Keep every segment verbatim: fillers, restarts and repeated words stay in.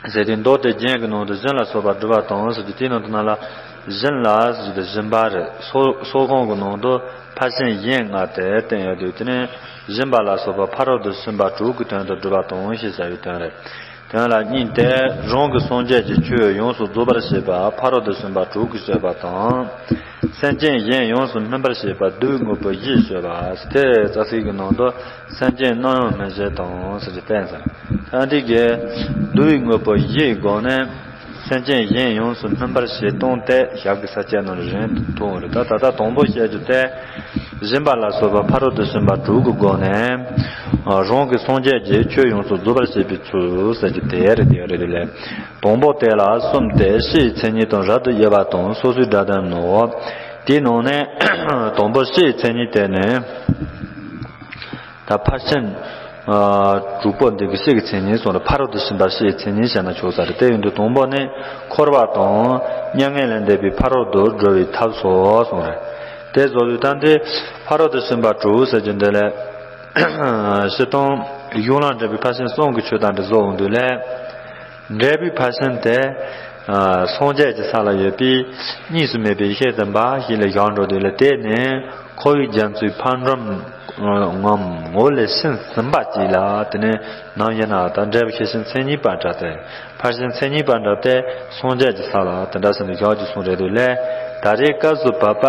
ཟེར་ཏེ། མདོ་སྡེ་རྒྱན་གྱི་ནང་དུ་སྦྱིན་ལ་སོགས་པ་སྒྲུབ་པ་དང་ཟེར་གྱི་དེའི་ནང་དུ་ན་ལ། སྦྱིན་ལ་ཟེར་གྱི་དེ་སྦྱིན་པ་རེད། སོགས་སོགས་ཁོངས་ཀྱི་ནང་དུ་ཕར་ཕྱིན་གཞན་ལྔ་དེ་བསྟན་ཡོད་དུས། དེ་ནས་སྦྱིན་པ་ལ་སོགས་པ་ཕ་རོལ་ཏུ་ཕྱིན་པ་དྲུག་གི་དོན་དུ་སྒྲུབ་པ་དང་ཞེས་བྱ་བའི་དོན་རེད། དོན་ལ་གཉིས་ཏེ། རང་གི་སངས་རྒྱས་ཀྱི་ཆོས་ཡོངས་སུ་རྫོགས་པར་བྱེད་པ་ཕ་རོལ་ཏུ་ཕྱིན་པ་དྲུག་གིས་བཤད་པ་དང་། སེམས་ཅན་གཞན་ཡོངས་སུ་སྨིན་པར་བྱེད་པ་བསྡུ་བའི་དངོས་པོ་བཞི་བཤད་པ་སྟེ། རྩ་ཚིག་གི་ནང་དུ་སེམས་ཅན་རྣམས་ཡང་སྨིན་བྱེད་དང་ཟེར་གྱི་བསྟན་ཟེར། ད་འདི་གའི་བསྡུ་བའི་དངོས་པོ་བཞིའི་སྒོ་ནས་སེམས་ཅན་གཞན་ཡོངས་སུ་སྨིན་པར་བྱེད་སྟངས་དེ་ཞབས་ཀྱི་ས་བཅད་ནང་རིང་དུ་ཐུག་ཡོད་རེད། ད་ད་ལྟ་དང་པོ་བཤད་རྒྱུ་དེ། སྦྱིན་པ་ལ་སོགས་པ་ཕ་རོལ་ཏུ་ཕྱིན་པ་དྲུག་གི་སྒོ་ནས། རང་གི་སངས་རྒྱས་ཀྱི་ཆོས་ཡོངས་སུ་རྫོགས་པར་བྱེད་པའི་ཚུལ་ཟེར་རྒྱུ་དེ་རེད། དེ་རེད་ལས། དང་པོ་དེ་ལ་གསུམ་སྟེ། སྤྱིའི་མཚན་ཉིད་དང་རབ་ཏུ་དབྱེ་བ་དང་སོ་སོའི་སྒྲ་དོན་ནོ། དེའི་ནང་ནས་དང་པོ་སྤྱིའི་མཚན་ཉིད་དེ་ནི། ད་ཕར་ཕྱིན། ཨ། དྲུག་པོ་འདི་གི་སྤྱི་གི་མཚན་ཉིད་གསུངས་རེད། ཕ་རོལ་ཏུ་ཕྱིན་པ་སྤྱིའི་མཚན་ཉིད་བཤད་ན་ཆོག་ས་རེད། དེ་ཡིན་དུས་དང་པོ་ནི་འཁོར་བ་དང་མྱ་ངན་ལས་འདས་པའི་ཕ་རོལ་ཏུ་འགྲོ་བའི་ཐབས་སོ་གསུངས་རེད། དེ་བཟོ་དུས་ད་འདི་ཕ་རོལ་ཏུ་ཕྱིན་པ་དྲུག་ཟེར་རྒྱུ་འདི་ལས། སྤྱིར་བཏང་གཞུང་ལ་འགྲེལ་པའི་ཕར་ཕྱིན་གསུམ་གྱི་ཆོས་དང་འདི་བཟོ་འོང་དུས་ལས། འགྲེལ་པའི་ཕར་ཕྱིན་དེ། ཨ། སངས་རྒྱས་ཀྱི་ས་ལ་ཡོད་པའི་གཉིས་སུ་མེད་པའི་ཤེས་ཟིན་པ་ཞིག་ལ་བཞག་འགྲོ་དུས་ལ། དེ་ནི་འཁོར་བའི་རྒྱ་མཚོའི་ཕར་འགྲམ་ངམ་ངོ་ལས་ཕྱིན་ཟིན་པ་ཅིག་ལ། དེ་ནི་ནམ་ཡིན་ན་ད་འགྲེལ་པའི་ཤེར་ཕྱིན་མཚན་ཉིད་པ་འདྲ་སྟེ། ཕར་ཕྱིན་མཚན་ཉིད་པ་འདྲ་སྟེ་སངས་རྒྱས་ཀྱི་ས་ལ་དེ་འདྲ་ཟིན་དུ་བཞག་རྒྱུ་གསུངས་རེད་འདུག་ལས། ད་རེས་སྐབས་སུ་བབ་པ།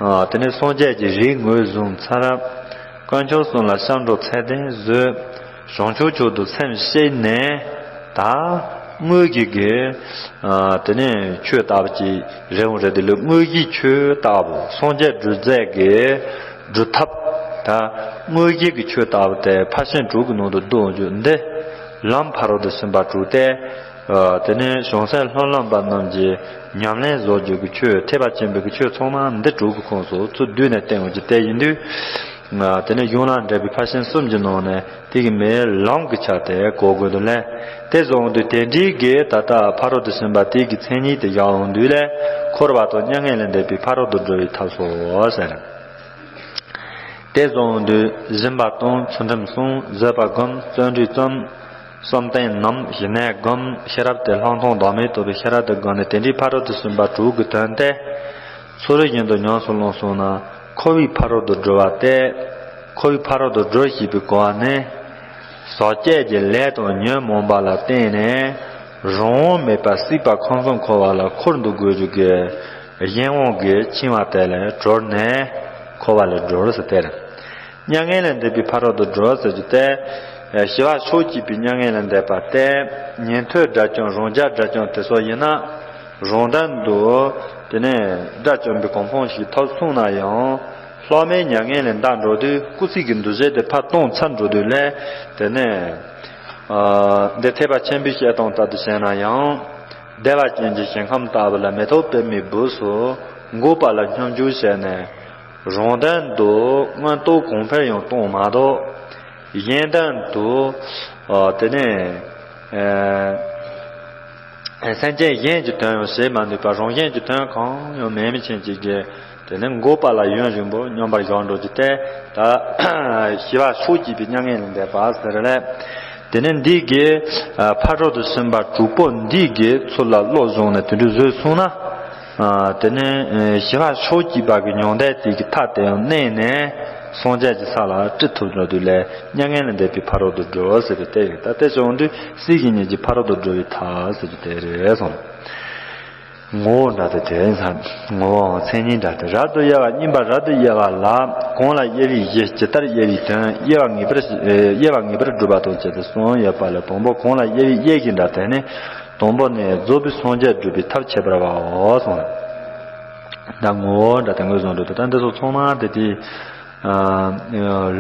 ཨ། དེ་ནི་སངས་རྒྱས་ཀྱི་རིགས་ངོས་བཟུང་ཚར། དཀོན་མཆོག་གསུམ་ལ་སྐྱབས་འགྲོ་ཚད་ལྡན་བཟོས། བྱང་ཆུབ་མཆོག་ཏུ་སེམས་བསྐྱེད་ནས། ད་དངོས་གཞི་གི། ཨ། དེ་ནས་ཆོས་ལྟ་བུ་ཅིག་རེད་འོང་རེད་དེ་ལས། དངོས་གཞིའི་ཆོས་ལྟ་བུ་སངས་རྒྱས་སྒྲུབ་རྫས་ཀྱི་སྒྲུབ་ཐབས། ད་དངོས་གཞི་གི་ཆོས་ལྟ་བུ་དེ་ཕར་ཕྱིན་དྲུག་གི་ནང་དུ་བསྡུ་འོང་རྒྱུ་འདི། ལམ་ཕ་རོལ་ཏུ་ཕྱིན་པ་དྲུག་སྟེ། ཨ། དེ་ནས་བྱང་སེམས་ལྷུར་ལེན་པ་རྣམས་ཀྱིས་ཉམས་ལེན་བཟོ་རྒྱུ་གི་ཆོས། ཐེག་པ་ཆེན་པོའི་གི་ཆོས་ཚང་མ་འདི་དྲུག་གི་ཁོངས་སུ་ཚུར་བསྡུས་ནས་བསྟན་འོང་རྒྱུ་དེ་ཡིན་དུས། ཨ། དེ་ནས་གཞུང་ལ་འགྲེལ་པའི་ཕར་ཕྱིན་གསུམ་གྱི་ནང་ནས་དེ་གི་མེ་ལམ་གྱི་ཆ་དེ་གོ་དགོས་འདུག་ལས། དེ་བཟོ་འོང་དུས་དེ་འདྲའི་གི་ད་ལྟ་ཕ་རོལ་ཏུ་ཕྱིན་པ་དེ་གི་མཚན་ཉིད་དེ་བཞག་འོང་དུས་ལས། འཁོར་བ་དང་མྱ་ངན་ལས་འདས་པའི་ཕ་རོལ་ཏུ་འགྲོ་བའི་ཐབས་སོ་ཟེར། དེ་བཟོ་འོང་དུས་སྦྱིན་པ་དང་ཚུལ་ཁྲིམས་སྲུང་། བཟོད་པ་སྒོམ། བརྩོན་འགྲུས་བརྩམ། བསམ་གཏན་ནམ་ཞི་གནས་སྒོམ། ཤེས་རབ་སྟེ་ལྷག་མཐོང་བདག་མེད་རྟོགས་པའི་ཤེས་རབ་དེ་སྒོམ་ནས། དེ་འདྲའི་ཕ་རོལ་ཏུ་ཕྱིན་པ་དྲུག་གི་དོན་དེ་ཚུལ་བཞིན་དུ་ཉམས་སུ་བླངས་སོང་ན། འཁོར་བའི་ཕ་རོལ་ཏུ་འགྲོ་བ་སྟེ། འཁོར་བའི་ཕ་རོལ་ཏུ་འགྲོ་ཤེས་པའི་གོ་བ་ནི། ཟག་བཅས་ཀྱི་ལས་དང་ཉོན་མོངས་པ་ལ་བརྟེན་ནས་རང་དབང་མེད་པར་སྲིད་པ་ཁམས་གསུམ་འཁོར་བ་ལ་འཁོར་འདུག་དགོས་རྒྱུ་གི་གཞན་དབང་གིས་འཆིང་བ་དེ་ལས་གྲོལ་ནས་འཁོར་བ་ལས་སྒྲོལ་ཟེར་དེ་རེད། མྱ་ངན་ལས་འདས་པའི་ཕ་རོལ་ཏུ་སྒྲོལ་ཟེར་རྒྱུ་དེ། ཞི་བ་ཕྱོགས་གཅིག་པའི་མྱ་ངན་ལས་འདས་པ་སྟེ། ཉན་ཐོས་དགྲ་བཅོམ་རང་རྒྱལ་དགྲ་བཅོམ་དེ་ཚོ་ཡིན་ན། རང་དོན་དུ་དེ་ནས་དགྲ་བཅོམ་པའི་གོ་འཕང་ཞིག་ཐོབ་སོང་ན་ཡང་། ལྷག་མའི་མྱ་ངན་ལས་འདའ་འགྲོ་དུས་སྐུལ་ཚིག་གི་འདུ་བྱེད་དེ་ཕར་བཏང་ཚར་འགྲོ་དུས་ལས། དེ་ནས། ཨ། འདི་ཐེག་པ་ཆེན་པོའི་བཤད་སྟངས་ལྟར་དུ་བྱས་ན་ཡང་། བདེ་བ་ཅན་གྱི་ཞིང་ཁམས་ལྟ་བུ་ལ་མེ་ཏོག་པདྨའི་སྦུབས་སུ་འགོད་པ་ལ་སྙོམས་འཇུག་བྱས་ནས། རང་དོན་དུ་མངོན་རྟོགས་གོང་འཕེལ་ཡང་གཏོང་མ་གཏོགས། གཞན་དོན་དུ། ཨ། དེ་ནས། ཨ། སེམས་ཅན་གཞན་གྱི་དོན་ཡང་བྱེད་མ་ནུས་པར་རང་གཞན་གྱི་དོན་གང་ཡང་མེད་མི་ཅན་ཅིག་གིས། དེ་ནས་འགོད་པ་ལ་ཡུན་རིང་པོ་སྙོམས་པར་བཞག་འགྲོ་རྒྱུ་དེ། ད་ཞི་བ་ཕྱོགས་གཅིག་པའི་མྱ་ངན་ལས་འདས་པ་ཟེར་ལས། དེ་ནས་འདི་གི་ཕ་རོལ་ཏུ་ཕྱིན་པ་དྲུག་པོ་འདི་གི་ཚུལ་ལ་བློ་བཟུང་ནས་དེ་འདྲ་བཟོས་སོང་ན། དེ་ནས་ཞི་བ་ཕྱོགས་གཅིག་པ་གི་མྱང་འདས་དེ་གི་མཐའ་དེ་ཡང་གནས་ནས་སངས་རྒྱས་ཀྱི་ས་ལ་དྲི་ཐུབ་འགྲོ་དུས་ལས། མྱ་ངན་ལས་འདས་པའི་ཕ་རོལ་ཏུ་སྒྲོལ་ཟེར་བའི་དེ་ཡིན། ད་དེ་བྱུང་དུས་སྲིད་ཞི་གཉིས་ཀྱི་ཕ་རོལ་ཏུ་སྒྲོལ་བའི་མཐའ་ཟེར་རྒྱུ་དེ་རེད་གསུངས། ངོ་བོ་འདྲ་སྟེ་དེ་ཡིན་ཙང་། ངོ་བོའང་མཚན་ཉིད་འདྲ་སྟེ། རབ་ཏུ་དབྱེ་བ། གཉིས་པ་རབ་ཏུ་དབྱེ་བ་ལ། གོང་ལ་དབྱེ་བའི་གཞི། ཇི་ལྟར་དབྱེ་བའི་དོན། དབྱེ་བ་ངེས་པར། དབྱེ་བ་ངེས་པར་སྒྲུབ་པ་དང་བཅས་ཏེ་གསུམ་ཡོད་པ་ལས། དང་པོ་གོང་ལ་དབྱེ་བའི་དབྱེ་གཞི་འདྲ་སྟེ་ནི། དང་པོ་ནི་རྫོགས་པའི་སངས་རྒྱས་སྒྲུབ་པའི་ཐབས་ཁྱད་པར་བའོ་གསུངས། ད་ངོ་བོ་འདྲ་སྟེ་ངོས་བཟུང་འགྲོ་དུས། ད་འདི་ཚོ་ཚང་མ་དེ་དེ། ཨ།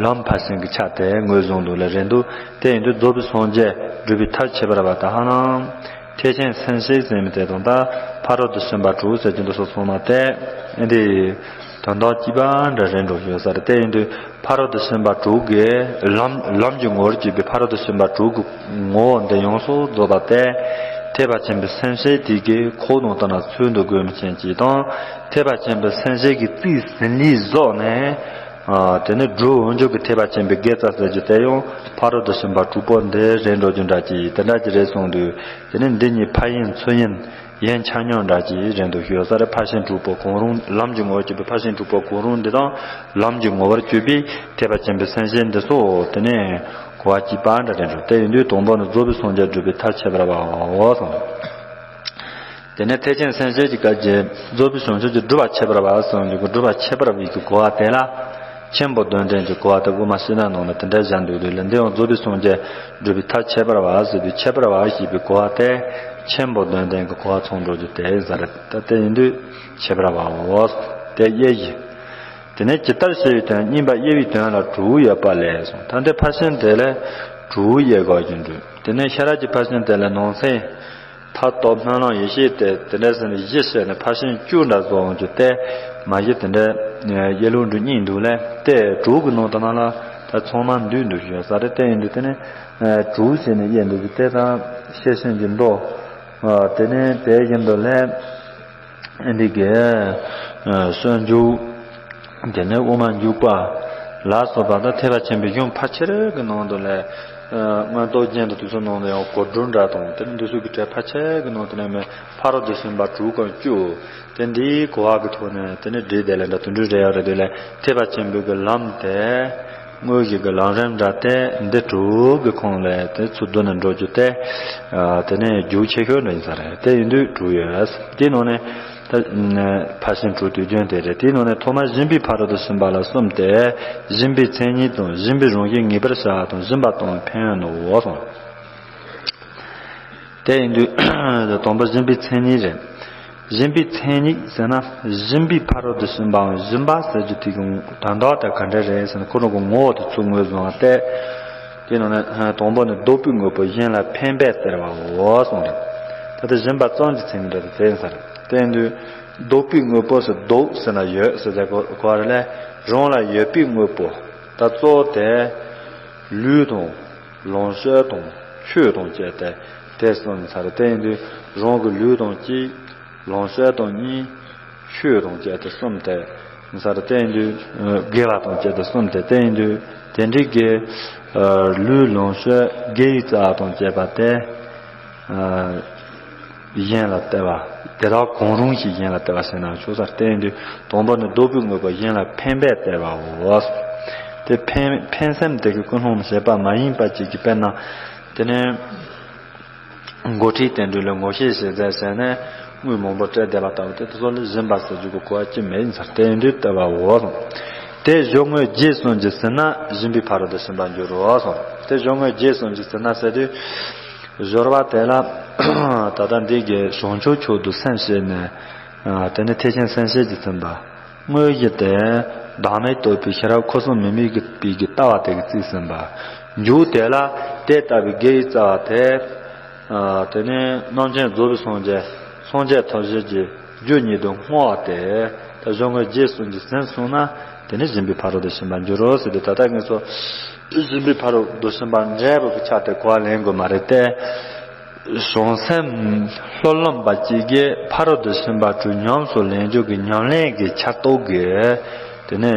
ལམ་ཕར་ཕྱིན་གྱི་ཆ་དེ་ངོས་བཟུང་འདུག་ལ་རེད་འདུག་དེ་ཡིན་དུས་རྫོགས་པའི་སངས་རྒྱས་སྒྲུབ་པའི་ཐབས་ཁྱད་པར་བ་དང་། ཧ་ལམ་ཐེག་ཆེན་སེམས་བསྐྱེད་ཟེར་མི་དེ་དང་། ད་ཕ་རོལ་ཏུ་ཕྱིན་པ་དྲུག་ཟེར་གྱི་འདུག་སོ་སོ་མ་དེ་འདི་དོན་དག་གཅིག་པ་འདྲ་རེད་འགྲོ་ཡོད་ས་རེད། དེ་ཡིན་དུས་ཕ་རོལ་ཏུ་ཕྱིན་པ་དྲུག་གི་ལམ། ལམ་གྱི་ངོ་བོར་གྱུར་པའི་ཕ་རོལ་ཏུ་ཕྱིན་པ་དྲུག་གི་ངོ་བོ་འདི་ཡོངས་སུ་རྫོགས་པ་དེ། ཐེག་པ་ཆེན་པོའི་སེམས་བསྐྱེད་དེ་གི་ཁོག་ནང་དུ་ན་ཚུད་འདུག་དགོས་མི་ཅན་གྱི་དང་། ཐེག་པ་ཆེན་པོའི་སེམས་བསྐྱེད་ཀྱི་རྩིས་ཟིན་ལས་བཟོ་ནས། ཨ། དེ་ནས་སྒྲུབ་འོག་འཇུག་གི་ཐེག་པ་ཆེན་པོའི་དགེ་རྩ་ཟེར་རྒྱུ་དེ་ཡང་ཕ་རོལ་ཏུ་ཕྱིན་པ་དྲུག་པོ་འདི་རེད་འགྲོ་རྒྱུ་འདྲ་ཅིག་དེ་འདྲ་ཅིག་རེད་གསུངས་དུས། དེ་ནས་འདི་གཉིས་ཕ་ཡིན་ཚུལ་ཡིན་ཡིན་ཆ་སྙོམས་འདྲ་ཅིག་རེད་འདུག་ཞུ་ས་རེད། ཕར་ཕྱིན་དྲུག་པོ་གང་རུང་ལམ་གྱི་ངོ་བོར་གྱུར་པའི་ཕར་ཕྱིན་དྲུག་པོ་གང་རུང་འདི་དང་ལམ་གྱི་ངོ་བོར་གྱུར་པའི་ཐེག་པ་ཆེན་པོའི་སེམས་བསྐྱེད་འདི་སོགས་དེ་ནས་གོ་བ་གཅིག་པ་འདྲ་རེད་འགྲོ། དེ་ཡིན་དུས་དང་པོ་ནི་རྫོགས་པའི་སངས་རྒྱས་སྒྲུབ་པའི་ཐབས་ཁྱད་པར་བའོ་གསུངས། དེ་ནས་ཐེག་ཆེན་སེམས་བསྐྱེད་ཀྱི་སྐབས་ཀྱི་རྫོགས་པའི་བྱང་ཆུབ་ཀྱི་སྒྲུབ་པ་ཁྱད་པར་བ་གསུངས་ཀྱི་སྒྲུབ་པ་ཁྱད་པར་བའི་གི་གོ་བ་དེ་ལ། ཆེན་པོ་དོན་ལྡན་གྱི་གོ་བ་དེ་དབུ་མ་ཕྱི་ནང་ནང་ལ་དེ་འདྲ་བཞག་འདུག་དུས་ལ། འདི་ཡང་རྫོགས་པའི་སངས་རྒྱས་སྒྲུབ་པའི་ཐབས་ཁྱད་པར་བ་ཟེར་དུས་ཁྱད་པར་བ་ཞེས་པའི་གོ་བ་དེ་ཆེན་པོ་དོན་ལྡན་གྱི་གོ་བ་ཚང་འགྲོ་རྒྱུ་དེ་ཟེར། ད་དེ་ཡིན་དུས་ཁྱད་པར་བའོ། དེ་དབྱེ་གཞི། དེ་ནས་ཇི་ལྟར་ཞེས་པའི་དོན་གཉིས་པ་དབྱེ་བའི་དོན་ལ་དྲུག་ཡོད་པ་ལས་གསུངས། ད་འདི་ཕར་ཕྱིན་དེ་ལས་དྲུག་དབྱེ་དགོས་ཀྱི་འདུག་དེ་ནས་ཤེས་རབ་ཀྱི་ཕར་ཕྱིན་དེ་ལས་ནང་གསེས། མཐར་ཐུག་སྨོན་ལམ་ཡེ་ཤེས་དེ་དེ་འདྲ་ཟེར་ནས་བཞི་བཤད་ནས་ཕར་ཕྱིན་བཅུ་འདྲ་བཟོ་འོང་རྒྱུ་དེ་མ་གཞི་དེ་འདྲ་དབྱེ་ལུགས་འདྲ་གཉིས་འདུག་ལས། དེ་དྲུག་གི་ནང་དུ་ན་ལ་ད་ཚང་མ་འདུས་འདུག་ཞུ་ས་རེད། དེ་ཡིན་དུས་དེ་ནས་དྲུག་བྱས་ནས་དབྱེ་འདུག་གི་དེ་དང་ཤེར་ཕྱིན་གྱི་མདོ། དེ་ནས་དེ་བཞིན་དུ་ལས། འདི་གའི་སྤྱོད་འཇུག་དེ་ནས་དབུ་མ་འཇུག་པ་ལ་སོགས་པ་དང་ཐེག་པ་ཆེན་པོའི་གཞུང་ཕལ་ཆེར་གྱི་ནང་དུ་ལས། མངོན་རྟོགས་རྒྱན་དང་དེ་ཚོ་ནང་ལ་ཡང་གོ་སྒྲུབ་འདྲ་དང་དེ་ནས་འདི་ཚོ་གི་གྲས་ཕལ་ཆེར་གྱི་ནང་དུ་ལས་མེད། ཕ་རོལ་ཏུ་ཕྱིན་པ་དྲུག་གམ་བཅུ། དེ་འདིའི་གོ་བ་གི་ཐོག་ནས་དེ་ནས་འགྲེལ་བསྡད་ལས་འདྲ་དུ་འགྲུལ་རེ་ཡག་རེ་དུས་ལས་ཐེག་པ་ཆེན་པོའི་གི་ལམ་དེ། དངོས་གཞི་གི་ལམ་རིམ་འདྲ་དེ་འདི་དྲུག་གི་ཁོངས་ལས་དེ་ཚུར་བསྡུ་ནས་འགྲོ་རྒྱུ་དེ། དེ་ནས་རྒྱུ་ཆེ་ཤོས་འདྲ་ཡིན་ས་རེད། དེ་ཡིན་དུས་དྲུག་ཡོད། དེའི་ནང་ནས་ད་ཕར་ཕྱིན་དྲུག་དུས་རྒྱུན་དེ་རེད། དེའི་ནང་ནས་ཐོག་མར་སྦྱིན་པའི་ཕ་རོལ་ཏུ་ཕྱིན་པ་ལ་གསུམ་སྟེ། སྦྱིན་པའི་མཚན་ཉིད་དང་། སྦྱིན་པའི་རང་བཞིན་ངེས་པར་བྱ་བ་དང་། སྦྱིན་པ་གཏོང་བའི་ཕན་ཡོན་ནོ་གསུངས། དེ་ཡིན་དུས་དང་པོ་སྦྱིན་པའི་མཚན་ཉིད་རེད། སྦྱིན་པའི་མཚན་ཉིད་ཟེར་ན་སྦྱིན་པའི་ཕ་རོལ་ཏུ་ཕྱིན་པའམ་སྦྱིན་པ་ཟེར་རྒྱུ་དེ་གི་དོན་དག་དེ་ག་འདྲ་རེད་ཟེར་ན་ཁོ་རང་གི་ངོ་བོ་དེ་ཚུར་ངོས་བཟུང་བ་སྟེ། དེ་ནང་ནས་དང་པོ་ནི་བདོག་པའི་དངོས་པོ་གཞན་ལ་ཕན་པས་སྟེར་བའོ་གསུངས་རེད། ད་ལྟ་སྦྱིན་པ་ཙམ་གྱི་མཚན་ཉིད་རེད་དེ་ཡིན་ས་རེད། དེ་ཡིན་དུས་བདོག་པའི་དངོས་པོ་ཟེར་བདོག་ཟེར་ན་ཡོད་ཟེར་ཟེར་གོ་གོ་བ་རེད་ལས། རང་ལ་ཡོད་པའི་དངོས་པོ་ད་གཙོ་བོ་དེ་ལུས་དང་ལོངས་སྤྱོད་དང་ཆོས་དང་བཅས་ཏེ་དེ་གསུམ་ཡིན་ས་རེད། དེ་ཡིན་དུས་རང་གི་ལུས་དང་གཅིག་ལོངས་སྤྱོད་དང་གཉིས། ཆོས་དང་བཅས་ཏེ་གསུམ་སྟེ། ཡིན་ས་རེད། དེ་ཡིན་དུས་དགེ་བ་དང་བཅས་ཏེ་གསུམ་སྟེ། དེ་ཡིན་དུས་དེ་འདྲའི་གི་ལུས་ལོངས་སྤྱོད་དགེ་བའི་རྩ་བ་དང་བཅས་པ་དེ་གཞན་ལ་སྟེར་བ། དེ་དག་གང་རུང་ཞིག་གཞན་ལ་སྟེར་བ་ཟེར་ན་ཆོག་ས་རེད། དེ་ཡིན་དུས་དང་པོ་ནི་བདོག་པའི་དངོས་པོ་གཞན་ལ་ཕན་པས་སྟེར་བའོ། དེ་ཕན་ཕན་སེམས་དེ་གི་ཀུན་སློང་བྱེད་པ་མ་ཡིན་པ་ཅིག་གིས་དཔེར་ན་དེ་ནས། འགོ་ཁྲིད་དེ་འདྲ་ལ་ངོ་ཤེས་བྱེད་མཛད་བྱས་ནས་དངུལ་མང་པོ་སྤྲད་བསྡད་པ་ལྟ་བུ་དེ་དེ་ཚོ་ལ་སྦྱིན་པ་ཟེར་རྒྱུ་གི་གོ་བ་ཅི་མེད་ཡིན་ས་རེད། དེ་ཡིན་དུས་སྟེར་བའོ། དེ་སྦྱོར་དངོས་རྗེས་གསུམ་གྱིས་ཟིན་ན་སྦྱིན་པའི་ཕ་རོལ་ཏུ་ཕྱིན་པར་འགྱུར་རོ་གསུངས། དེ་སྦྱོར་དངོས་རྗེས་གསུམ་གྱིས་ཟིན་ན་ཟེར་དུས། སྦྱོར་བ་དེ་ལ་ད་ལྟ་འདི་གའི་བྱང་ཆུབ་མཆོག་ཏུ་སེམས་བསྐྱེད་ནས། དེ་ནས་ཐེག་ཆེན་སེམས་བསྐྱེད་ཀྱིས་ཟིན་པ། དངོས་གཞི་དེ་བདག་མེད་རྟོགས་པའི་ཤེས་རབ་འཁོར་གསུམ་མི་དམིགས་པའི་གི་ལྟ་བ་དེ་གིས་རྩིས་ཟིན་པ། མཇུག་དེ་ལ་དེ་ལྟ་བུའི་དགེ་བའི་རྩ་བ་དེ། དེ་ནས་རྣམ་མཁྱེན་རྫོགས་པའི་སངས་རྒྱས་སངས་རྒྱས་ཐོབ་བྱེད་ཀྱི་རྒྱུ་ཉིད་དུ་བསྔོ་བ་སྟེ། ད་སྦྱོར་དངོས་རྗེས་གསུམ་གྱིས་ཟིན་སོང་ན་དེ་ནི་སྦྱིན་པའི་ཕ་རོལ་ཏུ་ཕྱིན་པར་འགྱུར་རོ་ཟེར་ཏེ། ད་ལྟ་ངེད་ཚོ་སྦྱིན་པའི་ཕ་རོལ་ཏུ་ཕྱིན་པ་འདྲ་པོ་གི་ཆ་དེ་གོ་བ་ལེན་དགོས་མ་རེད་དེ། བྱང་སེམས་ལྷུར་ལེན་པ་གཅིག་གིས་ཕ་རོལ་ཏུ་ཕྱིན་པ་དྲུག་ཉམས་སུ་ལེན་རྒྱུ་གི་ཉམས་ལེན་གྱི་ཆ་རྟོགས་ཀྱིས། དེ་ནས་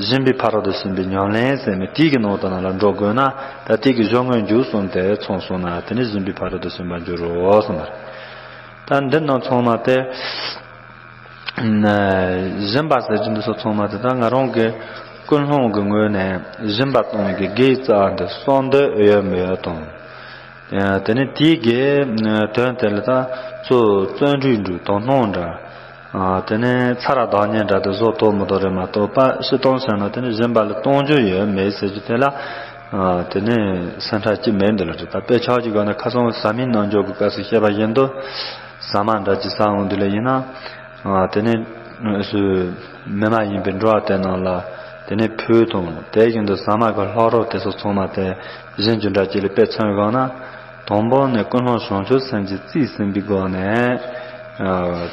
སྦྱིན་པའི་ཕ་རོལ་ཏུ་ཕྱིན་པའི་ཉམས་ལེན་ཟེར་ནས་དེའི་གི་ནང་དུ་ནང་ལ་འགྲོ་དགོས་ན། ད་དེའི་གི་སྦྱོར་དངོས་མཇུག་གསུམ་དེ་ཚང་སོང་ན་དེ་ནི་སྦྱིན་པའི་ཕ་རོལ་ཏུ་ཕྱིན་པར་འགྱུར་རོ་གསུངས་པ་རེད། ད་འདི་རྣམས་ཚང་མ་དེ། སྦྱིན་པ་ཟེར་རྒྱུ་འདི་ཚོ་ཚང་མ་དེ་ད་ང་རང་གི་ཀུན་སློང་གི་ངོས་ནས་སྦྱིན་པ་གཏོང་བའི་གི་དགེ་བའི་རྩ་བ་འདི་གསོག་འདོད་ཡོད་མེད་དང་། དེ་ནས་དེའི་གི་དོན་དེ་ལ་ད་གཙོ་བོ་བརྩོན་འགྲུས་འདྲ་དོ་སྣང་འདྲ། དེ་ནས་ཚ་ར་བདག་ཉིད་འདྲ་དེ་བཟོ་ཐུབ་མི་ཐུབ་རེད་མ་གཏོགས་པ་སྤྱིར་བཏང་བྱས་ན་དེ་ནས་སྦྱིན་པ་ལ་གཏོང་རྒྱུ་ཡོད་མེད་ཟེར་རྒྱུ་དེ་ལ། དེ་ནས་སེམས་ཁྲལ་ཅི་མེད་འདི་ལ་རེད། ད་དཔེ་ཆ་གཅིག་གོ་ན་ཁ་སང་ཟ་མའི་རྣལ་འབྱོར་གྱི་སྐབས་སུ་བཤད་པ་བཞིན་དུ། ཟ་མ་འདྲ་ཅིག་ཟ་འོང་དུས་ལ་ཡིན་ན། དེ་ནས་མི་མ་ཡིན་པའི་འགྲོ་བ་དེ་རྣམས་ལ་དེ་ནས་ཕུལ་དང་། དེ་བཞིན་དུ་ཟ་མ་གི་ལྷག་རོགས་དེ་ཚོ་ཚང་མ་དེ་སྦྱིན་རྒྱུ་འདྲ་ཅིག་ལ་དཔེ་མཚོན་དགོས་ན། དང་པོ་ནས་ཀུན་སློང་བྱང་ཆུབ་སེམས་ཀྱིས་རྩིས་ཟིན་པའི་སྒོ་ནས།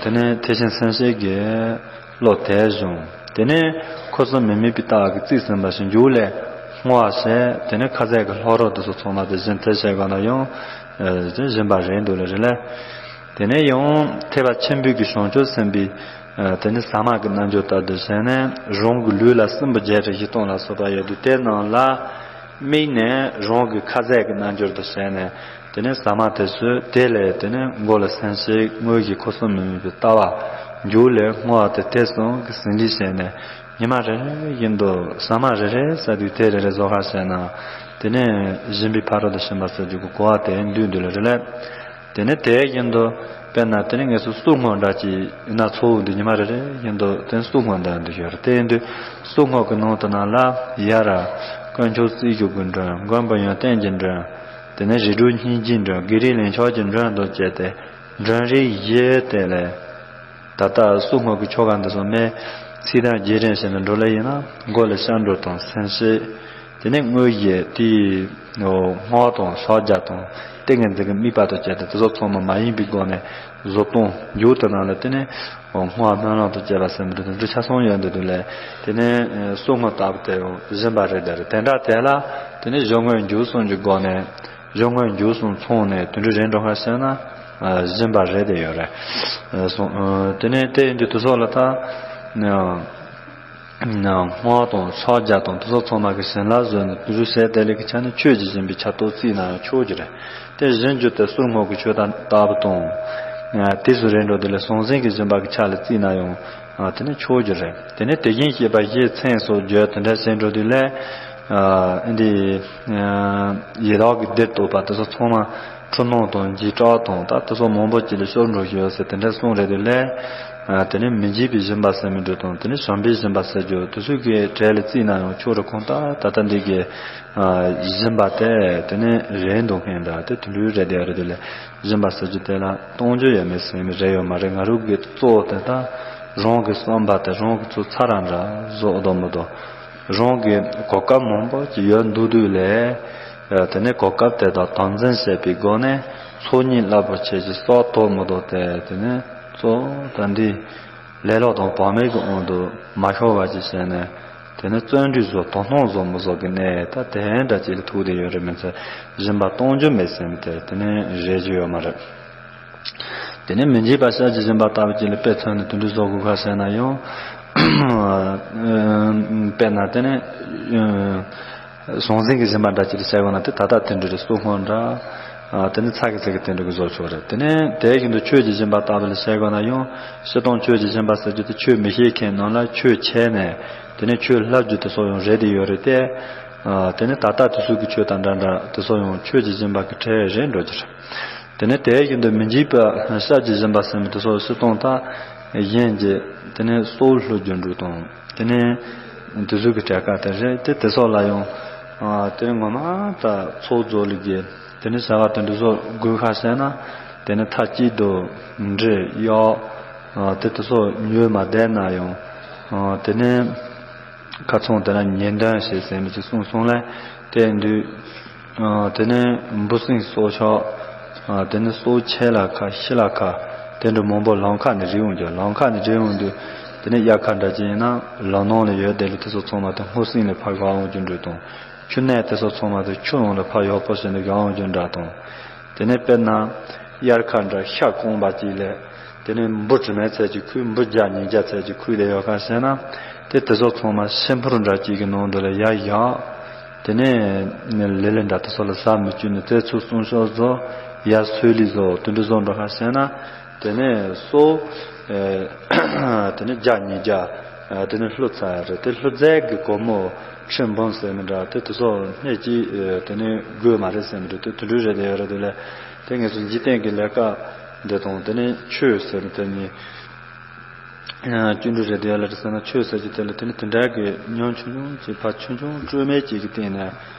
དེ་ནས་ཐེག་ཆེན་སེམས་བསྐྱེད་ཀྱི་བློ་དེ་བྱུང་། དེ་ནས་འཁོར་གསུམ་མི་དམིགས་པའི་ལྟ་བ་གིས་རྩིས་ཟིན་པ་བཞིན་མཇུག་ལས་བསྔོ་བ་བྱས། དེ་ནས་ཁ་ཟས་ཀྱི་ལྷག་རོགས་དེ་ཚོ་ཚང་མ་དེ་སྦྱིན་ཐེབས་བྱས་དགོས་ན་ཡང་སྦྱིན་པ་རེད་འདུག་ལ་རེད་ལ། དེ་ནས་ཡང་ཐེག་པ་ཆེན་པོའི་གི་བྱང་ཆུབ་སེམས་དཔའི་ དེ་ནི་ཟ་མ་གི་རྣལ་འབྱོར་ལྟར་དུ་བྱས་ནས་རང་གི་ལུས་ལ་སྲིན་པོ་བརྒྱད་དང་བཞི་སྟོང་ལ་སོགས་པ་ཡོད་དུས་དེ་རྣམས་ལ་དམིགས་ནས་རང་གི་ཁ་ཟས་ཀྱི་རྣལ་འབྱོར་དུ་བྱས་ནས། དེ་ནས་ཟ་མ་དེ་ཚོས་དེ་ལས་དེ་ནས་མགོ་ལ་སེམས་ཤེས། དངོས་ཀྱི་འཁོར་གསུམ་མི་དམིགས་པའི་ལྟ་བ་འཇུག་ལས་བསྔོ་བ་དེ་དེ་གསུམ་གྱི་ཟིན་བྲིས་བྱས་ནས། ཉི་མ་རེ་རེ་བཞིན་དུ་ཟ་མ་རེ་རེ་ཟ་དུས་དེ་རེ་རེ་བཟོ་ཁ་བྱས་ན། དེ་ནས་སྦྱིན་པའི་ཕ་རོལ་ཏུ་ཕྱིན་པ་ཟེར་རྒྱུ་གི་གོ་བ་དེ་འདུས་འདུག་ལ་རེ་ལས། དེ་ནས་དེ་བཞིན་དུ་དཔེར་ན་དེ་ནས་ངེས་སུ་སྲུ་བསྔོ་འདྲ་ཅིག་ཡིན་ན། ཚོགས་འདུ་ཉི་མ་རེ་རེ་བཞིན་དུ་དེ་ནས་སྲུ་བསྔོ་འདྲ་འདུག་ཡོད་རེད། དེ་ཡིན་དུས་སྲུ་བསྔོ་གི་ནང་དུ་ན་ལ་ཡར་དཀོན་མཆོག་རྩེ་གཅིག་གི་མགྲོན། མགོན་པོ་ཡོན་ཏན་གྱི་མགྲོན། དེ་ནས་རིགས་དྲུག་སྙིང་རྗེའི་མགྲོན། བགེགས་རིགས་ལས་མཆོག་གི་མགྲོན་དུ་བཅས་ཏེ། མགྲོན་རིགས་བཞི་དེ་ལས། ད་ལྟ་སྲུ་བསྔོ་གི་ཆོ་ག་འདི་ཚོ་མའི་ཚིག་དང་རྗེས་དྲན་བྱས་ནས་འགྲོ་ལེ་ཡིན་ན། མགོ་ལ་སྐྱབས་འགྲོ་དང་སེམས་ཤེས། དེ་ནས་དངོས་གཞི་དེའི་བསྔོ་དང་ཕྱག་རྒྱ་དང་ཏིང་ངེ་འཛིན་གྱི་དམིགས་པ་དང་བཅས་ཏེ་དེ་ཚོ་ཚང་མ་མ་ཡེངས་པའི་སྒོ་ནས་བཟོ་སྟངས་མཇུག་ཏུ་ན་ལ་དེ་ནས་བསྔོ་བ་སྨོན་ལམ་དང་བཅས་པ་ཟེར་མི་འདུག་དེ་འདྲ་ཆ་ཚང་ཡོད་འདུག་དེ་ལས་དེ་ནས་སྲུ་བསྔོ་ལྟ་བུ་དེ་སྦྱིན་པ་རེད། དེ་རེད། དེ་འདྲ་དེ་ལ་དེ་ནས་གཞུང་དངོས་མཇུག་གསུམ་གྱི་སྒོ་ནས། གཞུང་དངོས་མཇུག་གསུམ་ཚང་ནས་དེ་འདྲ་རེད་འགྲོ་ཁ་བཤད་ན། ཨ། སྦྱིན་པ་རེད་དེ་ཡོད་རེད། ཨ། སོང་། ཨ། དེ་ནས་དེ་ཡིན་དུས་དེ་ཚོ་ལ་ད་ཨ་བསྔོ་བ་དང་ཕྱག་རྒྱ་དང་དེ་ཚོ་ཚང་མ་གི་བྱིན་རླབས་བཟོས་ནས་དེ་ཚོ་བྱས་དེ་ལས་ཀྱི་ཆ་ནས་ཆོས་ཀྱི་སྦྱིན་པའི་ཆ་ཏོག་བརྩིས་ན་ཡང་ཆོག་གི་རེད། དེ་བཞིན་རྒྱུ་དེ་སྲུ་བསྔོ་གི་ཆོས་དང་ལྟ་བུ་དང་། ཨ། དེ་ཚོ་རེད་འགྲོ་དེ་ལས་ཟང་ཟིང་གི་སྦྱིན་པ་གི་ཆ་ལ་བརྩིས་ན་ཡང་། ཨ། དེ་ནི་ཆོག་རྒྱུ་རེད། དེ་ནི་དེ་བཞིན་གཤེགས་པ་བཞིའི་མཚན་སོགས་བརྗོད་དེ་འདྲ་བྱས་འགྲོ་དུས་ལས། ཨ། འདི། ཨ། ཡི་དྭགས་ཀྱི་སྡེར་གཏོགས་པ་དེ་ཚོ་ཚང་མ་འཁྲུལ་སྣང་དང་འཇིགས་སྐྲག་དང་ད་དེ་ཚོ་མང་པོ་ཅིག་ལ་ཤོར་འགྲོ་ཞེས་ཟེར་དེ་འདྲ་གསུངས་རེད་དུས་ལས། ཨ། དེ་ནི་མི་འཇིགས་པའི་སྦྱིན་པ་ཟེར་མི་འདྲ་དང་དེ་ནི་བྱམས་པའི་སྦྱིན་པ་ཟེར་རྒྱུ་དེ་ཚོ་གི་གྲས་ལ་བརྩིས་ན་ཡང་ཆོག་རེད། ཁོང་ད་ད་ལྟ་འདི་གི། ཨ། སྦྱིན་པ་དེ་དེ་ནི་རེད་འདུག་མཁན་འདྲ་དེ་དུད་འགྲོའི་རེད་དེ་རེད་དུས་ལས། སྦྱིན་པ་ཟེར་རྒྱུ་དེ་ལ་གཏོང་རྒྱུ་ཡོད་མེད་ཟེར་མི་རེ་ཡོད་མ་རེད། ང་རང་གི་གཙོ་བོ་དེ་ད་རང་གི་བསམ་པ་དེ་རང་གི་ཚོ་ཚ་ར་འདྲ་བཟོ་འདུག་མི་འདུག་རང་གི་གོ་སྐབས་མང་པོ་ཅིག་ཡོད་འདུག་དུས་ལས། དེ་ནས་གོ་སྐབས་དེ་དག་དམ་འཛིན་བྱེད་པའི་སྒོ་ནས་ཚོགས་གཉིས་རླབས་པོ་ཆེ་ཞིག་གསོག་ཐུབ་མི་འདུག་དེ་དེ་ནས་གཙོ་བོ་ད་འདི་ལེ་ལོ་དང་བག་མེད་ཀྱི་དབང་དུ་མ་ཤོར་བ་ཅིག་བྱས་ནས། དེ་ནས་བརྩོན་འགྲུས་བཟོ། དོ་སྣང་བཟོ་མི་བཟོ་གི་གནས་ད་དེ་འདྲ་ཅིག་ལ་ཐུག་བསྡད་ཡོད་རེད་མི་ཚད། སྦྱིན་པ་གཏོང་རྒྱུ་མེད་ཟེར་མི་དེ་དེ་ནས་རེད་རྒྱུ་ཡོད་མ་རེད། དེ་ནས་མི་འཇིགས་པ་ཞལ་གྱི་སྦྱིན་པ་ལྟ་བུ་ཅིག་ལ་དཔེ་མཚོན་ནས་དེ་འདྲ་བཟོ་དགོས་ཁ་བཤད་ན་ཡང་། དཔེར་ན་དེ་ནས། ཟང་ཟིང་གི་སྦྱིན་པ་འདྲ་ཅིག་ལ་བཤད་དགོས་ན་དེ་ད་ལྟ་དེ་འདྲ་རེད། སྲུ་བསྔོ་འདྲ། ཨ། དེ་ནི་ཚ་གི་ཚ་གི་དེ་འདྲ་གི་བཟོ་ཆོག་རེད། དེ་ནས་དེ་བཞིན་དུ་ཆོས་ཀྱི་སྦྱིན་པ་ལྟ་བུ་ལ་བཤད་དགོས་ན་ཡང་སྤྱིར་བཏང་ཆོས་ཀྱི་སྦྱིན་པ་ཟེར་རྒྱུ་དེ་ཆོས་མི་ཤེས་མཁན་རྣམས་ལ་ཆོས་འཆད་ནས་དེ་ནས་ཆོས་བསླབ་རྒྱུ་དེ་སོགས་ཡང་རེད་དེ་ཡོད་རེད་དེ། ཨ། དེ་ནས་ད་ལྟ་དེ་ཚོ་གི་ཆོས་དང་འདྲ་འདྲ་དེ་སོགས་ཡང་ཆོས་ཀྱི་སྦྱིན་པ་གི་གྲས་རེད་འགྲོ་རྒྱུ་རེད། དེ་ནས་དེ་བཞིན་དུ་མི་འཇིགས་པ་ཞལ་གྱི་སྦྱིན་པ་ཟེར་མི་དེ་སོགས་སྤྱིར་བཏང་ད་གཞན་གྱི་དེ་ནས་སྲོག་བླུ་རྒྱུ་འདྲ་དང་། དེ་ནས་དེ་ཚོ་གི་གྲས་ཁ་དེ་རེད་དེ། དེ་སོགས་ལ་ཡང་། ཨ། དེ་ནས་ངོ་མ་ད་ཚོགས་རྫོགས་ལུགས་ཀྱི་དེ་ནས་བྱ་བ་དེ་འདྲ་སོགས་དགོས་ཁ་བཤད་ན། དེ་ནས་མཐའ་གཅིག་ཏུ་འབྲི་གཡོག་ཨ། དེ་དེ་སོགས་ཉོས་མ་བསྡད་ན་ཡང་། ཨ། དེ་ནས་ཁ་ཚང་དེ་ན་ཉེ་འདོན་བྱེད་ཟེར་མི་ཅིག་གསུངས་སོང་ལས། དེ་འདུག་ཨ། དེ་ནས་འབུ་སྲིན་སྲོག་ཆགས། ཨ། དེ་ནས་སྲོག་ཆད་ལ་ཁ་ཤི་ལ་ཁ། དེ་འདྲ་མང་པོ་ལམ་ཁ་ནས་རིག་འོང་རྒྱུ། ལམ་ཁ་ནས་རིག་འོང་དུས། དེ་ནས་དབྱར་ཁ་འདྲ་ཅིག་ཡིན་ན་ལམ་ནང་ལ་ཡོད་དེ་ལས་དེ་ཚོ་ཚང་མ་དེ་སྔོ་སྲིན་ལས་ཕར་བཞག་འོང་རྒྱུ་འདྲ་དང་། ཆུ་གནས་དེ་ཚོ་ཚང་མ་དེ་ཆུ་ནང་ལ་ཕར་ཡག་པོ་བྱས་ནས་བཞག་འོང་རྒྱུ་འདྲ་དང་། དེ་ནས་དཔེར་ན་དབྱར་ཁ་འདྲ་ཤ་སྐམ་པ་ཅིག་ལས། དེ་ནས་འབུ་དྲི་མེད་ཚད་ཅིག་ཁུར། འབུ་བརྒྱ་ཉིས་བརྒྱ་ཚད་ཅིག་ཁུར་ལས་ཡོད་ཁ་བཤད་ན། དེ་དེ་ཚོ་ཚང་མ་ཤིང་ཕོར་འདྲ་ཅིག་གི་ནང་དུ་ལ་ཡར་བཞག་དེ་ནས་ལི་ལི་འདྲ་དེ་ཚོ་ལ་ཟ་མི་བཅུག་ནས་རྩྭ་ཚུར་སྲུང་སྐྱོབ་བཟོ། ཡར་སོས་ལི་བཟོ། དེ་འདྲ་བཟོ་འགྲོ་ཁ་བཤད་ན། དེ་ནས་སྲོག་ཨེ། དེ་ནས་བརྒྱ་ཉིས་བརྒྱ། ཨེ། དེ་ནས་བླུ་ཚར་རེད། དེ་བླུ་རྫས་ཀྱི་སྒོར་མོ་ཁྲི་འབུམ་ཟེར་མི་འདྲ་དེ་དེ་ཚོ་སྣེ་གཅིག་ཨེ། དེ་ནས་དགོས་མ་རེད་ཟེར་མི་འདྲ་དེ་དེ་འདྲ་རེད་དེ་ཡོད་རེད་དེ་ལས། དེ་ངེས་སུ་འཇིག་རྟེན་གྱི་ལས་ཀ་འདི་དང་དེ་ནས་ཆོས་ཟེར་མི་དེ་གཉིས། ཨ། སྐྱིད་འགྲོ་རེད་དེ་ལ་རེད་ཟེར་ན་ཆོས་ཟེར་གྱི་དེ་ལ་དེ་ནི་དེ་འདྲ་གི་ཉམ་ཆུང་ཆུང་ཅིག་ཕར་ཆུང་ཆུང་སྤྲོས་མེད་ཅིག་གི་སྟེང་ནས།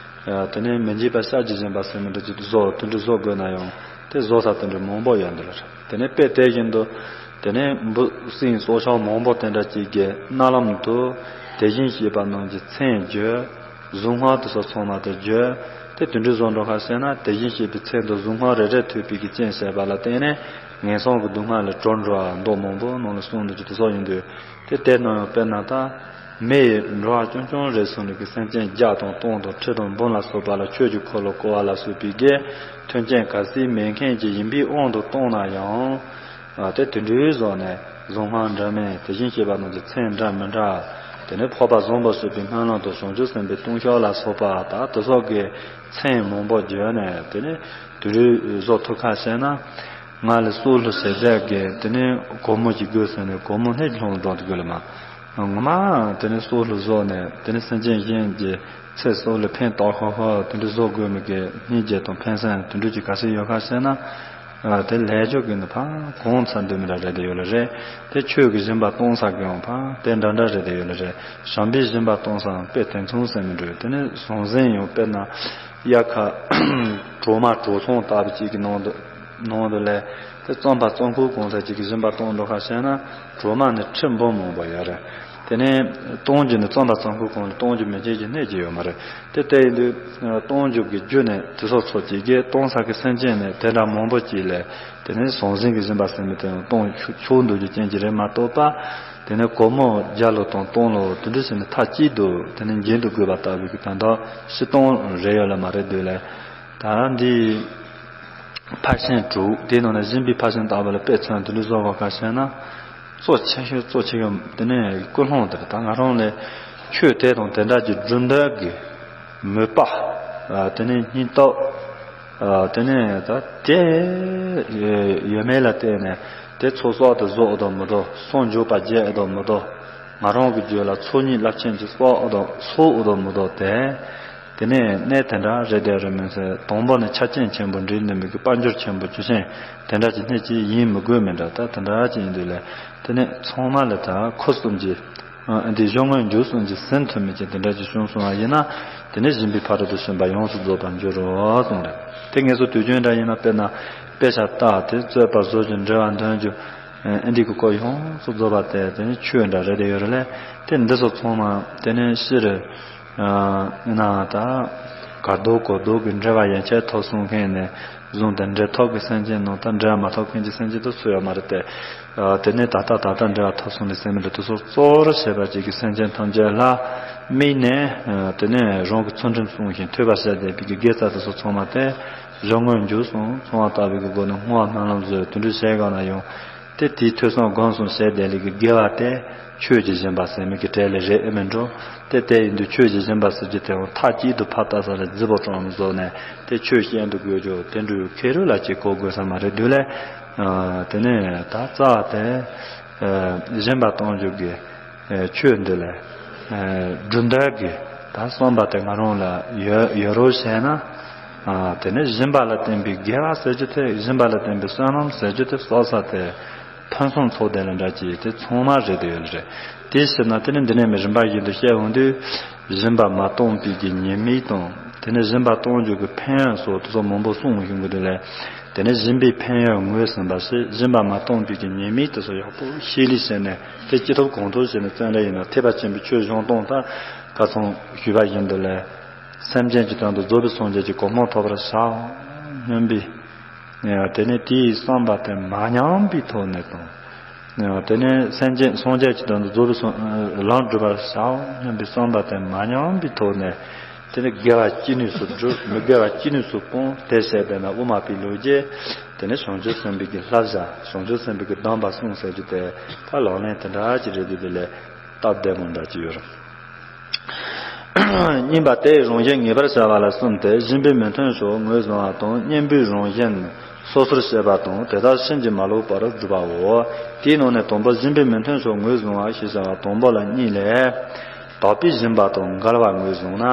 ཨ། དེ་ནས་མི་འཇིགས་པ་ཞལ་གྱི་སྦྱིན་པ་ཟེར་མི་འདྲ་ཅིག་བཟོ། དེ་འདྲ་བཟོ་དགོས་ན་ཡང་དེ་བཟོ་ས་དེ་འདྲ་མང་པོ་ཡོད་འདུག་ལ། དེ་ནས་དཔེ་དེ་བཞིན་དུ་དེ་ནས་འབུ་སྲིན་སྲོག་ཆགས་མང་པོ་དེ་འདྲ་ཅིག་གི་རྣ་ལམ་དུ་དེ་བཞིན་གཤེགས་པ་རྣམས་ཀྱི་མཚན་བརྗོད། གཟུངས་སྔགས་དེ་ཚོ་ཚང་མ་དེ་བརྗོད། དེ་དེ་འདྲ་བཟོ་འགྲོ་ཁ་བཤད་ན་དེ་བཞིན་གཤེགས་པའི་མཚན་དང་གཟུངས་སྔགས་རེ་རེ་ཐོས་པའི་གི་རྐྱེན་བྱས་པ་ལ་བརྟེན་ནས་ངན་སོང་གི་སྡུག་བསྔལ་ལས་གྲོལ་འགྲོ་བ་མདོ་མང་པོ་ནང་ལ་གསུངས་འདུག་ཅིག་དེ་ཚོ་ཡིན་དུས། དེ་དེ་རྣམས་ཡང་དཔེར་ན་ད་མི་ཡི་འགྲོ་བ་རྐྱང་རྐྱང་རེ་ཟུང་ལ་གི་སེམས་ཅན་བརྒྱ་དང་སྟོང་དང་ཁྲི་དང་འབུམ་ལ་སོགས་པ་ལ་ཆོས་ཀྱི་འཁོར་ལོ་བསྐོར་བ་ལ་སོགས་པའི་གི་མཐུན་རྐྱེན་ག་སྲིད་མེད་མཁན་ཅིག་ཡིན་པའི་དབང་དུ་བཏང་ན་ཡང་། ཨ། དེ་དེ་འདྲའི་བཟོ་ནས། གཟུངས་སྔགས་འདྲ་མིན་དེ་བཞིན་གཤེགས་པ་རྣམས་ཀྱི་མཚན་འདྲ་མི་འདྲ། དེ་ནས་འཕགས་པ་བཟང་པོ་སྲིད་པའི་སྨོན་ལམ་དང་བྱང་ཆུབ་སེམས་དཔའི་ལྟུང་བཤགས་ལ་སོགས་པ་དག་དེ་སོགས་ཀྱི་མཚན་མང་པོ་བརྗོད་ནས། དེ་ནས་དུད་འགྲོའི་གཟུགས་ཐོབ་ཁ་བཤད་ན། ང་ལ་སྲོག་བླུ་བྱེད་མཛད་ཀྱི་དེ་ནས་སྒོར་མོ་ཅིག་དགོས་ཟེར་ནས་སྒོར་མོ་སྣེ་ལྷུང་འགྲོ་དགོས་ལ་མ། ངོ་མ་དེ་ནས་སྲོག་བླུ་བཟོ་ནས་དེ་ནས་སེམས་ཅན་གཞན་གྱི་ཚེ་སྲོག་ལ་ཕན་ཐོགས་ཤོག་ཤོག་དེ་འདྲ་བཟོ་དགོས་མི་གི་སྙིང་རྗེ་དང་ཕན་སེམས་དེ་འདྲ་ཅིག་ག་ཚོད་ཡོད་ཁ་བཤད་ན། དེ་ལས་ཆོག་གི་ནི་ཕ་གང་ཚ་འདོད་མི་འདྲ་རེད་དེ་ཡོད་ལ་རེད། དེ་ཆོས་ཀྱི་སྦྱིན་པ་གཏོང་ས་གི་ཡང་ཕ་དེ་འདྲ་འདྲ་རེད་དེ་ཡོད་ལ་རེད། བྱམས་པའི་སྦྱིན་པ་གཏོང་སའང་དཔེ་དེ་མཚུངས་ཟེར་མི་འགྲོ། དེ་ནས་ཟང་ཟིང་ཡང་དཔེར་ན་དབྱར་ཁ་གྲོ་མ་གྲོ་ཚང་ལྟ་བུ་ཅིག་གི་ནང་དུ་ནང་དུ་ལས། དེ་རྩམ་པ་རྩམ་ཁུག་གང་ཚ་ཅིག་གི་སྦྱིན་པ་གཏོང་འགྲོ་ཁ་བཤད་ན་གྲོ་མ་ནི་ཁྲི་འབུམ་མང་པོ་ཡོད་རེད། དེ་ནས་གཏོང་རྒྱུ་ནི་རྩམ་པ་རྩམ་ཁུག་གང་ལ་གཏོང་རྒྱུ་མི་བྱེད་ཀྱི་གནས་ཀྱི་ཡོད་མ་རེད། དེ་ལྟ་ཡིན་དུས་གཏོང་རྒྱུ་གི་རྒྱུ་ནི་དེ་སོགས་ཚོ་ཅིག་གིས་གཏོང་ས་གི་སེམས་ཅན་ནི་དེ་འདྲ་མང་པོ་ཅིག་ལས། དེ་ནས་ཟང་ཟིང་གི་སྦྱིན་པ་ཟེར་མི་དེ་ཡང་གཏོང་ཆོག་ཆོག་འདུག་རྒྱུ་རྐྱེན་གྱིས་རེད་མ་གཏོགས་པ། དེ་ནས་སྒོར་མོ་བརྒྱ་ལོ་དང་སྟོང་ལོ་དེ་འདྲ་ཟེར་ནས་མཐའ་གཅིག་ཏུ་དེ་ནས་འགྱིང་དུ་དགོས་པ་ལྟ་བུའི་གི་དོན་དག་སྤྱིར་བཏང་རེ་ཡོད་ལ་མ་རེད་འདུག་ལས། ད་འདི་ཕར་ཕྱིན་དྲུག་དེའི་ནང་ནས་སྦྱིན་པའི་ཕར་ཕྱིན་ལྟ་བུ་ལ་དཔེ་མཚོན་དེ་འདྲ་བཟོ་བ་ག་བཤད་ན། གཙོ་ཆེ་ཤོས་གཙོ་ཆེ་ཤོས་དེ་ནས་ཀུན་སློང་དེ་རེད། ད་ང་རང་ལས་ཆོས་དེ་དང་དེ་འདྲ་གྱི་སྒྲུབ་འདོད་ཀྱི་མོས་པ། དེ་ནས་སྙིང་སྟོབས། དེ་ནས་ད་དེ་ཡོད་མེད་ལ་བལྟས་ནས་དེ་ཚོགས་གསོག་ཏུ་བཟོ་འོ་དོ་མི་དོ་སངས་རྒྱས་པ་རྒྱས་འོ་དོ་མི་དོ། ང་རང་གི་རྒྱུད་ལ་ཚོགས་གཉིས་རླབས་ཆེན་གྱི་གསོག་འོ་དོ་གསོག་འོ་དོ་མི་དོ་དེ། དེ་ནས་གནས་དེ་འདྲ་རེད་དེ་རེད་མིན་ཟེར། དང་པོ་ནས་ཆ་རྐྱེན་ཆེན་པོ་འདྲེས་ནས་མི་དགོས། དཔལ་འབྱོར་ཆེན་པོ་ཆུ་ཆེན་དེ་འདྲ་ཅིག་སྣེ་གཅིག་ཡིན་མི་དགོས་མི་འདྲ། ད་དེ་འདྲ་ཅིག་ཡིན་དུས་ལས་དེ་ནས་ཚང་མ་ལ་ད་ཁོ་གསུམ་གྱི་འདི་གཞུང་དངོས་འཇུག་གསུམ་གྱི་ཟིན་ཐུབ་མི་ཅིག་དེ་འདྲ་ཅིག་བྱུང་སོང་བ་ཡིན་ན། དེ་ནས་སྦྱིན་པའི་ཕ་རོལ་ཏུ་ཕྱིན་པ་ཡོངས་སུ་རྫོགས་པར་འགྱུར་རོ་གསུངས་རེད། དེ་ངེད་ཚོ་དུས་རྒྱུན་འདྲ་ཡིན་ན་དཔེར་ན་དཔེ་ཆ་ལྟ་དེ་རྩོད་པ་བཟོ་རྒྱུ་འབྲེལ་བ་འདོན་རྒྱུ། ཨེ་འདི་གི་སྐོར་ཡོངས་སུ་རྫོགས་པ་དེ་དེ་ནི་ཆོས་འདྲ་རེད་དེ་ཡོད་རེད་ལས། དེ་འདི་ཚོ་ཚང་མ་དེ་ནི་ཤི་རེད། ཨ་ན་ད་གར་ལྡོག་གོ་ལྡོག་གི་འབྲེལ་བ་ཡན་ཆད་ཐོབ་སོང་མཁན་ནས་བཟུང་སྟེ་འབྲེལ་ཐོབ་ཀྱི་སེམས་ཅན་ནང་ད་འབྲེལ་བ་མ་ཐོབ་མཁན་གྱི་སེམས་ཅན་དུ་ཚུད་ཡོད་མ་རེད་དེ། ཨ་དེ་ནི་ད་ལྟ་ད་ལྟ་འབྲེལ་བ་ཐོབ་སོང་ནས་སེམས་མི་འདྲ་དུ་སོགས་གཙོ་བོར་བྱེད་པ་ཅིག་གི་སེམས་ཅན་ཐམས་ཅད་ལ་དམིགས་ནས། ཨ་དེ་ནས་རང་གི་ཚུལ་ཁྲིམས་སྲུང་ཞིང་ཐོས་པ་བྱས་བསྡད་པའི་གི་དགེ་རྩ་དུ་སོགས་ཚང་མ་དེ། གཞུང་དངོས་འཇུག་གསུམ་ཚང་བ་ལྟ་བུའི་གི་སྒོ་ནས་བསྔོ་བ་སྨོན་ལམ་བཟོས་དེ་འདྲ་བྱས་ག་ན་ཡང་། དེ་དེའི་ཐོས་བསམ་སྒོམ་གསུམ་བྱས་དེ་ལས་ཀྱི་དགེ་བ་དེ་ཆོས་ཀྱི་སྦྱིན་པ་ཟེར་མི་གི་གྲས་ལས་རེད་ཨེ་མིན་འགྲོ། དེ་དེ་ཡིན་དུས་ཆོས་ཀྱི་སྦྱིན་པ་ཟེར་རྒྱུ་དེའང་མཐའ་གཅིག་ཏུ་ཕར་ལྟ་ས་ལ་རྫི་བོ་གྲོང་བཟོ་ནས་དེ་ཆོས་གཞན་དུ་དགོས་རྒྱུ་དེ་འདྲའི་ཁེ་རུ་ལ་ཅིག་གོ་དགོས་ས་མ་རེད་འདུག་ལས། དེ་ནས་ད་རྩ་བ་དེ་སྦྱིན་པ་གཏོང་རྒྱུ་གི་ཆོས་འདི་ལས་སྒྲུབ་འདོད་ཀྱི་ད་བསམ་པ་དེ་ང་རང་ལ་ཡོད་ཡོད་རོགས་བྱས་ན། དེ་ནས་སྦྱིན་པ་ལ་བརྟེན་པའི་དགེ་བ་ཟེར་རྒྱུ་དེ་སྦྱིན་པ་ལ་བརྟེན་པའི་བསོད་ནམས་ཟེར་རྒྱུ་དེ་གསོག་ས་དེ་ཕུན་སུམ་ཚོགས་ལྡན་ལ་འདྲ་ཅིག་དེ་ཚང་མ་རེད་དེ་ཡོད་རེད། དེ་ཕྱིར་ན་དེ་ནས་འདི་ནས་མི་རིམ་པ་བཞིན་དུ་བཤད་འོང་དུས་སྦྱིན་པ་མ་གཏོང་པའི་གི་ཉེས་དམིགས་དང་དེ་ནས་སྦྱིན་པ་གཏོང་རྒྱུ་གི་ཕན་ཡོན་སོགས་དེ་ཚོ་མང་པོ་གསུངས་ཡོང་གི་འདུག་ལས། དེ་ནས་སྦྱིན་པའི་ཕན་ཡོན་ངོས་ཟིན་པ་ཞིག་སྦྱིན་པ་མ་གཏོང་པའི་གི་ཉེས་དམིགས་དེ་ཚོ་ཡག་པོ་ཤེས་ལི་བྱས་ནས་དེ་ཅི་ཐུབ་གང་ཐུབ་བྱས་ནས་བཙལ་ལེ་ཡིན་ན་ཐེག་པ་ཆེན་པོའི་ཆོས་གཞུང་སྟོང་ད་ཁ་ཚང་ཞུས་པ་བཞིན་དུ་ལས། སེམས་ཅན་གྱི་དོན་དུ་རྫོགས་པའི་སངས་རྒྱས་ཀྱི་གོ་འཕང་ཐོབ་པར་བྱའོ་སྙམ་པའི། དེ་ནས་དེའི་བསམ་པ་དེ་མ་ཉམས་པའི་ཐོག་ནས་དང་། དེ་ནས་སེམས་ཅན་སངས་རྒྱས་ཀྱི་དོན་དུ་རྫོགས་པའི་སངས་ལམ་བསྒྲུབ་པར་བྱའོ་སྙམ་པའི་བསམ་པ་དེ་མ་ཉམས་པའི་ཐོག་ནས། དེ་ནས་དགེ་བ་ཅི་ནུས་སུ་བསྒྲུབ་མི་དགེ་བ་ཅི་ནུས་སུ་སྤོང་དེ་བྱས་པས་ན་དབུ་མ་པའི་ལོ་རྒྱུས། དེ་ནས་བྱང་ཆུབ་སེམས་དཔའི་གི་བསླབ་བྱ་བྱང་ཆུབ་སེམས་དཔའི་གི་གདམས་པ་གསུངས་ཟེར་རྒྱུ་དེ་ད་ལག་ལེན་དེ་འདྲ་ཅིག་རེད་འདུག་དེ་ལས་སྟབས་བདེ་མོ་འདྲ་ཅིག་ཡོད་རེད། གཉིས་པ་དེའི་རང་བཞིན་ངེས་པར་བྱ་བ་ལ་གསུམ་སྟེ། སྦྱིན་པའི་མི་མཐུན་ཕྱོགས་ངོས་བཟུང་བ་དང་། གཉེན་པོའི་རང་བཞིན་སོ་སོར་བཤད་པ་དང་། དེ་དག་ཕྱིན་ཅི་མ་ལོག་པར་སྒྲུབ་པའོ། དེའི་ནང་ནས་དང་པོ་སྦྱིན་པའི་མི་མཐུན་ཕྱོགས་ངོས་བཟུང་བ་ཞེས་བྱ་བ་དང་པོ་ལ་གཉིས་ལས། དག་པའི་སྦྱིན་པ་དང་འགལ་བ་ངོས་བཟུང་ན་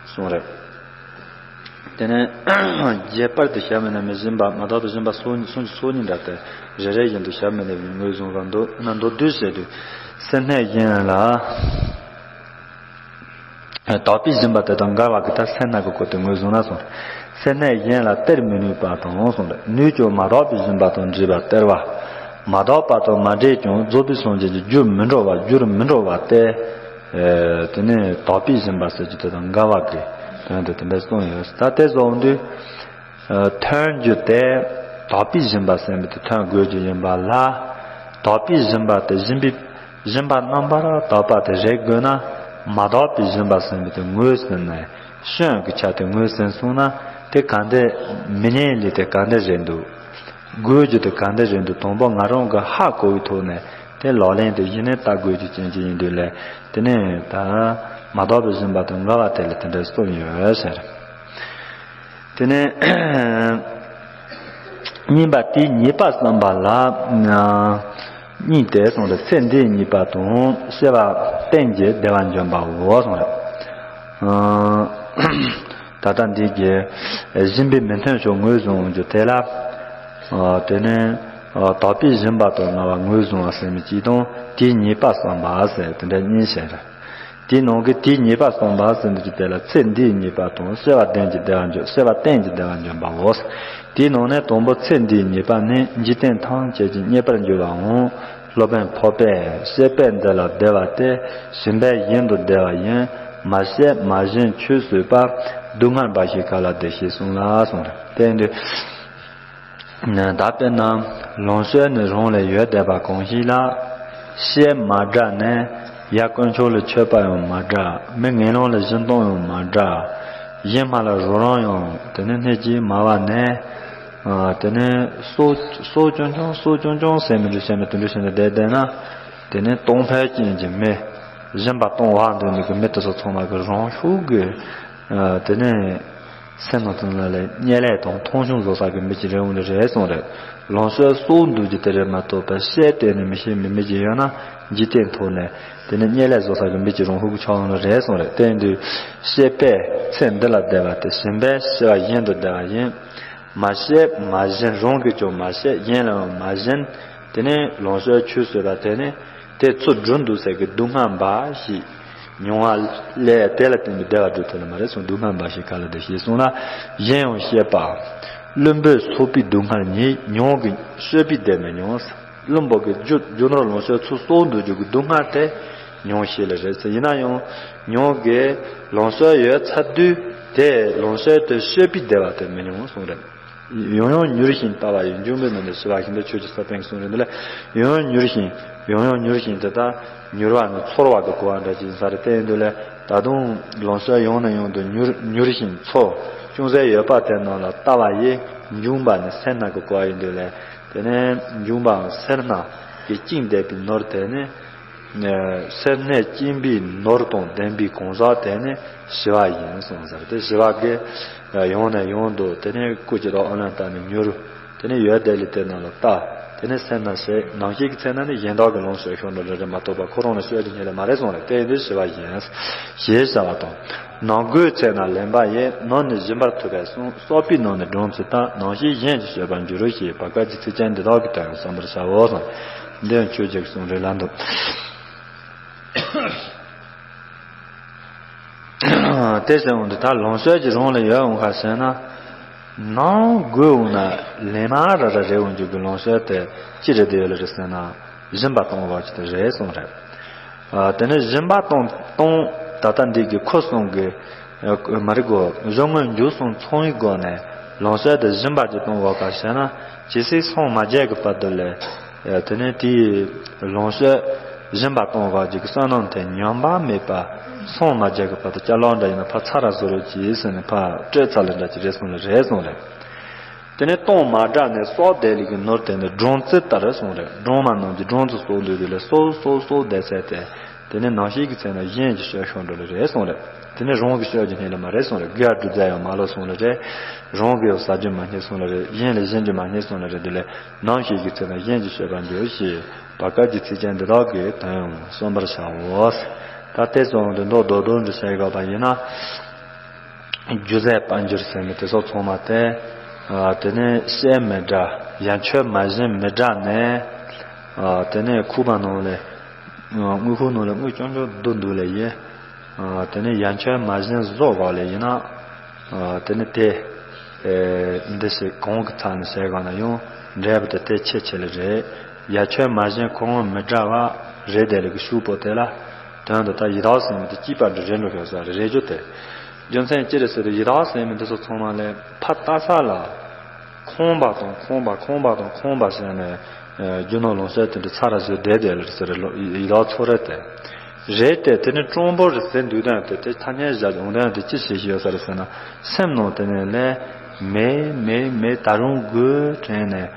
གསུངས་རེད། དེ་ནས་རྒྱས་པར་དུ་བྱ་མི་ནུས་པའི་སྦྱིན་པ་མ་དག་པའི་སྦྱིན་པ་སོ་གསུམ་གྱི་ཚོགས་གཉིས་འདྲ་སྟེ། རེ་རེ་བཞིན་དུ་བྱ་མི་ནུས་པའི་ངོས་བཟུང་བ་མདོར་ན་མདོར་བསྡུས་བྱས་ཏེ། སེར་སྣའི་དབྱེན་ལ། དག་པའི་སྦྱིན་པ་དེ་དང་འགལ་བ་གི་ད་སེར་སྣ་གི་སྐོར་དེ་ངོས་བཟུང་ན་གསུངས། སེར་སྣའི་དབྱེན་ལ་སྟེར་མི་ནུས་པ་དང་གསུངས་ཏེ། ནུས་ཀྱང་མ་དག་པའི་སྦྱིན་པ་དང་འདྲེས་པ་སྟེར་བ། མ་དག་པ་དང་མ་འདྲེས་ཀྱང་རྫོགས་པའི་སངས་རྒྱས་ཀྱི་རྒྱུར་མི་འགྲོ་བ་རྒྱུར་མི་འགྲོ་བ་སྟེ། དེ་ནས་དག་པའི་སྦྱིན་པ་ཟེར་རྒྱུ་དེ་དང་འགལ་བ་གི་དོན་དུ་དེ་འདྲ་གསུངས་ཡོད། ད་དེ་ཚོ་འོང་དུས། ཐོན་རྒྱུ་དེ་དག་པའི་སྦྱིན་པ་ཟེར་མི་དེ་ཐོན་དགོས་རྒྱུ་ཡིན་པ་ལ། དག་པའི་སྦྱིན་པ་དེ་སྦྱིན་པའི་སྦྱིན་པ་རྣམ་པར་དག་པ་དེ་རེག་དགོས་ན། མ་དག་པའི་སྦྱིན་པ་ཟེར་མི་དེ་ངོས་ཟིན་ནས་སྐྱོན་གྱི་ཆ་དེ་ངོས་ཟིན་སོང་ན། དེ་ག་འདྲ་མི་ཉན་ལས་དེ་ག་འདྲ་རེད་འདུག་དགོས་རྒྱུ་དེ་ག་འདྲ་རེད་འདུག་དང་པོ་ང་རང་གི་ཧ་གོ་བའི་ཐོག་ནས་དེ་ལག་ལེན་དུ་གཞི་ནས་བསྟར་དགོས་རྒྱུ་ཅན་ཅིག་ཡིན་དུས་ལས། དེ་ནས་ད་མ་དག་པའི་སྦྱིན་པ་དང་ལྔ་པ་དེ་ལ་དེ་འདྲ་གསུངས་ཡོད་ཟེར། དེ་ནས་གཉིས་པ་དེའི་ཉེས་པ་བསམ་པ་ལ་གཉིས་ཏེ་གསུངས་ཏེ། ཚེ་འདིའི་ཉེས་པ་དང་བསྐལ་པ་གཏན་གྱི་བདེ་བ་འབྱོན་པའོ་གསུངས་རེད། ད་ལྟ་འདི་གི་སྦྱིན་པའི་མི་མཐུན་ཕྱོགས་ངོས་བཟུང་རྒྱུ་དེ་ལ། དེ་ནས་དག་པའི་སྦྱིན་པ་དང་ལྔ་པ་ངོས་བཟུང་བ་ཟེར་མི་གཅིག་དང་དེའི་ཉེས་པ་བསམ་པ་ཟེར་དེ་འདྲ་གཉིས་བཤད་རེད། དེའི་ནང་གི་དེའི་ཉེས་པ་བསམ་པ་ཟེར་འདུག་ཅིག་དེ་ལ་ཚེ་འདིའི་ཉེས་པ་དང་བསྐལ་པ་གཏན་གྱི་བདེ་བ་འབྱོན། བསྐལ་པ་གཏན་གྱི་བདེ་བ་འབྱོན་པའོ། དེའི་ནང་ནས་དང་པོ་ཚེ་འདིའི་ཉེས་པ་ནི། འཇིག་རྟེན་ཐམས་ཅད་ཀྱིས་རྙེད་པར་འགྱུར་བའམ། སློབ་དཔོན་འཕགས་པས་བཤད་པས་འདི་ལ་བདེ་བ་སྟེ། སྦྱིན་པས་གཞན་དུ་བདེ་བ་ཡིན། མ་བཤད་མ་བཞེངས་ཆོས་ཟོས་པ། སྡུག་བསྔལ་འབའ་ཞིག་ག་ལ་བདེ་ཞེས་གསུངས་ལ་གསུངས་རེད། དེ་ཡིན་དུས། ད་དཔེར་ན་ལོངས་སྤྱོད་ནི་རང་ལ་ཡོད་བསྡད་པ་གང་ཞིག་ལ། བཤད་མ་བསྒྲགས་ནས་ཡབ་དཀོན་མཆོག་ལ་མཆོད་པ་ཡང་མ་བསྒྲགས། མི་ངན་སློང་ལ་སྦྱིན་གཏོང་ཡང་མ་བསྒྲགས། གཞན་ཕར་ལ་རོགས་རམ་ཡང་དེ་ནས་སྣེ་གཅིག་མ་བ་ནས། དེ་ནས་གསོག་གསོག་ཆུང་ཆུང་གསོག་ཆུང་ཆུང་ཟེར་མི་འདྲ་བྱས་ནས་དེ་འདྲ་བྱས་ནས་བསྡད་བསྡད་ན། དེ་ནས་གཏོང་ཕོད་ཅན་གྱི་མི། སྦྱིན་པ་གཏོང་བར་འདོད་མི་གི་མི་དེ་ཚོ་ཚང་མ་གི་རང་ཤུགས་ཀྱིས། དེ་ནས་སེམས་ནང་དོན་ལ་ལས་བརྙས་ལས་དང་མཐོང་ཆུང་བཟོ་ས་གི་མི་ཅིག་རེད་འོང་ནི་རེད་གསུངས་རེད། ལོངས་སྤྱོད་གསོག་འདུག་རྒྱུ་དེ་རེད་མ་གཏོགས་པ་བཤད་གཏན་ནས་མི་ཤེས་མི་མི་ཅིག་ཡོད་ན་འཇིག་རྟེན་ཐོག་ནས་དེ་ནས་བརྙས་ལས་བཟོ་ས་གི་མི་ཅིག་རང་ཤུགས་ཀྱིས་ཆགས་འོང་ནི་རེད་གསུངས་རེད། དེ་ཡིན་དུས་བཤད་པས་ཚེ་འདི་ལ་བདེ་བ་སྟེ། སྦྱིན་པས་བསྐལ་པ་གཞན་དུ་བདེ་བ་ཡིན། མ་བཤད་མ་བཞེངས། རང་གིས་ཀྱང་མ་བཤད། གཞན་ལ་ཡང་མ་བཞེངས། དེ་ནས་ལོངས་སྤྱོད་ཆོས་ཟོས་པ་དེ་ནི་དེ་ཚུར་སྒྲུབ་འདུག་ཟེར་གི་སྡུག་བསྔལ་འབའ་ཞིག་མྱོང་བ་ལས་དེ་ལ་བརྟེན་པའི་བདེ་བ་སྒྲུབ་ཐུབ་ནི་མ་རེད་གསུངས། སྡུག་བསྔལ་འབའ་ཞིག་ག་ལ་བདེ་ཞེས་གསུངས་ན། གཞན་ཡང་བཤད་པ། བླུན་པོས་བསགས་པའི་སྡུག་བསྔལ་ཉིད་མྱོང་གི་སྤྱོད་པས་བདེ་མི་མྱོང་། བླུན་པོ་གི་རྒྱུ་རྒྱུ་ནོར་ལོངས་སྤྱོད་ཚུར་གསོག་འདུག་རྒྱུ་གི་སྡུག་བསྔལ་དེ་མྱོང་ཤེས་ལེ་རེད་ཟེར། ཡིན་ན་ཡང་མྱོང་གི་ལོངས་སྤྱོད་ཡོད་ཚར་དུས་དེ་ལོངས་སྤྱོད་དེ་སྤྱོད་པས་བདེ་བ་དེ་མི་མྱོང་གསུངས་རེད། ཡང་ཡང་མྱུར་ཞིང་ལྟ་བ་ཡིས། འབྱུང་པོའི་ནང་ནས་ཞི་བ་ཞིང་། འདི་ཆོས་ཀྱི་ས་པཎ་གྱིས་གསུངས་རེད། འདི་ལ་ཡང་ཡང་མྱུར་ཞིང་ཡང་ཡང་མྱུར་ཞིང་དེ་ལྟར་མྱུར་བ་ནི་ཚོར་བ་དང་གོ་བ་འདྲ་ཅིག་ཡིན་ས་རེད། དེ་ཡིན་དུས་ལས་ད་དུང་ལོངས་སྤྱོད་ཡང་ནས་ཡང་དུ་མྱུར་མྱུར་ཞིང་ཚོར་ཅུང་ཟད་ཡོད་པ་དེ་རྣམས་ལ་ལྟ་བ་ཡིས། འབྱུང་པ་ནི་སེར་སྣ་གི་གོ་བ་ཡིན་དུས་ལས། དེ་ནས་འབྱུང་པའམ་སེར་སྣ་གིས་བཅིངས་བསྡད་པའི་ནོར་དེ་ནི། སེར་སྣས་བཅིངས་པའི་ནོར་དང་ལྡན་པའི་གང་ཟག་དེ་ནི་ཞི་བ་ཡིན་གསུངས་ཟེར། དེ་ཞི་བ་གིས་ཡང་ནས་ཡང་དུ་དེ་ནི་སྐུ་ཅི་ལྟར་ཨོ་ལན་བཏབ་ནས་མྱུར། དེ་ནི་ཡོད་བསྡད་ལས་དེ་རྣམས་ལ་ལྟ། དེ་ནི་སེར་སྣ་ཞེས་ནམ་ཞིག་གི་ཚེ་ན་ནི་གཞན་དག་གི་ལོངས་སྤྱོད་ཤོར་འགྲོ་རེ་རེ་མ་གཏོགས་པ་ཁོ་རང་ལ་སྤྱོད་རྒྱུ་ཉིད་ལས་མ་རེད་གསུངས་རེད། དེ་ཡིན་དུས་ཞི་བ་ཡིན། ཞེས་བྱ་བ་དང་། ནམ་དགོས་ཚེ་ན་ལེན་པ་ཡིས། ནམ་ནི་སྦྱིན་པར་ཐུབ་པས་གསུངས། བསགས་པའི་ནང་ནས་སྦྲང་རྩི་ལྟར། ནམ་ཞིག་གཞན་གྱིས་སྤྱོད་པར་འགྱུར་ཞེས་བར་སྐབས་ཀྱི་ཚིགས་བཅད་འདི་དག་གི་དོན་ཡང་བསམ་པར་བྱའོ་གསུངས། འདི་ཡང་ཆོས་རྗེ་གི་གསུང་རེད་ལ་འདུག་དེ་ཟེར་འོང་དུས་ད་ལོངས་སྤྱོད་ཀྱི་རང་ལ་ཡོད་འོང་ག་ཟེར་ན། ནམ་དགོས་འོང་ན་ལེན་མ་ར་ར་རེད་འོང་རྒྱུ་གི་ལོངས་སྤྱོད་དེ་ཅི་རེད་དེ་ཡོད་ལ་རེད་ཟེར་ན། སྦྱིན་པ་གཏོང་བ་ཅིག་དེ་རེད་གསུངས་རེད། དེ་ནས་སྦྱིན་པ་གཏོང་གཏོང་ད་ལྟ་འདི་གི་ཁོ་གསུམ་གི་མ་རིག་གོ་གཞུང་དངོས་འཇུག་གསུམ་ཚང་བའི་སྒོ་ནས་ལོངས་སྤྱོད་དེ་སྦྱིན་པ་ཅིག་གཏོང་བ་ག་ཟེར་ན། ཇི་སྲིད་སངས་མ་རྒྱས་ཀྱི་བར་དུ་ལས། དེ་ནས་དེའི་ལོངས་སྤྱོད་སྦྱིན་པ་གཏོང་བ་ཅིག་གི་བསོད་ནམས་དེ་ཉམས་པ་མེད་པ་སངས་མ་རྒྱས་ཀྱི་བར་དུ་ཅ་ལག་འདྲ་ཡིན་ན་ཕར་ཚར་ར་བཟོ་རོགས་གྱིས་ཟེར་ནས་ཕར་སྤྲད་ཚར་ལ་འདྲ་ཅིག་རེད་གསུངས་ལ་རེད་གསུངས་རེད། དེ་ནས་གཏོང་མ་དྲགས་ནས་བསགས་བསྡད་ལས་ཀྱི་ནོར་དེ་ནི་སྦྲང་རྩི་ལྟར་གསུངས་རེད། སྦྲང་མ་རྣམས་ཀྱིས་སྦྲང་རྩི་གསོག་འདོད་དུས་ལས་གསོག་གསོག་གསོག་བསྡད་ཚད་དེ། དེ་ནས་ནམ་ཞིག་གི་ཚེ་ན་གཞན་གྱིས་སྤྱོད་ཤོར་འགྲོ་ལེ་རེད་གསུངས་རེད། དེ་ནས་རང་གིས་སྤྱོད་རྒྱུ་རྙེད་ལེ་མ་རེད་གསུངས་རེད། དགེ་བ་སྒྲུབ་རྒྱུ་ཡང་མ་ལོ་གསུངས་ལེ་རེད། རང་གིས་ཡང་ཟ་རྒྱུ་མ་རྙེད་གསུངས་ལེ་རེད། གཞན་ལ་སྦྱིན་རྒྱུ་མ་རྙེད་གསུངས་ལེ་རེད། དེ་ལས་ནམ་ཞིག་གི་ཚེ་ན་གཞན་གྱིས་སྤྱོད་པར་འགྱུར་ཞེས་བར་སྐབས་ཀྱི་ཚིགས་བཅད་འདི་དག་གི་དོན་ཡང་བསམ་པར་བྱའོ། ད་དེ་ཙམ་དུ་མདོར་མདོར་མདོར་འདི་བཤད་དགོས་པ་ཡིན་ན། རྒྱུ་ཟད་དཔལ་འབྱོར་ཟེར་མི་དེ་ཚོ་ཚང་མ་དེ། དེ་ནས་བཤད་མི་དྲག་ཡ་མཆོད་མ་བཞེངས་མི་དྲག་ནས། དེ་ནས་ཁུག་པ་ནང་ལས། དངུལ་ཁུག་ནང་ལས་དངུལ་ཅུང་ཅུང་བསྡུ་འདུག་ལེ་ཡིན། དེ་ནས་ཡ་མཆོད་མ་བཞེངས་བཟོ་དགོས་ལེ་ཡིན་ན། དེ་ནས་དེ། འདི་ཞིག་གོང་གི་ཚར་ནས་བཤད་དགོས་ན་ཡང་འབྲས་བུ་དེ་དེ་ཆེ་ཆེ་ལེ་རེད། ཡ་མཆོད་མ་བཞེངས་གོང་མི་དྲག་པ་རེད་དེ་ལེ་གི་ཤུགས་པོ་དེ་ལ། དོན་དུ་ད་ཡི་དྭགས་ཟེར་མི་དེ་སྐྱིད་པ་འདྲ་རེད་འགྲོ་ཤོག་ས་རེད་རེད་རྒྱུ་དེ། རྒྱུ་མཚན་ཅི་རེད་ཟེར་དུས་ཡི་དྭགས་ཟེར་མི་འདི་ཚོ་ཚང་མ་ལས་ཕ་ལྟ་ས་ལ། ཁང་པ་དང་ཁང་པ་ཁང་པ་དང་ཁང་པ་ཟེར་ནས། རྒྱུ་ནོར་ལོངས་སྤྱོད་དེ་འདྲ་ཚར་ར་བཟོས་བསྡད་བསྡད་ལ་ཟེར་རེད་ལོ་ཡི་དྭགས་ཚོ་རེད་དེ། རེད་དེ་དེ་ནི་སྤྲང་པོ་རེད་ཟེར་འདུག་དོན་དེ་དེ་ཐ་སྙད་བཞག་འོང་དོན་དེ་ཅི་བྱེད་ཤེས་ཡོད་ས་རེད་ཟེར་ན་སེམས་ནང་དེ་ནས་ལས། མེད་མེད་མེད། ད་རུང་དགོས་དྲན་ནས་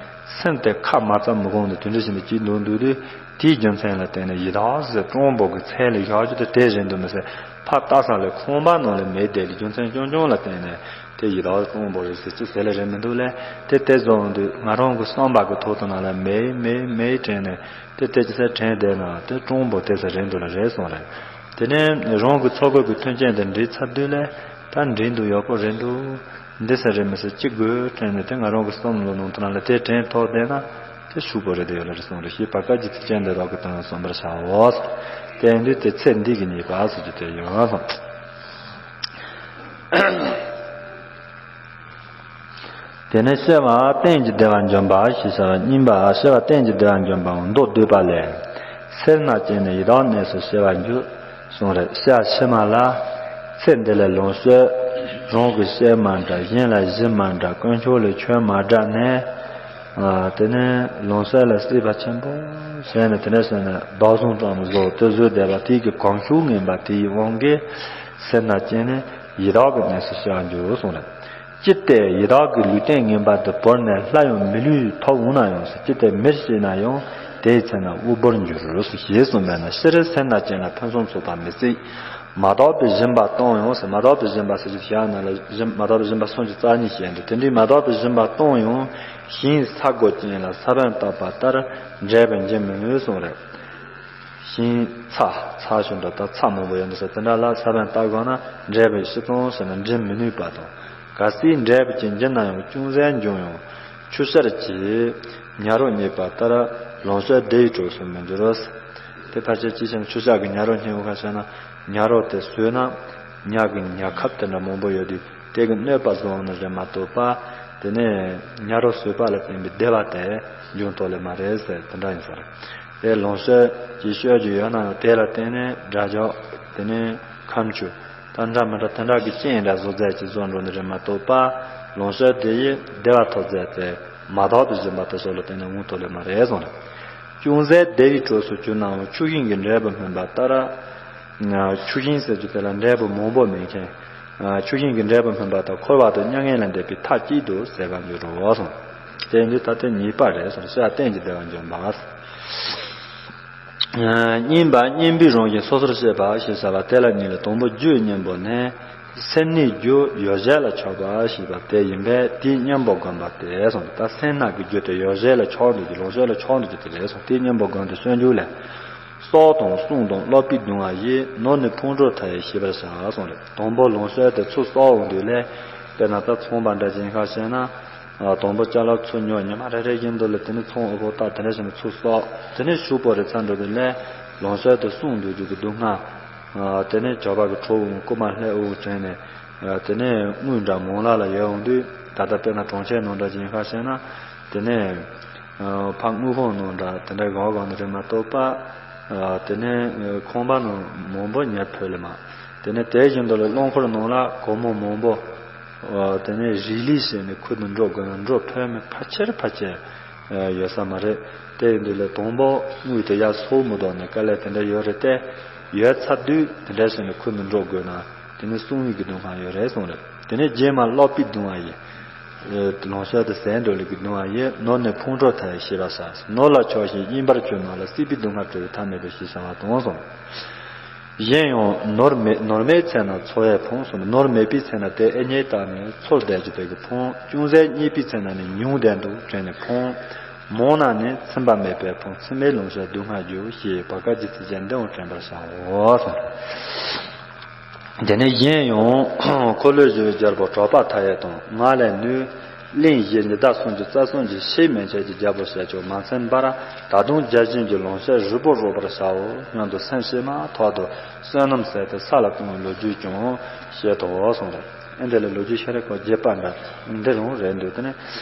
སེམས་དེ་ཁ་མ་བཙུམ་མི་དགོངས་ནས་དེ་འདྲ་བྱས་ནས་ཅིག་འདུག་འདུག་དུས། དེའི་རྒྱུ་མཚན་ལ་བརྟེན་ནས་ཡི་དྭགས་ཟེར་སྤྲང་པོ་གི་མཚན་ལ་བཞག་རྒྱུ་དེ་དེ་རེད་འདུག་མི་ཟེར། ཕར་ལྟ་ས་ལ་ཁང་པ་ནང་ལ་མེ་བསྡད་པའི་རྒྱུ་མཚན་རྐྱང་རྐྱང་ལ་བརྟེན་ནས་དེ་ཡི་དྭགས་སྤྲང་པོ་རེད་ཟེར་ཅི་ཟེར་ལེ་རེད་མི་འདུག་ལེ། དེ་དེ་བཟོ་འོང་དུས་ང་རང་གི་བསམ་པ་གི་ཐོག་ཏུ་ན་ལ་མེད་མེད་མེད་དྲན་ནས་དེ་དེ་ཅི་ཟེར་དྲན་བསྡད་ན་དེ་སྤྲང་པོ་དེ་ཟེར་རེད་འདུག་ལ་རེད་སོང་རེད། དེ་ནས་རང་གི་ཚོགས་ཀྱི་མཐུན་རྐྱེན་དེ་འགྲིག་ཚར་དུས་ལས་ད་འགྲིག་འདུག་ཡག་པོ་རེད་འདུག་འདི་ཟེར་རེད་མི་ཟེར་ཅི་དགོས་དྲན་ནས་དེ་ང་རང་གི་བསམ་བློ་ནང་དུ་ན་ལ་དེ་དྲན་ཐོག་བསྡད་ན་དེ་ཕྱུག་པོ་རེད་དེ་ཡོད་ལ་རེད་སོང་རེད། ཞེས་བར་སྐབས་ཀྱི་ཚིགས་བཅད་འདི་དག་གི་དོན་གསུངས་པར་བྱའོ། དེ་ཡིན་དུས་དེ་ཚེ་འདི་གི་ཉེས་པ་ཟེར་རྒྱུ་དེ་ཡིན། དེ་ནས་སྐྱེ་བ་གཏན་གྱི་བདེ་བ་འབྱོན་པ་ཞེས་བྱ་བ་གཉིས་པ། སྐྱེ་བ་གཏན་གྱི་བདེ་བ་འབྱོན་པའང་མདོར་བསྡུས་པ་ལས། སེར་སྣ་ཅན་ནི་ཡི་དྭགས་གནས་སུ་སྐྱེ་བར་འགྱུར་གསུངས་རེད། སྐྱེ་བ་ཕྱི་མ་ལ་ཚེ་འདི་ལས་ལོངས་སྤྱོད་རང་གི་སྐྱེས་མ་འདྲ་གཞན་ལ་གཞི་མ་འདྲ་དཀོན་མཆོག་ལས་ཆོས་མ་འདྲ་ནས། དེ་ནས་ལོངས་སྤྱོད་ལ་སྲེད་པ་ཆེན་པོ་བྱས་ནས་དེ་ནས་བྱས་ནས་བདག་བཟུང་བཏང་ནས་བཟོ་དེ་བཟོས་བསྡད་པ་དེའི་གི་གང་ཤུགས་ངན་པ་དེའི་དབང་གིས་སེར་སྣ་ཅན་ནི་ཡི་དྭགས་ཀྱི་གནས་སུ་སྐྱེ་བར་འགྱུར་གསུངས་རེད། ཅི་སྟེ་ཡི་དྭགས་ཀྱི་ལུས་རྟེན་ངན་པ་འདི་བོར་ནས་སླར་ཡང་མི་ལུས་ཐོབ་འོང་ན་ཡང་ཟེར། ཅི་སྟེ་མིར་སྐྱེས་ན་ཡང་དེའི་ཚེ་ན་དབུལ་པོར་འགྱུར་ཟེར། ཞེས་གསུངས་པས་ན་སྤྱིར་སེར་སྣ་ཅན་ལ་ཕུན་སུམ་ཚོགས་པ་མི་སྲིད། མ་དག་པའི་སྦྱིན་པ་གཏོང་ཡང་ཟེར། མ་དག་པའི་སྦྱིན་པ་ཟེར་རྒྱུ་ཞག་ན་ལ་སྦྱིན་མ་དག་པའི་སྦྱིན་པ་སུམ་ཅུ་རྩ་གཉིས་བཤད་འདུག་དེ་འདྲའི་མ་དག་པའི་སྦྱིན་པ་གཏོང་ཡང་ཞིང་ས་རྒོད་ཅན་ལ་ས་བོན་བཏབ་པ་ལྟར་འབྲས་བུ་འབྱིན་མི་ནུས་གསུངས་རེད། ཤིང་ཚ་ཚ་ཞུ་འདྲ་ད་ཚ་མང་པོ་ཡོད་འདུག་ས་དེ་འདྲ་ལ་ས་བོན་བཏབ་དགོས་ན་འབྲས་བུ་ཤི་སྟོང་ཟེར་ན་འབྲི་མི་ནུས་པ་དང་། གལ་སྲིད་འབྲས་བུ་ཅིག་འབྱིན་ན་ཡང་ཅུང་ཟད་འབྱུང་ཡང་ཆུ་ཤར་གྱི་ཉ་རོ་རྙེད་པ་ལྟར་ལོངས་སྤྱོད་བདེ་བའི་གྲོགས་སུ་མི་འགྱུར་རོ། དེ་ཕལ་ཆེར་ཅི་ཞིག་ཆུ་ཤར་གྱི་ཉ་རོ་རྙེད་འོ་ཁ་ཤས་ན་ཉ་རོ་དེ་ཟོས་ན་ཉ་གི་ཉ་ཁབ་དེ་འདྲ་མང་པོ་ཡོད་དུས། དེ་གི་གནོད་པ་བཟོ་བ་ནི་རེད་མ་གཏོགས་པ། དེ་ནས་ཉ་རོ་ཟོས་པ་ལ་བརྟེན་པའི་བདེ་བ་དེ་འབྱུང་ཐོག་ལས་མ་རེད་ཟེར་དེ་འདྲ་ཡིན་ས་རེད། དེ་ལོངས་སྤྱོད་ཀྱི་སྤྱོད་རྒྱུ་ཡོད་ན་ཡང་དེ་ལ་བརྟེན་ནས་དགྲ་ཇག་དེ་ནས་ཁམ་ཆུ་དང་འདྲ་མི་འདྲ་དེ་འདྲ་གི་རྐྱེན་འདྲ་བཟོ་རྫས་ཀྱི་བཟོ་འགྲོ་ནི་རེད་མ་གཏོགས་པ། ལོངས་སྤྱོད་དེ་ཡིས་བདེ་བ་ཐོབ་རྫས་དེ་མ་དག་པའི་སྦྱིན་པ་དེ་ཚོ་ལ་བརྟེན་ནས་འོང་ཐོག་ལས་མ་རེད་གསུངས་རེད། ཅུང་ཟད་བདེ་བའི་གྲོགས་སུ་གྱུར་ནའང་ཆུ་ཤིང་གི་འབྲས་བུ་སྨིན་པ་ལྟར། ཆུ་ཤིང་ཟེར་རྒྱུ་དེ་ལ་འབྲས་བུ་མང་པོ་སྨིན་མཁན། ཆུ་ཤིང་གི་འབྲས་བུ་སྨིན་པ་དང་འཁོར་བ་དང་མྱ་ངན་ལས་འདས་པའི་མཐའ་གཅིག་ཏུ་ཟད་པར་འགྱུར་རོ་གསུངས། དེ་འདི་ལྟ་སྟེ་ཉེས་པ་རེད་གསུངས། སྐྱེ་བ་གཏན་གྱི་བདེ་བ་འབྱོན་པ། གཉིས་པ་གཉེན་པོའི་རང་བཞིན་སོ་སོར་ཤེས་པ་ཞེས་བྱ་བ་དེ་ལ་གཉིས་ལ། དང་པོ་རྒྱུའི་གཉེན་པོ་ནི། སེར་སྣའི་རྒྱུ་ཡོ་བྱད་ལ་ཆགས་པ་ཞེས་པ་དེ་ཡིན་པས་དེའི་གཉེན་པོ་བསྒོམ་པ་སྟེ་གསུངས། ད་སེར་སྣ་གི་རྒྱུ་དེ་ཡོ་བྱད་ལ་ཆགས་འདུག་རྒྱུ་ལོངས་སྤྱོད་ལ་ཆགས་འདུག་རྒྱུ་དེ་ལས་གསུངས། དེའི་གཉེན་པོ་བསྒོམ་སྟེ་སྤྱོད་འཇུག་ལས། སྲོག་དང་བསྲུང་དང་སློག་པའི་གདུང་བ་ཡིས། ནོར་ནི་ཕུང་ཁྲོལ་མཐའ་ཡས་ཤེས་པར་བྱ་གསུངས་རེད། དང་པོ་ལོངས་སྤྱོད་དེ་ཚུར་གསོག་འོང་དུས་ལས། དཔེར་ན་ད་ཚོང་པ་འདྲ་ཅིག་ཁ་བཤད་ན། དང་པོ་ཅ་ལག་ཚུར་ཉོ། ཉི་མ་རེ་རེ་བཞིན་དུ་ལ་དེ་ནས་ཚོང་དབུལ་པོ་ད་དེ་འདྲ་བྱས་ནས་ཚུར་གསོག་དེ་ནས་ཕྱུག་པོ་རེ་ཚར་འགྲོ་དུས་ལས། ལོངས་སྤྱོད་དེ་བསྲུང་འདུག་རྒྱུ་གི་སྡུག་བསྔལ། དེ་ནས་ཇག་པ་གི་ཁྲོ་བོ་རྐུ་མ་ལྷ་དབུགས་དྲན་ནས། དེ་ནས་དངུལ་འདྲ་མང་ལ་ལ་ཡོད་འོང་དུས་ད་ལྟ་དཔེར་ན་གྲོང་ཁྱེར་ནང་འདྲ་ཅིག་ཁ་བཤད་ན། དེ་ནས། ཕ་དངུལ་ཁང་ནང་འདྲ་དེ་འདྲ་གང་གང་ནས་རེད་མ་གཏོགས་པ། དེ་ནས་ཁང་པ་ནང་མང་པོ་ཉར་ཕོད་ལེ་མ། དེ་ནས་དེ་བཞིན་དུ་ལ་རླངས་འཁོར་ནང་ལ་སྒོར་མོ་མང་པོ། དེ་ནས་རི་ལི་བྱས་ནས་ཁུར་དུ་འགྲོ་དགོས་ན་འགྲོ་ཕོད་མེད་ཕལ་ཆེར་ཕལ་ཆེར་ཡོད་ས་མ་རེད། དེ་ཡིན་དུས་ལ་དང་པོ་དངུལ་དེ་ཡར་སོར་མི་འདུག་ནས་དཀའ་ལས་དེ་འདྲ་ཡོད་རེད་དེ། ཡོད་ཚར་དུས་དེ་འདྲ་བྱས་ནས་ཁུར་དུ་འགྲོ་དགོས་ན། དེ་ནི་བསྲུང་བའི་གི་སྡུག་བསྔལ་ཡོད་རེད་གསུངས་རེད། དེ་ནས་རྗེས་མ་སློག་པའི་གདུང་བ་ཡིས། ལོངས་སྤྱོད་དེ་ཟད་འགྲོ་ལས་ཀྱི་གདུང་བ་ཡིས། ནོར་ནི་ཕུང་ཁྲོལ་མཐའ་ཡས་ཤེས་པར་བྱ། ནོར་ལ་ཆགས་ཤིང་གཡེངས་པར་གྱུར་ནོར་ལ། སྲིད་པའི་སྡུག་བསྔལ་བྲལ་བའི་ཐབས་མེད་དོ་ཞེས་བྱ་བ་དང་གསུངས། གཞན་ཡང་ནོར་མེད་ནོར་མེད་ཚེ་ན་འཚོ་བས་ཕོངས་གསུངས། ནོར་མེད་པའི་ཚེ་ན་དེ་ཨེ་རྙེད་བཏང་ནས་འཚོལ་བསྡད་ཀྱི་དེ་གི་ཕོངས། ཅུང་ཟད་རྙེད་པའི་ཚེ་ན་ནི་ཉུང་བསྡད་འདུག་དྲན་ནས་ཕོངས། མང་ན་ནི་ཚིམ་པ་མེད་པས་ཕོངས། ཚིམ་པའི་ལོངས་སྤྱོད་སྡུག་བསྔལ་རྒྱུ་ཞེས་བར་སྐབས་ཀྱི་ཚིགས་བཅད་འདིའང་དྲན་པར་བྱའོ་གསུངས། དེ་ནས་གཞན་ཡང་འཁོར་ལོས་སྒྱུར་བའི་རྒྱལ་པོ་གྲགས་པ་མཐའ་ཡས་དང་། ང་ལས་ནུས་གླིང་བཞི་ཉི་ཟླ་སུམ་ཅུ་རྩ་གསུམ་གྱི་ཕྱེད་མན་ཆད་ཀྱི་རྒྱལ་པོ་ཞེས་ཀྱང་མ་ཚིམ་པར། ད་དུང་བརྒྱ་བྱིན་གྱིས་ལོངས་སྤྱོད་རིལ་པོ་རོལ་པར་བྱའོ་སྙམ་དུ་སེམས་བསྐྱེད་མ་ཐག་ཏུ་བསོད་ནམས་ཟད་དེ་ས་ལ་ལྟུང་བའི་ལོ་རྒྱུས་ཀྱང་བཤད་དོ་གསུངས་རེད། ཨེ་འདི་ལ་ལོ་རྒྱུས་ཤེས་རིག་གོ་རྒྱས་པ་འདྲ་འདི་རུང་རེད་འདུག་དེ་ནས་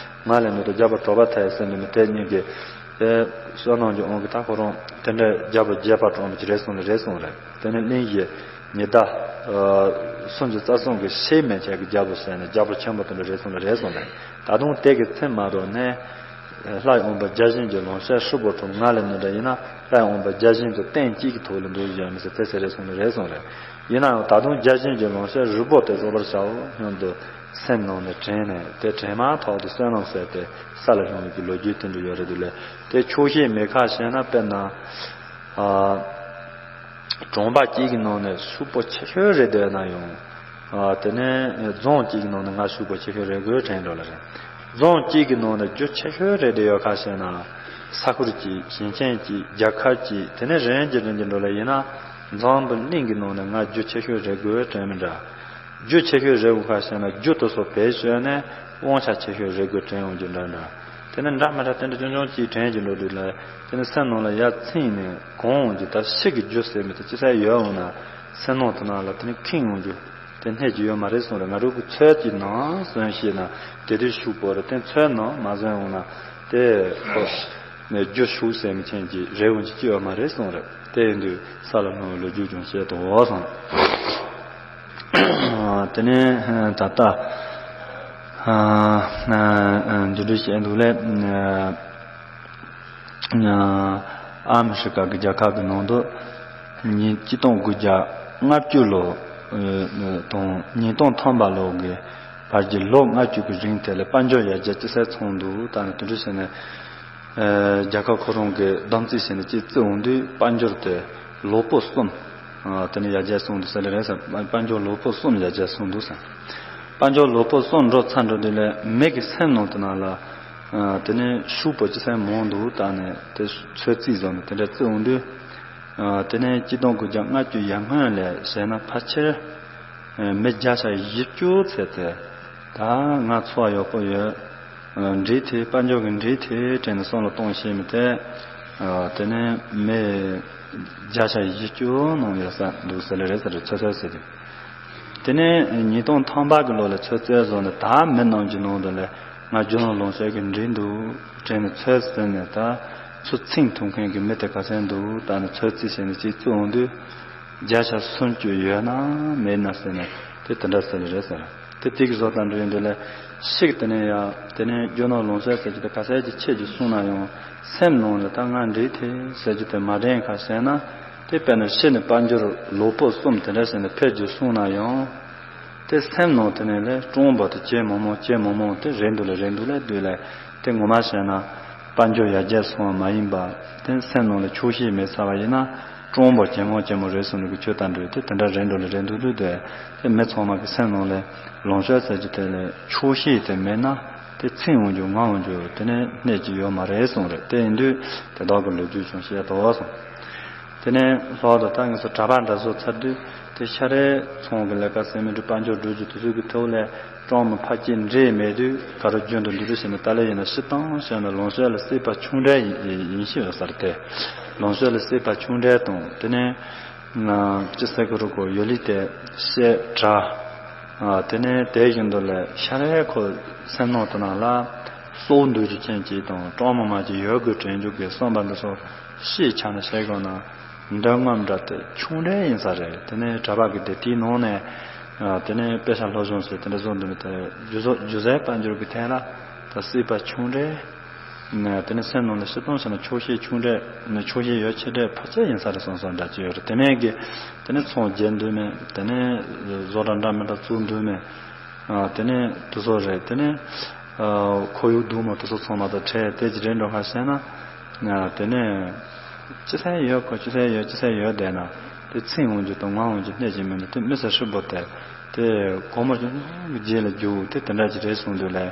ང་ལས་ནུས་དང་རྒྱལ་པོ་གྲགས་པ་མཐའ་ཡས་ཟེར་འདུག་ནི་དེ་གཉིས་ཀྱིས། དེ་བསོད་ནམས་ཀྱི་དབང་གིས་ད་ཁོ་རང་དེ་འདྲའི་རྒྱལ་པོ་རྒྱས་པ་གྲོངས་པ་ཅིག་རེད་གསུངས་ནས་རེད་གསུངས་རེད། དེ་ནས་གླིང་བཞི་ཉི་ཟླ་སུམ་ཅུ་རྩ་གསུམ་གྱི་ཕྱེད་མན་ཆད་ཀྱི་རྒྱལ་པོ་ཟེར་ནས་རྒྱལ་པོ་ཆེན་པོ་དེ་འདྲ་རེད་གསུངས་ནས་རེད་གསུངས་རེད། ད་དུང་དེ་གི་ཚེ་མ་ཐག་ནས་ལྷའི་དབང་པོ་བརྒྱ་བྱིན་གྱིས་ལོངས་སྤྱོད་ཧྲིལ་པོ་ཐོབ། ང་ལས་ནུས་འདྲ་ཡིན་ན་ལྷའི་དབང་པོ་བརྒྱ་བྱིན་གྱི་སྟེང་གཅིག་གི་ཐོག་ལ་འདུག་ཡོད་མི་ཟེར་དེ་ཟེར་རེད་གསུངས་ནས་རེད་གསུངས་རེད། ཡིན་ན་ཡང་ད་དུང་བརྒྱ་བྱིན་གྱིས་ལོངས་སྤྱོད་རིལ་པོ་དེ་རོལ་པར་བྱའོ་སྙམ་དུ། སེམས་ནང་ནས་དྲན་ནས་དེ་དྲན་མ་ཐག་ཏུ་བསོད་ནམས་ཟད་དེ་ས་ལ་ལྷུང་བའི་གི་ལོ་རྒྱུས་དེ་འདྲ་ཡོད་རེད་འདུག་ལས། དེ་ཆོག་ཤེས་མེད་ཁ་བཤད་ན། དཔེར་ན། ཨ། གྲོང་པ་གཅིག་གི་ནང་ནས་ཕྱུག་པོ་ཆེ་ཤོས་རེད་བསྡད་ན་ཡང་། ཨ། དེ་ནས་རྫོང་གཅིག་གི་ནང་ནས་ང་ཕྱུག་པོ་ཆེ་ཤོས་རེད་དགོས་དྲན་འགྲོ་ལ་རེད། རྫོང་གཅིག་གི་ནང་ནས་རྒྱུ་ཆེ་ཤོས་རེད་བསྡད་ཡོད་ཁ་བཤད་ན། ས་ཁུལ་གཅིག་ཞིང་ཆེན་གཅིག་རྒྱལ་ཁབ་གཅིག་དེ་ནས་རེ་རེ་གྱི་རེ་གྱི་འགྲོ་ལ་ཡིན་ན། འཛམ་བུ་གླིང་གི་ནང་ནས་ང་རྒྱུ་ཆེ་ཤོས་རེད་དགོས་དྲན་མི་འདྲ། རྒྱུ་ཆེ་ཤོས་རེད་འོང་ཁ་བཤད་ན། རྒྱུ་དེ་ཚོ་བེད་སྤྱོད་ནས་དབང་ཆ་ཆེ་ཤོས་རེད་དགོས་དྲན་འོང་རྒྱུ་འདྲ་འདྲ། དེ་ནས་འདྲ་མི་འདྲ་དེ་འདྲ་ཆུང་ཆུང་གཅིག་དྲན་གྱི་འགྲོ་དུས་ལ། དེ་ནས་སེམས་ནང་ལ་ཡར་ཚིམ་ནས་གང་འོང་རྒྱུ་ད་ཕྱི་གི་རྒྱུ་ཟེར་མི་དེ་ཅི་ཟེར་ཡོད་འོང་ན། སེམས་ནང་དུ་ནང་ལ་དེ་ནས་ཁེངས་འོང་རྒྱུ་དེ་སྣེ་གཅིག་ཡོད་མ་རེད་གསུངས་རེད། ང་རང་གི་ཚོད་ཀྱི་ནང་གསོན་ཤེས་ན་དེ་དུས་ཤུགས་པོ་རེད། དེ་ཚོད་ནང་མ་གསོན་འོང་ན་དེ་ཁོ་ནས་རྒྱུ་ཤུགས་ཟེར་མི་ཆེན་གྱི་རེ་འོང་གྱི་ཅི་ཡོད་མ་རེད་གསུངས་རེད། དེ་ཡིན་དུས་ས་ལ་ལྷུང་བའི་ལོ་རྒྱུས་ཀྱང་བཤད་དོ་གསུངས། དེ་ནས་ད་ལྟ་འདི་འདྲ་བཤད་འདུག་ལས། ཨ་མི་ཧྲི་ཀ་གི་རྒྱལ་ཁབ་ཀྱི་ནང་དུ་ཉིས་སྟོང་དགུ་བརྒྱ་ལྔ་བཅུ་ལོ་དང་ཉིས་སྟོང་ཐམ་པ་ལོ་གི་བར་གྱི་ལོ་ལྔ་བཅུ་གི་རིང་དེ་ལ་དཔལ་འབྱོར་ཡར་རྒྱས་ཅི་ཟེར་སོང་འདུག་ད་ནི་དེ་འདྲ་བྱས་ནས། རྒྱལ་ཁབ་ཁོ་རང་གི་བསྡོམས་རྩིས་བྱས་ནས་ཅིག་བརྩི་འོང་དུས་དཔལ་འབྱོར་དེ་ལོ་པོ་གསུམ། དེ་ནས་ཡར་རྒྱས་སོང་འདུག་ཟེར་ལེ་རེད་ཟེར། དཔལ་འབྱོར་ལོ་པོ་གསུམ་ཡར་རྒྱས་སོང་འདུག་ཟེར། དཔལ་འབྱོར་ལོ་པོ་གསུམ་འགྲོ་ཚར་འགྲོ་དུས་ལས་མི་གི་སེམས་ནང་དུ་ནང་ལ། དེ་ནས་ཤུགས་པོ་ཅི་ཟེར་མང་འདུག་ད་ནས་དེ་ཚོད་རྩིས་བཟོ་ནས་དེ་འདྲ་བརྩི་འོང་དུས། དེ་ནས་སྤྱི་ལོ་དགུ་བརྒྱ་ལྔ་བཅུ་ཡར་སྔོན་ལས་བྱས་ན་ཕལ་ཆེར། མི་བརྒྱ་ཆ་བཞི་བཅུ་ཚད་དེ། ད་ང་འཚོ་བ་ཡག་པོ་ཡོད། འགྲིག་ཐེ་དཔལ་འབྱོར་གྱི་འགྲིག་ཐེ་དྲན་ནས་བསམ་བློ་གཏོང་ཤེས་མི་དེ། དེ་ནས་མི་བརྒྱ་ཆ་བཞི་བཅུ་ནང་ཡོད་ས་འདུག་ཟེར་ལེ་རེད་ཟེར་ཚོད་ཚོད་ཟེར་དུས། དེ་ནས་ཉིས་སྟོང་ཐམ་པ་གི་ལོ་ལ་ཚོད་ཚོད་བཟོ་ནས་ད་མི་རྣམས་ཀྱི་ནང་དུ་ལས་ང་རྒྱུ་ནོར་ལོངས་སྤྱོད་ཀྱི་འགྲིག་འདུག་དྲན་ནས་ཚོད་ཟེར་ནས་ད་ཚུར་ཚིམ་ཐུབ་མཁན་གྱི་མི་དེ་ག་ཚད་འདུག་ད་ནས་ཚོད་རྩིས་བྱས་ནས་ཅིག་བརྩི་འོང་དུས། བརྒྱ་ཆ་སུམ་ཅུ་ཡོད་ན་མེད་ན་ཟེར་ནས་དེ་དེ་འདྲ་ཟེར་ལེ་རེད་ཟེར། དེ་དེ་གི་བཟོ་ལྟ་འགྲོ་ཡིན་དེ་ལས་ཤིག་དེ་ནས་ཡ་དེ་ནས་རྒྱུ་ནོར་ལོངས་སྤྱོད་ཟེར་གྱི་དེ་ག་ཚད་ཀྱི་ཆེད་ཀྱི་གསུངས་ན་ཡང་སེམས་ནང་ལ་ད་ང་འགྲིག་ཐེ་ཟེར་གྱི་དེ་མ་དྲན་ཁ་བཤད་ན་དེ་དཔེར་ན་ཤི་ནས་དཔལ་འབྱོར་ལོ་པོ་གསུམ་དེ་འདྲ་ཟེར་ནས་ཕེབས་རྒྱུ་གསུངས་ན་ཡང་དེ་སེམས་ནང་དེ་ནས་ལས་སྤྲང་པོ་དེ་ཇེ་མང་མང་ཇེ་མང་མང་དེ་རེད་འདུག་ལ་རེད་འདུག་ལ་དུས་ལས་དེ་ངོ་མ་བཤད་ན་དཔལ་འབྱོར་ཡར་རྒྱས་སོང་བ་མ་ཡིན་པ་དེ་སེམས་ནང་ལ་ཆོག་ཤེས་མེད་ཚར་བ་ཡིན་ན། གྲོང་པོ་ཇེ་མང་ཇེ་མང་རེད་གསུངས་ནས་གི་ཆོས་དང་འདྲ་དེ་དེ་འདྲ་རེད་འགྲོ་ལ་རེད་འདུག་དུས་དེ་དེ་མི་ཚང་མ་གི་སེམས་ནང་ལ་ལོངས་སྤྱོད་ཟེར་རྒྱུ་དེ་ལ་ཆོག་ཤེས་དེ་མེད་ན་དེ་ཚིམ་འོང་རྒྱུ་ངང་འོང་རྒྱུ་དེ་ནས་གནས་ཀྱི་ཡོད་མ་རེད་གསུངས་རེད། དེ་ཡིན་དུས་དེ་དག་གི་ལོ་རྒྱུས་ཀྱང་བཤད་དོ་གསུངས། དེ་ནས་ལྷག་ཏུ་ད་ངེད་ཚོ་གྲྭ་པ་འདྲ་བཟོ་ཚར་དུས་དེ་ཤ་རའི་ཚོང་གི་ལས་ཀ་ཟེར་མི་འདྲ་དཔལ་འབྱོར་འགྲོ་རྒྱུ་དེ་ཚོ་གི་ཐོག་ལ། གྲོང་མི་ཕ་སྐྱེས་འདྲེས་མེད་དུས་ག་རུ་རྒྱུན་དུ་འདུག་རུ་ཞེས་ནས་ཏཱ་ལའི་ཡིན་ན་ཤི་སྟངས་བཤད་ན་ལོངས་སྤྱོད་ལ་སྲེད་པ་ཆུང་འདྲེ་ཡིན་ཤེས་ཡོད་ས་རེད་དེ། ལོངས་སྤྱོད་ལ་སྲེད་པ་ཆུང་འདྲེ་དང་དེ་ནས་ཅི་ཟེར་གི་རུ་གོ་ཡོད་ལི་དེ་བཤད་གྲྭ། དེ་ནས་དེ་བཞིན་དུ་ལས་ཤ་རའི་ཁོ་སེམས་ནང་དུ་ནང་ལ་སྲོག་འདུལ་རྒྱུ་ཅན་གྱི་དང་གྲོང་མི་མ་གྱི་ཡོད་དགོས་དྲན་རྒྱུ་གི་བསམ་པ་འདི་ཚོ་ཤེས་ཆ་ནས་བཤད་དགོས་ན། འདྲ་མཉམ་འདྲ་དེ་ཆུང་འདྲ་ཡིན་ས་རེད། དེ་ནས་གྲྭ་པ་གི་སྡེ་དེའི་ནང་ནས་དེ་ནས་དཔེ་ཆ་སློབ་སྦྱོང་བྱས་དེ་འདྲ་བཟོ་འདུག་མི་དེ་རྒྱུ་ཟོ་རྒྱུ་ཟས་དཔལ་འབྱོར་གི་ཐད་ལ་ད་སྲིད་པ་ཆུང་འདྲ་དེ་ནས་སེམས་ནང་ལ་ཤི་སྟངས་བྱས་ན་ཆོག་ཤེས་ཆུང་འདྲ་ཆོག་ཤེས་ཡོད་ཆེ་འདྲ་ཕལ་ཆེར་ཡིན་ས་རེད་སོང་སོང་འདྲ་ཅི་ཡོད་རེད། དེ་ནས་གི་དེ་ནས་ཚོང་རྒྱག་འདུག་མེད། དེ་ནས་བཟོ་གྲྭ་འདྲ་མི་འདྲ་བཙུགས་འདུག་མེད། དེ་ནས་དུ་སོ་རེད། དེ་ནས་ཁོར་ཡུག་སྡུག་མ་དུ་སོ་ཚང་མ་དང་ཁྲལ་དེ་ཅི་རེད་འགྲོ་ཁ་ཤས་ན། དེ་ནས་ཅི་ཟེར་ཡོད་ཁོ་ཅི་ཟེར་ཡོད་ཅི་ཟེར་ཡོད་བསྡད་ན་དེ་ཚིམ་འོང་རྒྱུ་དང་ངང་འོང་རྒྱུ་སྣེ་གཅིག་མིན་ན་དེ་མི་ཟེར་ཧྲིལ་པོ་དེ་དེ་སྒོར་མོ་ཅུང་ཅུང་གི་རྗེས་ལ་རྒྱུག་དེ་དེ་འདྲ་ཅིག་རེད་གསུངས་དུས་ལས།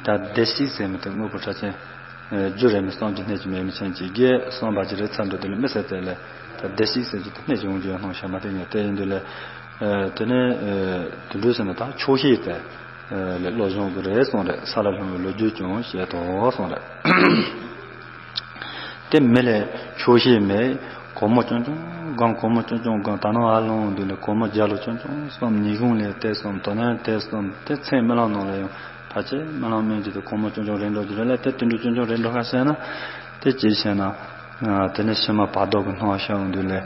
ད་བདེ་སྐྱིད་ཟེར་མི་དེ་དངོས་པོ་ཕྲ་ཆེན། རྒྱུ་རེ་མི་བསམ་གྱི་སྣེ་གཅིག་མེད་མི་ཆེན་གཅིག་གིས་བསམ་པ་ཅི་རེད་ཚར་འགྲོ་དེ་ལ་མི་ཟེར་དེ་ལས་ད་བདེ་སྐྱིད་ཟེར་རྒྱུ་དེ་སྣེ་གཅིག་འོང་རྒྱུ་ཡང་སྣང་ཤ་མ་དེ་ཉོ་དེ་ཡིན་དུས་ལས། དེ་ནས་དུད་འགྲོ་ཟེར་ན་ད་ཆོག་ཤེས་དེ་ལས་བློ་སྦྱོང་དགོས་རེད་གསུངས་རེད། ས་ལ་ལྷུང་བའི་ལོ་རྒྱུས་ཀྱང་བཤད་དོ་གསུངས་རེད། དེ་མི་ལས་ཆོག་ཤེས་མེད། སྒོར་མོ་ཆུང་ཆུང་སྒང་སྒོར་མོ་ཆུང་ཆུང་སྒང་ད་ནང་ཨ་ལོང་འདུག་ལས་སྒོར་མོ་བརྒྱ་ལོ་ཆུང་ཆུང་གསུམ་ཉིས་གུང་ལས་དེ་གསུམ་དོ་ནན་དེ་གསུམ་དེ་ཚེ་རྨི་ལམ་ནང་ལ་ཡང་ཕལ་ཆེར་རྨི་ལམ་སྨིན་གྱི་དེ་སྒོར་མོ་ཆུང་ཆུང་རེད་འགྲོ་གི་རེད་ལས་དེ་དུད་འགྲོ་ཆུང་ཆུང་རེད་འགྲོ་ཁ་བཤད་ན་དེ་ཅི་བཤད་ན། དེ་ནས་ཕྱི་མ་བར་དོ་གི་སྣང་བ་ཤར་འོང་དུས་ལས།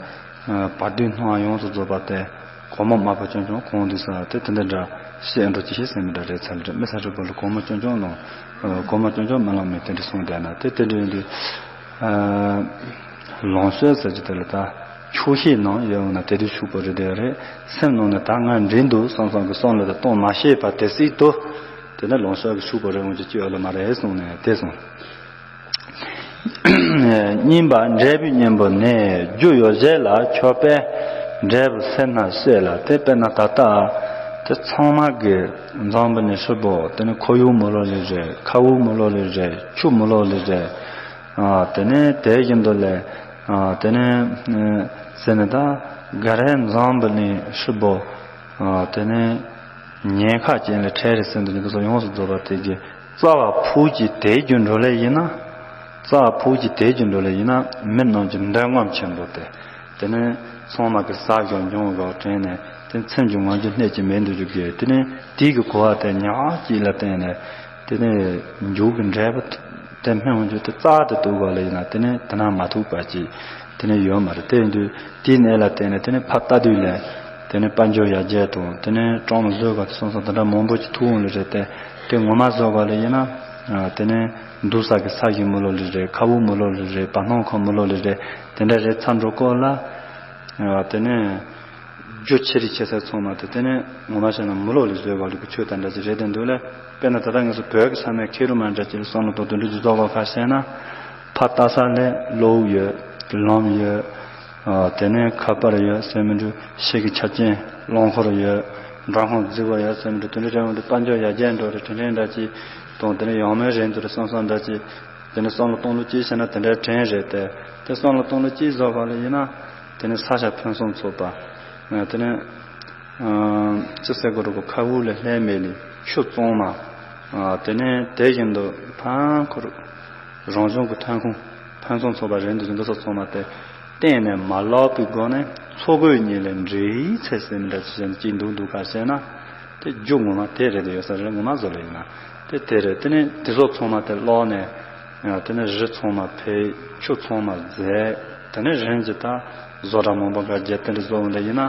བར་དོའི་སྣང་བ་ཡོངས་སུ་རྫོགས་པ་དེ། སྒོར་མོ་དམར་པོ་ཆུང་ཆུང་གང་འདུག་ས་དེ་དེ་འདྲ་འདྲ་བཤད་འགྲོ་ཅི་ཤེས་ཟེར་མི་འདྲ་རེད་ཚར་རེད། མི་ཚར་རེད་པོ་ལ་སྒོར་མོ་ཆུང་ཆུང་ལོང་། སྒོར་མོ་ཆུང་ཆུང་མ་ལོང་མེད་དེ་འདྲ་གསུངས་བསྡད་ན་དེ་དེ་འདྲ་ཡིན་དུས། ལོངས་སྤྱོད་ཟེར་གྱི་དེ་ལ་ད། ཆོག་ཤེས་ནང་ཡོད་འོང་ན་དེ་དུས་ཤུགས་པོ་རེད་དེ་རེད། སེམས་ནང་ནས་ད་ང་འདྲེན་འདུག་བསམ་བསམ་གི་བསམ་བློ་དེ་གཏོང་མ་ཤེས་པ་དེ་སྲིད་དུ། དེ་ནས་ལོངས་སྤྱོད་ཀྱི་ཤུགས་པོ་རེད་འོང་ཅི་ཅི་ཡོད་ལ་མ་རེད་གསུངས་ནས་དེ་གསུངས། གཉིས་པ་འབྲས་བུའི་གཉེན་པོ་ནི། རྒྱུ་ཡོ་བྱད་ལ་ཁྱོད་པས་འབྲས་བུ་སེར་སྣ་བཤད་ལ། དེ་དཔེར་ན་ད་ལྟ་དེ་ཚང་མ་གི་འཛམ་བུ་གླིང་ཧྲིལ་པོ་དེ་ནི་ཁོར་ཡུག་མི་ལོ་ལེ་རེད། ཁ་བུབ་མི་ལོ་ལེ་རེད། ཆུ་མི་ལོ་ལེ་རེད། དེ་ནས་དེ་བཞིན་དུ་ལས། དེ་ནས་ཟེར་ནས་ད་ག་རེ་འཛམ་བུ་གླིང་ཧྲིལ་པོ། དེ་ནས་ཉེན་ཁ་ཅན་ལས་འཕྲལ་རེ་ཟེར་འདུག་ཉིན་དུ་སོགས་ཡོངས་སུ་རྫོགས་པ་དེ་གི་རྩ་བ་ཕུགས་ཀྱི་དེ་རྒྱུ་འགྲོ་ལས་ཡིན་ན། རྩ་བ་ཕུགས་ཀྱི་དེ་རྒྱུ་འགྲོ་ལས་ཡིན་ན་མི་རྣམས་ཀྱི་འདོད་རྔམ་ཆེན་པོ་དེ། དེ་ནས་ཚང་མ་གི་ཟ་བཞག་འབྱུང་བཞག་དྲན་ནས་དེ་ཚིམ་གྱི་ངང་རྒྱུ་གནས་ཀྱི་མེད་འདུག་རྒྱུ་གི་དེ་ནས་དེའི་གི་གོ་བ་དེ་ཉག་གཅིག་ལ་བརྟེན་ནས། དེ་ནས་མཇུག་གི་འབྲས་བུ་དེ་སྨིན་འོང་རྒྱུ་དེ་རྩ་དེ་གཏུག་ག་ལ་ཡིན་ན་དེ་ནས་དེ་ན་མ་ཐུག་པ་ཅིག་དེ་ནས་ཡོད་མ་རེད། དེ་ཡིན་དུས་དེའི་གནས་ལ་བརྟེན་ནས་དེ་ནས་ཕར་ལྟ་དུས་ལས་དེ་ནས་དཔལ་འབྱོར་ཡར་རྒྱས་དང་དེ་ནས་གྲོང་བཟོས་ག་དེ་སོང་སོང་དེ་འདྲ་མང་པོ་ཅིག་ཐུག་འོང་ལ་རེད་དེ། དེ་ངོ་མ་བཟོ་ག་ལ་ཡིན་ན་དེ་ནས་འདུག་ས་གི་ས་གཞི་མི་ལོ་ལེ་རེད། ཁ་བུབ་མི་ལོ་ལེ་རེད། བར་སྣང་ཁོག་མི་ལོ་ལེ་རེད། དེ་འདྲ་རེད་ཚར་འགྲོ་སྐོར་ལ་དེ་ནས། རྒྱུ་ཆེ་རིགས་ཆེ་ས་ཚང་མ་དེ་དེ་ནས་ངོ་མ་བཤད་ན་མི་ལོ་ལེ་བཟོས་བ་ལུག་གི་ཆོས་དང་འདྲ་ཅིག་རེད་དེ་འདུག་ལས། དཔེར་ན་ད་ལྟ་ངེད་ཚོ་བོད་ཀྱི་ས་ནས་ཁེ་རུ་མ་འདྲ་ཅིག་ལ་བསམ་བློ་གཏོང་དུ་འགྲོ་རྒྱུ་རྫོགས་པ་ཁ་བཤད་ན། ཕར་ལྟ་ས་ལས་གློག་ཡོད། ལམ་ཡོད། དེ་ནས་ཁ་པར་ཡོད་ཟེར་མི་འདུག་ཤེལ་གྱི་ཆ་རྐྱེན་རླངས་འཁོར་ཡོད། འགྲམ་ཁང་རྫིག་པ་ཡོད་ཟེར་མི་འདུག་དེ་འདྲ་རེད་འོང་དུས་དཔལ་འབྱོར་ཡར་རྒྱས་འགྲོ་རེད། དེ་འདྲ་འདྲ་ཅིག་དང་དེ་ནས་ཡང་མོས་རེད་འདུག་རེད་བསམ་བསམ་འདྲ་ཅིག་དེ་ནས་བསམ་བློ་གཏོང་ལུགས་ཅིག་བྱས་ན་དེ་འདྲ་དྲན་རེད་དེ། དེ་བསམ་བློ་གཏོང་ལུགས་ཅིག་བཟོ་བ་ལ་ཡིན་ན། དེ་ནས་ས་ཆ་ཕུན་སུམ་ཚོགས་པ། དེ་ནས་ཅི་ཟེར་དགོས་རེད་གོ། ཁ་བུབ་ལས་ལྷད་མེད་ལས་ཆུ་གཙང་མ། དེ་ནས་དེ་བཞིན་དུ་ཕན་ཁོར་རང་བྱུང་གི་ཐོན་ཁུངས་ཕུན་སུམ་ཚོགས་པ་རེད་འདུག་འདི་ཚོ་ཚང་མ་དེ་གཏན་ནས་མ་བརླག་པའི་སྒོ་ནས་འཚོ་གོས་གཉིས་ལས་འབྲས་ཡིད་ཚིམ་ཟེར་མི་འདྲ་ཅིག་བྱས་ནས་ཅིག་འདུག་འདུག་ག་བཤད་ན། དེ་རྒྱུ་ངོ་མ་དེ་རེད་དེ་ཡོད་ས་རེད། ངོ་མ་བཟོ་ལ་ཡིན་ན་དེ་དེ་རེད། དེ་ནས་དེ་ཚོ་ཚང་མ་དེ་བརླག་ནས། དེ་ནས་རི་ཚང་མ་འཕེལ། ཆུ་ཚང་མ་འཛད། དེ་ནས་རིམ་གྱིས་ད་བཟོ་གྲྭ་མང་པོ་འགའ་རྒྱས། དེ་འདྲ་བཟོ་འོང་དེ་ཡིན་ན་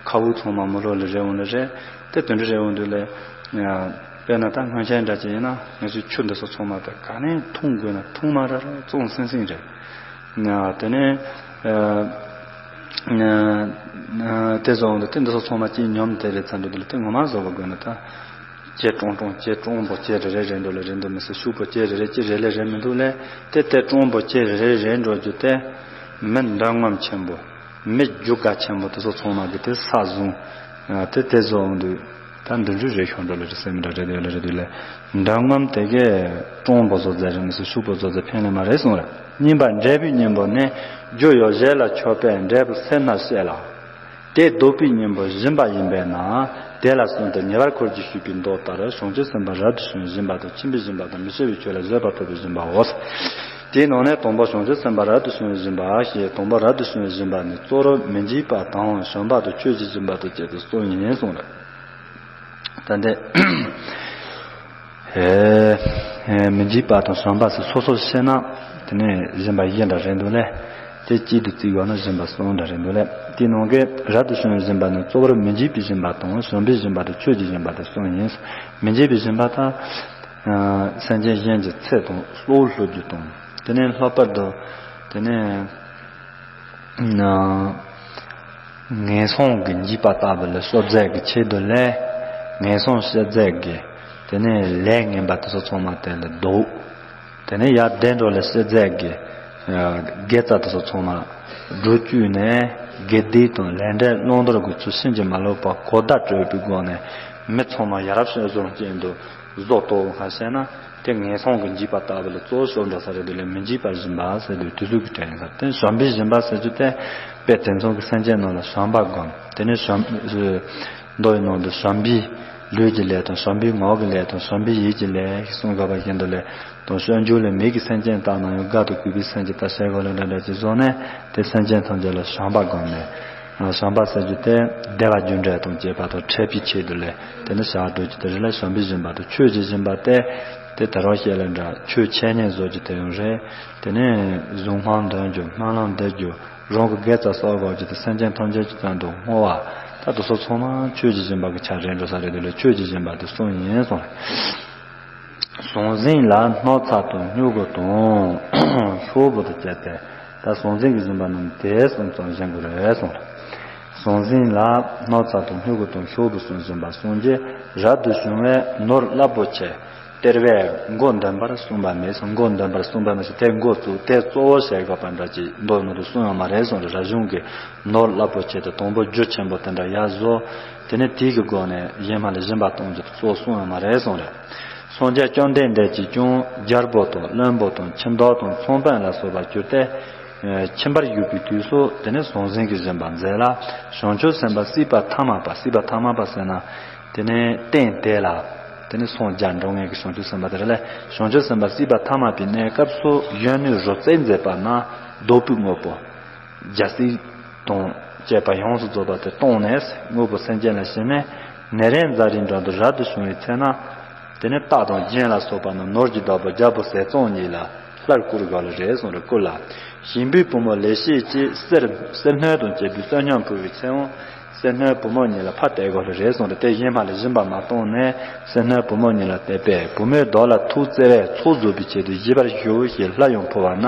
ཁ་བུབ་ཚང་མ་མི་ལོ་ལེ་རེད་འོང་ལེ་རེད། དེ་དེ་འདྲ་རེད་འོང་དུས་ལས། དཔེར་ན་ད་སྔོན་ཆད་འདྲ་ཅིག་ཡིན་ན་ང་ཚོའི་ཆུ་འདི་ཚོ་ཚང་མ་དེ་ག་ནས་འཐུང་དགོས་ན་འཐུང་མ་ར་ར་གཙང་སིང་སིང་རེད། དེ་ནས་དེ་བཟོ་འོང་དུས་དེ་འདི་ཚོ་ཚང་མ་ཅིག་ཉོམ་དེ་རེད་ཚར་འགྲོ་དུས་ལ་དེ་ངོ་མ་བཟོ་བ་དགོས་ན་ད། ལྕེ་ཀྲོང་ཀྲོང་། ལྕེ་ཀྲོང་པོ་ལྕེ་རེ་རེ་རེད་འགྲོ་ལ་རེད་འདུག་མི་སྲིད། ཤུག་པོ་ལྕེ་རེ་རེ་ལྕེ་རེ་ལེ་རེད་མི་འདུག་ལས། དེ་དེ་ཀྲོང་པོ་ལྕེ་རེ་རེ་རེད་འགྲོ་རྒྱུ་དེ། མི་འདོད་རྔམ་ཆེན་པོ། མི་རྒྱུ་ག་ཆེན་པོ་དེ་ཚོ་ཚང་མ་གི་དེ་ས་བཟུང་། དེ་དེ་བཟོ་འོང་དུས་ད་འདི་འདྲ་རེད་ཤོག་འགྲོ་ལ་རེད་ཟེར་མི་འདྲ་རེད་དེ་ལ་རེད་དུས་ལས། འདོད་རྔམ་དེ་གས་ཀྲོང་པོ་བཟོ་རྫས་རེད་མི་སྲིད། ཤུག་པོ་བཟོ་རྫས་ཕན་ལས་མ་རེད་གསུངས་རེད། གཉིས་པ་འབྲས་བུའི་གཉེན་པོ་ནི། རྒྱུ་ཡོ་བྱད་ལ་ཁྱོད་པས་འབྲས་བུ་སེར་སྣ་བཤད་ལ། དེ་ལྡོག་པའི་གཉེན་པོ་སྦྱིན་པ་ཡིན་པས་ན། དེ་ལ་གསུམ་དུ་ཉེ་བར་འཁོར་གྱིས་ཞུས་པའི་མདོ་ལྟར། བྱང་ཆུབ་སེམས་དཔའ་རབ་ཏུ་བྱུང་བའི་སྦྱིན་པ་དང་། ཁྱིམ་པའི་སྦྱིན་པ་དང་། མི་སྐྱེ་བའི་ཆོས་ལ་བཟོད་པ་ཐོབ་པའི་སྦྱིན་པའོ། དེའི་ནང་ནས་དང་པོ་བྱང་ཆུབ་སེམས་དཔའ་རབ་ཏུ་བྱུང་བའི་སྦྱིན་པ་ཞེས། དང་པོ་རབ་ཏུ་བྱུང་བའི་སྦྱིན་པ་ནི་གཙོ་བོར་མི་འཇིགས་པ་དང་བྱམས་པ་དང་ཆོས་ཀྱི་སྦྱིན་པ་དང་བཅས་ཏེ་གསུམ་ཡིན་གསུངས་རེད། ད་འདི། ཨེ། ཨེ། མི་འཇིགས་པ་དང་བྱམས་པ་ཟེར་སོ་སོར་བཤད་ན། དེ་ནས་སྦྱིན་པ་བཞི་འདྲ་རེད་འདུག་ལས། དེ་གཅིག་ཏུ་བརྩིས་པ་ན་སྦྱིན་པ་གསུམ་འདྲ་རེད་འདུག་ལས། དེའི་ནང་གི་རབ་ཏུ་བྱུང་བའི་སྦྱིན་པ་ནི་གཙོ་བོར་མི་འཇིགས་པའི་སྦྱིན་པ་དང་། བྱམས་པའི་སྦྱིན་པ་དང་། ཆོས་ཀྱི་སྦྱིན་པ་དེ་གསུམ་ཡིན། མི་འཇིགས་པའི་སྦྱིན་པ་དང་། ཨ། སེམས་ཅན་གཞན་གྱི་ཚེ་དང་གསོལ་བ་ཕུལ་རྒྱུ་དང་། དེ་ནས་ལྷག་པར་དུ། དེ་ནས། ན། ངན་སོང་གི་འཇིགས་པ་ལྟ་བུ་ལ་སྐྱོབ་རྫས་ཀྱི་ཆེད་དུ་ལས། ངན་སོང་སྐྱོབ་རྫས་ཀྱི། དེ་ནས་ལས་ངན་པ་དེ་ཚོ་ཚང་མ་དེ་ལ་ལྡོག་དེ་ནས་ཡར་བདེ་འགྲོ་ལ་སྐྱོབ་རྫས་ཀྱི། ཨ། དགེ་རྩ་དེ་ཚོ་ཚང་མ་སྒྲུབ་བཅུག་ནས། དགེ་སྡིག་དང་ལས་འབྲས་བླང་དོར་གྱི་ཚུལ་ཕྱིན་ཅི་མ་ལོག་པ་གོ་བརྡ་སྤྲོད་པའི་སྒོ་ནས་མི་ཚང་མ་ཡ་རབས་སྤྱོད་བཟང་ཅན་དུ་བཟོ་ཐུབ་པ་བྱས་ན། དེ་ངན་སོང་གི་འཇིགས་པ་ལྟ་བུ་ལ་གཙོ་བོ་ཤོར་འགྲོ་ས་རེད་འདུག་ལས། མི་འཇིགས་པར་སྦྱིན་པ་ཟེར་དུས་དུས་ཚོད་ཀྱི་གྲས་ཡིན་ས། དེ་བྱམས་པའི་སྦྱིན་པ་ཟེར་རྒྱུ་དེ། དཔེ་དེང་སང་གི་སེམས་ཅན་རྣམས་ལ་བྱམས་པ་སྒོམ། དེ་ནས་བྱམས། མདོ་ཡི་ནང་དུ་བྱམས་པའི་ལུས་ཀྱི་ལས་དང་། བྱམས་པའི་ངག་གི་ལས་དང་། བྱམས་པའི་ཡིད་ཀྱི་ལས་གསུངས་དགོས་པ་བཞིན་དུ་ལས། དང་སྤྱོད་འཇུག་ལས། མི་གི་སེམས་ཅན་ལྟ་ན་ཡང་དགའ་དང་གུས་པའི་སེམས་ཀྱི་ལྟ་བྱེད་དགོས་ལ་འདྲ་འདྲ་ཅིག་བཟོ་ནས། དེ་སེམས་ཅན་ཐམས་ཅད་ལ་བྱམས་པ་སྒོམ་ནས། བྱམས་པ་ཟེར་རྒྱུ་དེ་བདེ་བ་རྒྱུ་འབྲས་དང་བཅས་པ་དང་འཕྲད་པའི་ཆེད་དུ་ལས། དེ་ནི་བྱ་བ་སྒྲུབ་རྒྱུ་དེ་རེད་ལ། བྱམས་པའི་སྦྱིན་པ་དང་ཆོས་ཀྱི་སྦྱིན་པ་སྟེ། དེ་ད་རང་བཤད་ལ་འདྲ་ཆོས་འཆད་ཉན་བཟོ་རྒྱུ་དེ་ཡང་རེད། དེ་ནས་གཟུངས་སྔགས་འདོན་རྒྱུ། སྨོན་ལམ་འདེབས་རྒྱུ། རང་གི་དགེ་རྩ་གསོག་དགོས་རྒྱུ་དེ་སེམས་ཅན་ཐམས་ཅད་ཀྱི་དོན་དུ་བསྔོ་བ། ད་དེ་ཚོ་ཚང་མ་ཆོས་ཀྱི་སྦྱིན་པ་གི་ཆ་རེད་འགྲོ་ས་རེད་དེ་ལ། ཆོས་ཀྱི་སྦྱིན་པ་དེ་གསུམ་ཡིན་གསུངས་རེད། ཟང་ཟིང་ལ་སྣག་ཚ་དང་སྨྱུ་གུ་དང་ཤོག་བུ་དང་བཅས་ཏེ། ད་ཟང་ཟིང་གི་སྦྱིན་པ་རྣམས་དེ་གསུམ་ཙམ་སྦྱང་དགོས་རེད་གསུངས་རེད། ཟང་ཟིང་ལ་སྣག་ཚ་དང་སྨྱུ་གུ་དང་ཤོག་བུ་གསུམ་སྦྱིན་པ། སངས་རྒྱས་རབ་ཏུ་བྱུང་བས་ནོར་རླབས་པོ་ཆེ། སྟེར་བས་མགོ་འདོན་པར་གསུངས་པ་མེད་གསུངས། མགོ་འདོན་པར་གསུངས་པ་མེད་ཟེར་དེ་མགོ་བཙུགས་དེ་གཙོ་བོ་བྱེད་དགོས་པ་འདྲ་ཅིག་མདོ་ནང་དུ་གསུངས་ཡོད་མ་རེད་གསུངས་རེད། རབ་བྱུང་གི་ནོར་རླབས་པོ་ཆེ་དེ་དང་པོ་རྒྱུ་ཆེན་པོ་དེ་འདྲ་ཡར་བཟོ། དེ་ནས་དེའི་གི་སྒོ་ནས་གཞན་མ་ལ་སྦྱིན་པ་གཏོང་རྒྱུ་དེ་གཙོ་བོ་གསུངས་ཡོད་མ་རེད་གསུངས་རེད། སངས་རྒྱས་བཅོམ་ལྡན་འདས་ཀྱིས་ཀྱང་རྒྱལ་པོ་དང་བློན་པོ་དང་ཁྱིམ་བདག་དང་ཚོང་དཔོན་ལ་སོགས་པར་གྱུར་ཏེ། ཨེ་ཁྱིམ་པར་བཞུགས་པའི་དུས་སུ་དེ་ནས་ཟང་ཟིང་གི་སྦྱིན་པ་མཛད་ལ། བྱང་ཆུབ་སེམས་དཔའ་སྲིད་པ་ཐ་མལ་པ། སྲིད་པ་ཐ་མལ་པ་ཟེར་ན། དེ་ནས་རྟེན་དེ་ལ། དེ་ནས་སངས་རྒྱས་འགྲོ་མཁན་གྱི་བྱང་ཆུབ་སེམས་དཔའ་དེ་རེད་ལ། བྱང་ཆུབ་སེམས་དཔའ་སྲིད་པ་ཐ་མལ་པའི་གནས་སྐབས་སུ་གཞོན་ནུའི་རོལ་རྩེད་མཛད་པ་ན་བདུག་སྤོས་དངོས་པོ། རྒྱལ་སྲིད་དང་བཅས་པ་ཡོངས་སུ་རྫོགས་པ་དེ་བཏང་ནས་དངོས་པོ་སེམས་ཅན་ལ་བྱིན་ནས། ནཻ་རཉྫ་རའི་འགྲམ་དུ་རབ་ཏུ་བྱུང་བའི་ཚེ་ན། དེ་ནས་རྟ་དང་རྒྱན་ལ་སོགས་པ་རྣམས་ནོར་གྱི་བདག་པོ་རྒྱལ་པོ་ཟས་གཙང་ཉིད་ལ་སླར་བསྐུར་དགོས་ལ་རེད་གསུངས་རེད། བསྐུར་ལ། ཞིང་པའི་བུ་མོ་ལེགས་བཤད་ཀྱིས་གསེར་གསེར་སྣོད་དང་བཅས་པའི་བསོད་སྙོམས་ཕུལ་བའི་ཚེའང་། གསེར་སྣོད་བུ་མོ་ཉིད་ལ་ཕར་གཏད་དགོས་ལ་རེད་གསུངས་རེད། དེ་གཞན་མ་ལ་སྦྱིན་པ་མ་བཏང་ནས་གསེར་སྣོད་བུ་མོ་ཉིད་ལ་གཏད་པས། བུ་མོའི་མདོག་ལ་ཐུགས་བརྩེ་བས་ཚོགས་རྫོགས་པའི་ཆེད་དུ་བཞེས་པར་ཞུ་ཞེས་སླར་ཡང་ཕུལ་བ་ན།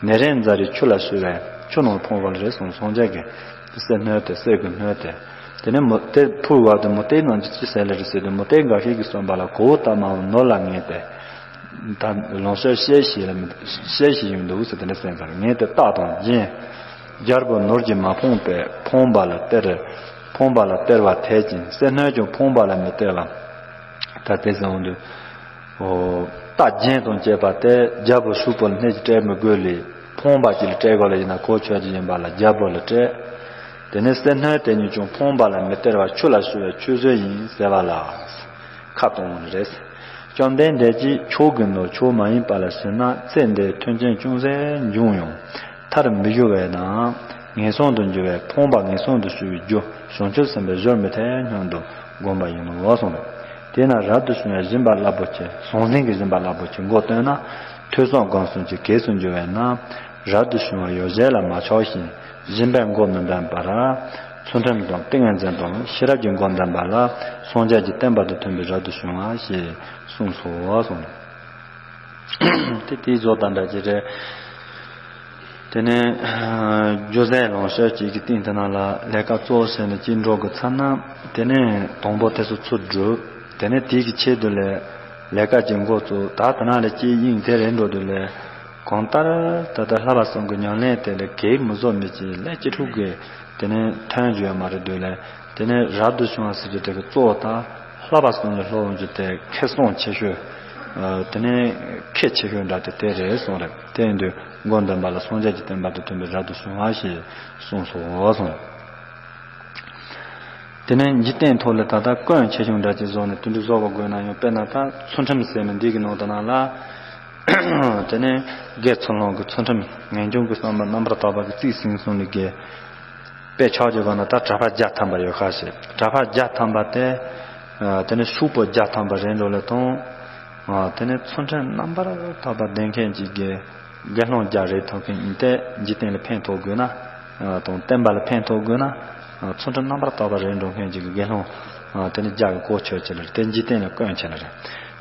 ནཻ་རཉྫ་རའི་ཆུ་ལ་བསྲུབས་པས་ཆུ་ནང་ཕོངས་པ་ལ་རེ་ཟུང་སངས་རྒྱས་ཀྱི་གསེར་སྣོད་དེ་གསེར་གྱི་སྣོད་དེ། དེ་ནས་མུ་དེ་ཕུལ་བ་དེ་མུ་སྟེགས་རྣམས་ཀྱིས་ཅི་ཟེར་ལ་རེ་ཟེར་དུས། མུ་སྟེགས་འགའ་ཞིག་གིས་གསུངས་པ་ལ། གོའུ་ཏ་མ་འོ་ནོར་ལ་ངེས་ཏེ། ད་ལོངས་སྤྱོད་བཤད་ཤེས་ལ་མི་བཤད་ཤེས་ཡོང་འདུག་ཟེར། དེ་འདྲ་ཟེར་ཚར། ངེས་ཏེ་རྟ་དང་རྒྱན། རྒྱལ་པོ་ནོར་གྱིས་མ་ཕོངས་པས་ཕོངས་པ་ལ་སྟེར། ཕོངས་པ་ལ་སྟེར་བ་འཐད་ཅིང་གསེར་སྣོད་ཀྱང་ཕོངས་པ་ལ་མི་སྟེར་བ། ད་དེ་ཟེར་འོང་དུས། ཨོ། རྟ་རྒྱན་དང་བཅས་པ་དེ་རྒྱལ་པོ་ཕྱུག་པོ་ལ་སྣེ་གཅིག་སྤྲད་མི་དགོས་ལས། ཕོངས་པ་ཅིག་ལ་སྤྲད་དགོས་ལ་ཡིན་ན་གོ་ཆོད་ཀྱི་ཡིན་པ་ལ་རྒྱལ་པོ་ལ་སྤྲད། དེ་ནས་གསེར་སྣོད་དེ་ཉིད་ཀྱང་ཕོངས་པ་ལ་མི་སྟེར་བར་ཆུ་ལ་བསྲུབས་པའི་ཆུད་ཟོས་ཡིན་ཟེར་བ་ལ་ཁ་གཏོང་བ་རེད། བཅོམ་ལྡན་འདས་ཀྱིས་ཆོས་ཀུན་ནོར་ཆོས་མ་ཡིན་པ་ལ་ཞེན་ན་ཚེ་འདིར་མཐུན་རྐྱེན་ཅུང་ཟད་འབྱུང་ཡང་མཐར་མི་འགྱུར་བས་ན་ངན་སོང་དུ་འགྱུར་བས། ཕོངས་པ་ངན་སོང་དུ་སྐྱེ་བའི་རྒྱུ་བྱང་ཆུབ་སེམས་དཔའི་གཞོལ་མི་འཐད་སྙམ་དུ་བསྒོམ་པ་ཡིན་ནོ་གསུངས་པས། དེས་ན་རབ་ཏུ་བྱུང་བའི་སྦྱིན་པ་རླབས་པོ་ཆེ་ཟང་ཟིང་གི་སྦྱིན་པ་རླབས་པོ་ཆེ་མགོ་བཏོན་ན་ཐོས་བསམ་སྒོམ་གསུམ་གྱི་གེགས་སུ་འགྱུར་བས་ན། རབ་ཏུ་བྱུང་བ་ཡོ་བྱད་ལ་མ་ཆགས་ཤིང་སྦྱིན་པའི་མགོ་མི་འདོན་པར། ཚུལ་ཁྲིམས་དང་ཏིང་ངེ་འཛིན་དང་ཤེས་རབ་ཀྱི་མགོ་འདོན་པ་ལ་སངས་རྒྱས་ཀྱི་བསྟན་པ་དང་མཐུན་པའི་རབ་ཏུ་བྱུང་བ་ཞེས་གསུངས་སོ་གསུངས། དེ་དེའི་བཟོ་དང་འདྲ་ཅིག་རེད། དེ་ནས་རྒྱུ་ཟས་ལོངས་སྤྱོད་ཅིག་གི་སྟེང་དེ་ནང་ལ་ལས་ཀ་གཙོ་བོ་བྱས་ནས་ཅིག་འགྲོ་དགོས་ཚར་ན། དེ་ནས་དང་པོ་དེ་ཚོ་ཚུར་སྒྲུབ། དེ་ནས་དེའི་གི་ཆེད་དུ་ལས་ལས་ཀ་ཅིག་འགོ་བཙུགས། ད་དེ་ནང་ལས་ཅིག་དབྱིངས་དེ་རེད་འགྲོ་དུས་ལས། གང་ལྟར་ད་ལྟ་བསླབ་པ་གསུམ་གྱི་ཉམས་ལེན་དེ་ལས་གེགས་མི་བཟོ་མི་ཅིག་ལས་ཅི་ཕྲུག་གི་དེ་ནས་ཐོན་རྒྱུ་ཡོད་མ་རེད་དུས་ལས། དེ་ནས་རབ་ཏུ་བྱུང་བ་ཟེར་རྒྱུ་དེ་གི་གཙོ་བོ་དང་བསླབ་པ་གསུམ་ལས་སློབ་འོང་རྒྱུ་དེ་ཁེ་བཟང་ཆེ་ཤོས། ཨ་དེ་ནས་ཁེ་ཆེ་ཤོས་འདྲ་དེ་དེ་རེད་གསུངས་རེད། དེ་ཡིན་དུས་མགོ་འདོན་པ་ལ་སངས་རྒྱས་ཀྱི་བསྟན་པ་དང་མཐུན་པའི་རབ་ཏུ་བྱུང་བ་ཞེས་གསུངས་སོ་གསུངས་རེད། དེ་ནས་འཇིག་རྟེན་ཐོག་ལ་ད་ལྟ་སྐྱོན་ཆེ་ཆུང་འདྲ་ཅིག་བཟོ་ནས་དེ་འདྲ་བཟོ་བ་དགོས་ན་ཡང་། དཔེར་ན་ད་ཚུལ་ཁྲིམས་ཟེར་ནས་འདི་གི་ནང་དུ་ན་ལ། དེ་ནས་དགེ་ཚུལ་སློང་གི་ཚུལ་ཁྲིམས་ངེས་འབྱུང་གི་བསམ་པ་རྣམ་པར་དག་པ་གི་རྩིས་ཟིན་སོང་ནས་དགེ། དཔེ་ཆ་གཅིག་གོ་ན་ད་གྲྭ་པ་བརྒྱ་ཐམ་པ་ཡོད་ཁ་ཤས། གྲྭ་པ་བརྒྱ་ཐམ་པ་དེ། དེ་ནས་ཕྱུག་པོ་བརྒྱ་ཐམ་པ་རེད་འགྲོ་ལས་དང་། དེ་ནས་ཚུལ་ཁྲིམས་རྣམ་པར་དག་པ་ལྡན་མཁན་གྱི་དགེ། དགེ་སློང་བརྒྱ་རེ་ཐོབ་མཁན་ཡིན་ཏེ་འཇིག་རྟེན་ལ་ཕན་ཐོགས་དགོས་ན། དང་བསྟན་པ་ལ་ཕན་ཐོགས་དགོས་ན། ཚུལ་ཁྲིམས་རྣམ་པར་དག་པ་རེད་འགྲོ་མཁན་གྱི་དགེ་སློང་། དེ་ནི་བརྒྱ་གི་གོ་ཆོད་ཆེ་ལ་རེད། དེ་འཇིག་རྟེན་ལ་དཀོན་ཆེ་ལ་རེད།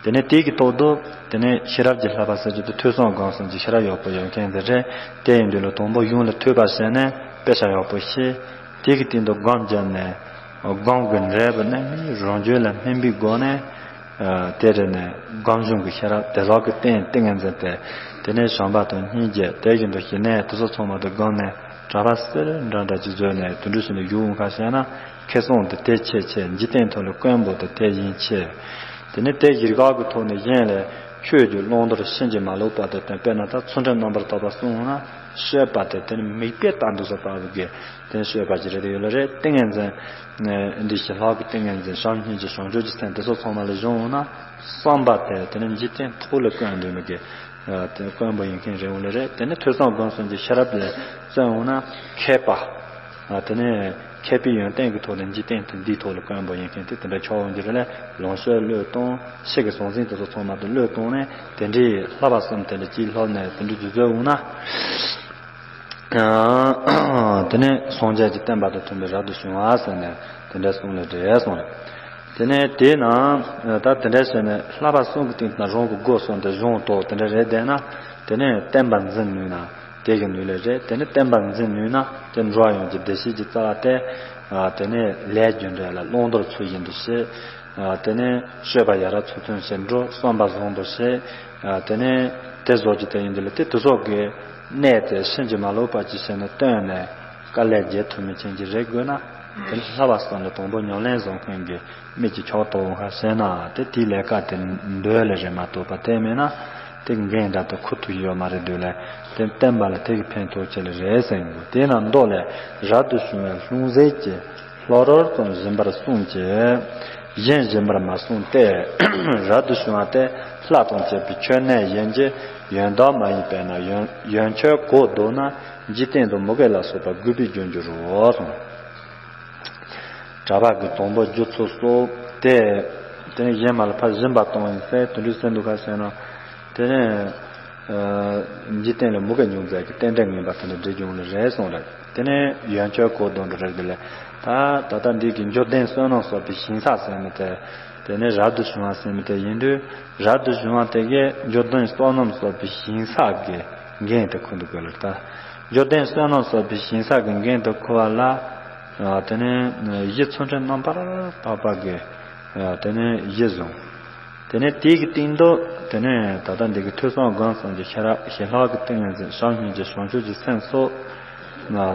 དེ་ནས་དེ་གི་ཐོག་ཏུ་དེ་ནས་ཤེས་རབ་ཀྱི་བསླབ་པ་ཟེར་རྒྱུ་དེ་ཐོས་བསམ་སྒོམ་གསུམ་གྱི་ཤེས་རབ་ཡག་པོ་ཡོད་མཁན་དེ་རེད། དེ་ཡིན་དུས་ལ་དང་པོ་གཞུང་ལ་ཐོས་པ་བྱས་ནས་དཔེ་ཆ་ཡག་པོ་ཤེས། དེ་གི་སྟེང་དུ་སྒོམ་བརྒྱབ་ནས་སྒོམ་གྱི་འབྲས་བུ་རྣམ་སྨིན་རང་རྒྱུད་ལ་སྨིན་པའི་སྒོ་ནས། དེ་རེ་ནས་སྒོམ་བྱུང་གི་ཤེས་རབ་དེ་ལོག་གི་རྟེན་ཏིང་ངེ་འཛིན་དེ། དེ་ནས་བྱམས་པ་དང་སྙིང་རྗེ་དེ་བཞིན་དུ་ཞི་གནས་དེ་ཚོ་ཚང་མ་དེ་སྒོམ་ནས་གྲྭ་པ་གསེར་འདྲ་འདྲ་ཅིག་བཟོས་ནས་དུད་འགྲོ་ཞིག་ལ་བཞུགས་འོང་ཁ་བྱས་ན་ཁེ་བཟང་དེ་དེ་ཆེ་ཆེ། འཇིག་རྟེན་ཐོག་ལ་དཀོན་པོ་དེ་དེ་བཞིན་ཆེ། དེ་ནས་དེ་གཞིར་ག་གི་ཐོག་ནས་གཞན་ལ་ཆོས་ཀྱི་བླང་དོར་ཕྱིན་ཅི་མ་ལོག་པ་དེ་བསྟན། དཔེར་ན་ད་ཚུལ་ཁྲིམས་རྣམ་པར་དག་པ་སྲུང་ན་སྤྱོད་པ་དེ་དེ་ནི་མིག་དཔེ་ལྟར་འདུག་ས་ལྟ་བུ་གི། དེ་སྤྱོད་པ་ཅི་རེད་ཡོད་ལ་རེད། ཏིང་ངེ་འཛིན་འདི་ཞི་ལྷག་གི་ཏིང་ངེ་འཛིན་བྱམས་སྙིང་རྗེ་བྱང་ཆུབ་ཀྱི་སེམས་དེ་ཚོ་ཚང་མ་ལ་སྦྱོང་འོང་ན་བསམ་པ་དེ་དེ་ནི་འཇིག་རྟེན་ཐོག་ལ་དཀོན་འདུག་མི་དགེ། དེ་དཀོན་པོ་ཡིན་མཁན་རེད་འོང་ལ་རེད། དེ་ནི་ཐོས་བསམ་སྒོམ་གསུམ་གྱི་ཤེས་རབ་ལ་བརྩོན་འོང་ན་མཁས་པ། དེ་ནི་མཁས་པའི་ཡོན་ཏན་གྱི་ཐོག་ནས་འཇིག་རྟེན་དེ་འདིའི་ཐོག་ལ་དཀོན་པོ་ཡིན་མཁན་དེ་དེ་འདྲ་ཆགས་འོང་གི་རེད་ལ། ལོངས་སྤྱོད་བློས་གཏོང་། ཕྱི་གི་ཟང་ཟིང་དེ་ཚོ་ཚང་མ་དེ་བློས་གཏོང་ནས་དེ་འདྲའི་བསླབ་པ་གསུམ་དེ་འདྲ་གཅིག་སློབ་ནས་དེ་འདྲའི་སྒྱུ་རྩལ་འོང་ན། དེ་ནས་སངས་རྒྱས་ཀྱི་བསྟན་པ་དང་མཐུན་པའི་རབ་ཏུ་བྱུང་བ་ཟེར་ནས་དེ་འདྲ་གསུངས་ལས་འདྲེས་གསུངས་རེད། དེ་ནས་དེས་ན་ད་དེ་འདྲ་བྱས་ནས་བསླབ་པ་གསུམ་གྱི་སྟེང་དུ་རང་གི་སྒོ་གསུམ་དེ་གཞུང་རྟོགས་དེ་འདྲ་རེད་བསྡད་ན། དེ་ནས་བསྟན་པ་འཛིན་ནུས་ན། དེ་གི་ནུས་ལས་རེད། དེ་ནས་བསྟན་པ་འཛིན་ནུས་ན་དེ་འགྲོ་བ་ཡོངས་ཀྱི་བདེ་སྐྱིད་ཀྱི་རྩ་བ་སྟེ། དེ་ནས་ལས་རྒྱུ་འབྲས་ལ་བླང་དོར་ཚུལ་བཞིན་དུ་བྱེད། དེ་ནས་སྤྱོད་པ་ཡ་རབས་ཚུལ་མཐུན་བྱེད་འགྲོ། བསམ་པ་བཟང་དུ་བྱེད། དེ་ནས་དེ་བཟོ་རྒྱུ་དེ་ཡིན་དུས་ལ་དེ་དུ་སོགས་ཀྱི་གནས་དེ་ཕྱིན་ཅི་མ་ལོག་པ་ཅིག་བྱས་ནས་བཏོན་ནས་དཀའ་ལས་རྒྱལ་ཐུབ་མི་ཅན་གྱི་རེ་དགོས་ན། དེ་ལྷ་བ་སོགས་ནས་དང་པོ་ཉམས་ལེན་བཟང་མཁན་གྱི་མིག་གི་ཕྱོགས་གཏོགས་འོང་ཁ་ཟེར་ན་དེ་དེའི་ལས་ཀ་དེ་འདོད་ལས་རེད་མ་གཏོགས་པ་དེ་མེད་ན་དེ་འགན་འདྲ་དུ་ཁུར་ཐུབ་ཡོད་མ་རེད་འདུག་ལས། དེ་བསྟན་པ་ལ་དེ་གི་ཕན་ཐོགས་ཆེ་ལ་རེད་ཟེར་གྱི་འདུག་དེས་ན་མདོ་ལས་རབ་ཏུ་བྱུང་བའི་ལྷུང་བཟེད་ཀྱི་ལྷོ་རོལ་ཙམ་བཞིན་པར་གསུངས་ཀྱི། གཞན་བཞིན་པར་མ་གསུངས་ཏེ། རབ་ཏུ་བྱུང་བ་དེ་ལྷ་དང་བཅས་པའི་མཆོད་གནས་གཞན་གྱི་ཡོན་བདག་མ་ཡིན་པས་ན་ཡོན་ཡོན་མཆོད་གོས་བརྡོལ་ན་འཇིག་རྟེན་དུ་མུ་གེ་ལ་སོགས་པ་རྒུད་པའི་རྒྱུར་འགྱུར་རོ་གསུངས། གྲྭ་པ་གི་དང་པོ་རྒྱུ་ཚོ་སོགས་དེ། དེ་ནས་གཞན་མ་ལ་ཕར་སྦྱིན་པ་གཏོང་ཡིན་ཟེར་དེ་འདྲའི་སེམས་འདུག་ཁ་ཟེར་ན། དེ་ནས་འཇིག་རྟེན་ལ་མུ་གེ་འབྱུང་མཛད་ཀྱི་རྟེན་འབྲེལ་ངན་པ་དེ་འདྲ་འགྲིག་འོང་ལ་རེད་གསུངས་རེད། དེ་ནས་ཡོན་མཆོད་གོས་བརྡོལ་འགྲོ་རེད་དེ་ལས་ད་ད་ལྟ་འདི་གི་འབྱོར་ལྡན་བསོད་ནམས་གསོག་པའི་ཞིང་ས་ཟེར་མི་དེ། དེ་ནས་རབ་ཏུ་བྱུང་བ་ཟེར་མི་དེ་ཡིན་དུས་རབ་ཏུ་བྱུང་བ་དེ་གས་འབྱོར་ལྡན་བསོད་ནམས་གསོག་པའི་ཞིང་ས་གི་འགན་དེ་འཁུར་འདུག་དགོས་ལ། ད་འབྱོར་ལྡན་བསོད་ནམས་གསོག་པའི་ཞིང་ས་གི་འགན་དེ་འཁུར་བ་ལ། དེ་ནས་གཞི་ཚུལ་ཁྲིམས་རྣམ་པར་དག་པ་གི་དེ་ནས་གཞི་བཟུང་། དེ་ནས་དེའི་གི་སྟེང་དུ་དེ་ནས་ད་ལྟ་འདི་གི་ཐོས་བསམ་སྒོམ་གསུམ་གྱི་ཤེས་རབ་ཞི་ལྷག་གི་ཏིང་ངེ་འཛིན་བྱམས་སྙིང་རྗེ་བྱང་ཆུབ་ཀྱི་སེམས་སོགས།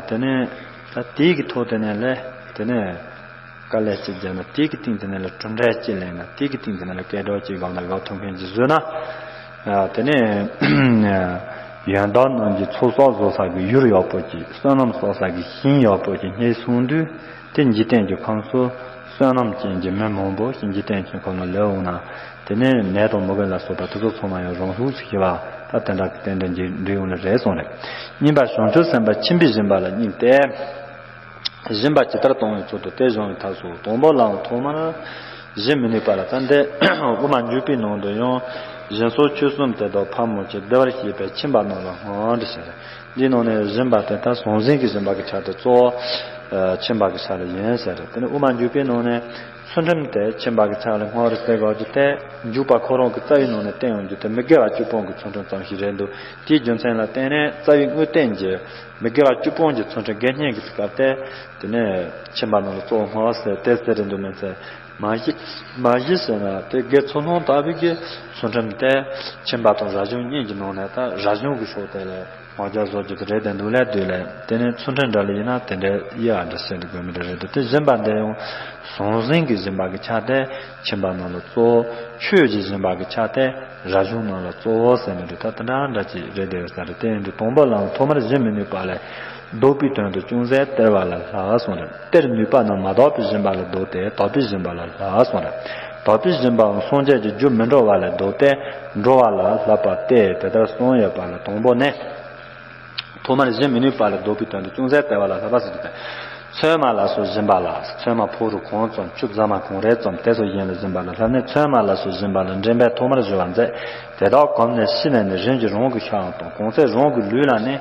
དེ་ནས་ད་དེའི་གི་ཐོག་དེ་ནས་ལས་དེ་ནས་དཀའ་ལས་གཅིག་བརྒྱབ་ན་དེའི་གི་སྟེང་དེ་ནས་ལས་གྲུབ་འབྲས་གཅིག་ལེན་ན་དེའི་གི་སྟེང་དེ་ནས་ལས་སྐད་གྲགས་གཅིག་སྒང་ལ་ཡོད་ཐུབ་མཁན་གྱི་བཟོས་ན། དེ་ནས་ཡོན་བདག་རྣམས་ཀྱི་ཚོགས་བསགས་བཟོ་ས་གི་ཡུལ་ཡག་པོ་གཅིག་བསོད་ནམས་གསོག་ས་གི་ཞིང་ཡག་པོ་གཅིག་རྙེད་སོང་དུས། དེ་འཇིག་རྟེན་གྱི་ཁམས་སུ་བསོད་ནམས་ཅན་གྱི་མི་མང་པོ་ཞིག་འཇིག་རྟེན་གྱི་ཁམས་ལ་ལུས་འོང་ན། དེ་ནས་ནད་དང་མུ་གེ་ལ་སོགས་པ་དེ་ཚོ་ཚང་མ་ཡང་རང་ཤུགས་སུ་ཞི་བ་ད་དེ་འདྲ་གི་རྟེན་འབྲེལ་འགྲིག་འགྲིག་འོང་ལ་རེད་གསུངས་རེད། གཉིས་པ་བྱང་ཆུབ་སེམས་དཔའ་ཁྱིམ་པའི་སྦྱིན་པ་ལ་སྙིང་སྟེ། སྦྱིན་པ་ཇི་ལྟར་གཏོང་བའི་ཚུལ་དུ་དེ་སྦྱོང་བའི་ཐབས་སོ། དང་པོ་ལའང་ཐོག་མར་གཞི་མི་ནུས་པ་ལ་ད་འདི་དབུ་མ་འཇུག་པའི་ནང་དུ་ཡང་སྦྱིན་སོགས་ཆོས་གསུམ་དེ་དག་ཕར་མོ་ཆེ་བདེ་བར་གཤེགས་པའི་ཁྱིམ་པ་རྣམས་ལ་སྔོན་འདྲི་ཟེར། འདིའི་ནང་ནས་སྦྱིན་པ་དེ་ལྟར་ཟང་ཟིང་གི་སྦྱིན་པ་གི་ཆ་དེ་གཙོ་བོ་ཁྱིམ་པ་གི་ཆ་ལ་ཡིན་ཟེར། དེ་ནས་དབུ་མ་འཇུག་པའི་ནང་ནས་ཚུལ་ཁྲིམས་དེ་ཁྱིམ་པ་གི་ཆ་ལ་སྔོན་རེ་ཟེར་དགོས་རྒྱུ་དེ་འཇུག་པ་ཁོ་རང་གི་རྩ་བའི་ནང་ནས་བསྟན་ཡོང་རྒྱུ་དེ་མི་དགེ་བ་བཅུ་སྤོང་གི་ཚུལ་ཁྲིམས་ཙམ་ཞིག་རེད་འདུག་དེའི་རྒྱུ་མཚན་ལ་བརྟེན་ནས་རྩ་བའི་དངོས་བསྟན་གྱི་མི་དགེ་བ་བཅུ་སྤོང་གི་ཚུལ་ཁྲིམས་དགེ་བསྙེན་གྱི་སྐབས་དེ་དེ་ནས་ཁྱིམ་པ་རྣམས་ལ་གཙོ་བོ་སྔོན་ཟེར་དེ་ཟེར་རེད་འདུག་མིན་ཟེར། མ་གཞི་མ་གཞི་ཟེར་ན་དེ་དགེ་ཚུལ་སློང་དག་པའི་གི་ཚུལ་ཁྲིམས་དེ་ཁྱིམ་པ་དང་རབ་བྱུང་གཉིས་ཀྱི་ནང་ནས་ད་རབ་བྱུང་གི་ཕྱོགས་དེ་ལས། ང་རྒྱལ་བཟོ་རྒྱུ་དེ་རེད་དེ་འདུག་ལས་དུས་ལས་དེ་ནས་ཚུལ་ཁྲིམས་འདྲ་ལ་ཡིན་ན་དེ་འདྲའི་དབྱེ་བ་འདྲ་བྱེད་དུ་དགོས་མི་འདྲ་རེད་འདུག་དེ་སྦྱིན་པ་འདི་ཡང་ཟང་ཟིང་གི་སྦྱིན་པ་གི་ཆ་དེ་ཁྱིམ་པ་རྣམས་ལ་གཙོ་བོ། ཆོས་ཀྱི་སྦྱིན་པ་གི་ཆ་དེ་རབ་བྱུང་རྣམས་ལ་གཙོ་བོ་ཟེར་ནས་འདུག་ད་དེ་འདྲ་འདྲ་ཅིག་རེད་དེ་ཡོད་ས་རེད། དེ་ཡིན་དུས་དང་པོ་ལའང་ཐོག་མར་གཞི་མི་ནུས་པ་ལས་ལྡོག་པའི་དོན་དུ་ཅུང་ཟད་སྟེར་བ་ལ་ལྷག་གསུངས་རེད། སྟེར་ནུས་པ་རྣམས་མ་དག་པའི་སྦྱིན་པ་ལ་ལྡོག་སྟེ་དག་པའི་སྦྱིན་པ་ལ་ལྷག་གསུངས་རེད། དག་པའི་སྦྱིན་པའང་སངས་རྒྱས་ཀྱི་རྒྱུ་མི་འགྲོ་བ་ལས་ལྡོག་སྟེ་འགྲོ་བ་ལ་ལྷག་པ་སྟེ་དེ་ལྟར་གསུངས་ཡོད་པ་ལ་དང་པོ་ནི། ཐོག་མར་གཞི་མི་ནུས་པ་ལས་ལྡོག་པའི་དོན་དུ་ཅུང་ཟད་སྟེར་བ་ལ་ལྷག་པ་ཟེར་རྒྱུ་དེ། ཚོད་མ་ལ་སོགས་སྦྱིན་པ་ལ། ཚོད་མ་ཕོ་རུ་གང་ཙམ་ཆུ་རྫ་མ་གང་རེ་ཙམ་དེ་ཚོ་གཞན་ལ་སྦྱིན་པ་ལ་ལྷག་ནས་ཚོད་མ་ལ་སོགས་སྦྱིན་པ་ལ་འདྲེན་པས་ཐོག་མར་གཞོལ་བ་མཛད། དེ་དག་གོམས་ནས་ཤི་ནས་ནི་རིམ་གྱིས་རང་གི་ཤ་ཡང་གཏོང་གང་ཚེ་རང་གི་ལུས་ལ་ནི།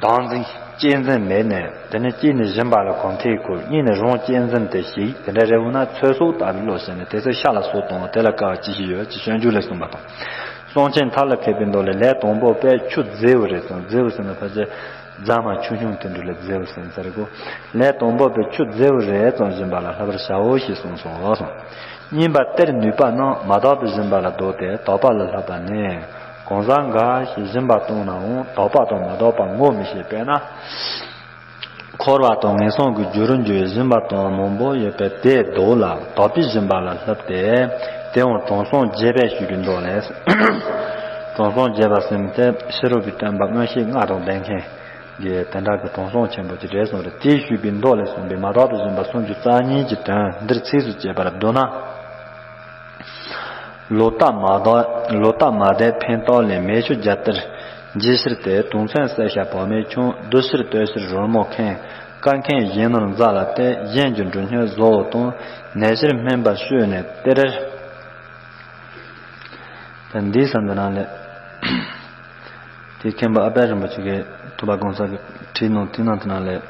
བདག་འཛིན་གཅེས་འཛིན་མེད་ནས་དེ་ནི་གཅིག་ནི་སྦྱིན་པ་ལ་གོམས་འདྲིས་འཁོར། གཉིས་ནི་རང་གཅེས་འཛིན་དེ་ཞིག་དེ་འདྲ་རེ་འོང་ན་ཚོད་སོགས་ལྟ་བུའི་བློ་ཞིག་ནི་དེ་ཚེ་ཤ་ལ་སོགས་གཏོང་བ་དེ་ལ་དཀའ་བ་ཅི་ཞིག་ཡོད་ཅེས་སྤྱོད་འཇུག་ལས་གསུངས་པ་དང་། གསུང་ཆེན་མཐའ་ལ་མཁས་པའི་མདོ་ལས་ལས་དང་པོ་པས་ཆུ་རྫི་བོ་རེ་ཙམ། རྫི་བོ་ཟེར་ན་ཕལ་ཆེར་རྫ་མ་ཆུང་ཆུང་དེ་འདྲ་ལ་རྫི་བོ་ཟེར་ཟེར་གོ། ལས་དང་པོ་པས་ཆུ་རྫི་བོ་རེ་ཙམ་སྦྱིན་པ་ལ་ལྷག་པར་བྱའོ་ཞེས་གསུངས་སོ། གཉིས་པ་སྟེར་ནུས་པ་རྣམས་མ་དག་པའི་སྦྱིན་པ་ལ་ལྡོག་སྟེ་དག་པ་ལ་ལྷག་པ་ནི། གང་ཟག་འགའ་ཞིག་སྦྱིན་པ་བཏང་ནའང་དག་པ་དང་མ་དག་པ་ངོ་མི་ཤེས་པས་ན། འཁོར་བ་དང་ངན་སོང་གི་རྒྱུ་རུ་འགྱུར་བའི་སྦྱིན་པ་བཏང་བ་མང་པོ་ཡོད་པས་དེའི་ལྡོག་ལ་དག་པའི་སྦྱིན་པ་ལ་ལྷག་སྟེ། དེའང་དྲང་སྲོང་རྒྱས་པས་ཞུས་པའི་མདོ་ལས། དྲང་སྲོང་རྒྱས་པ་ཟེར་མི་དེ་ཕྱི་རོལ་གྱི་སྟོན་པ་མངོན་ཤེས་ལྔ་དང་ལྡན་མཁན་གྱི་དེ་འདྲ་གི་དྲང་སྲོང་ཆེན་པོ་ཅིག་རེད་གསུངས་རེད། དེས་ཞུས་པའི་མདོ་ལས་གསུངས་པའི་མ་དག་པའི་སྦྱིན་པ་སུམ་ཅུ་རྩ་གཉིས་ཀྱི་དོན་འདིར་ཚིགས་སུ་བཅད་པར་བསྡུ་ན། ལོ་རྟགས་མ་དག་ལོ་རྟགས་མ་དག་ཕན་བཏགས་ལས་མེ་ཆུ་བརྒྱ་སྟེར། འཇིགས་ཕྱིར་ཏེ་དུང་མཚོན་བསྲེགས་ཤ་བག་མེད་ཆུང་། བསྡུ་ཕྱིར་གཏོད་ཕྱིར་རོལ་མོ་མཁན། བཀའ་མཁན་གཞན་ནོར་མཛའ་ལ་སྟེར། གཞན་གྱི་འབྲུ་སྙོད་བཟོ་བོ་དང་། ནད་ཕྱིར་སྨན་པ་བཤོས་ནས་སྟེར། ད་འདིའི་ས་འདི་ནང་ལས། དེ་མཁན་པོ་ཨ་པད་རིན་པོ་ཆེ་གིས་ཐུབ་པ་གོང་ས་གི་བྲིས་ནང་དེ་ནང་དེ་ནང་ལས།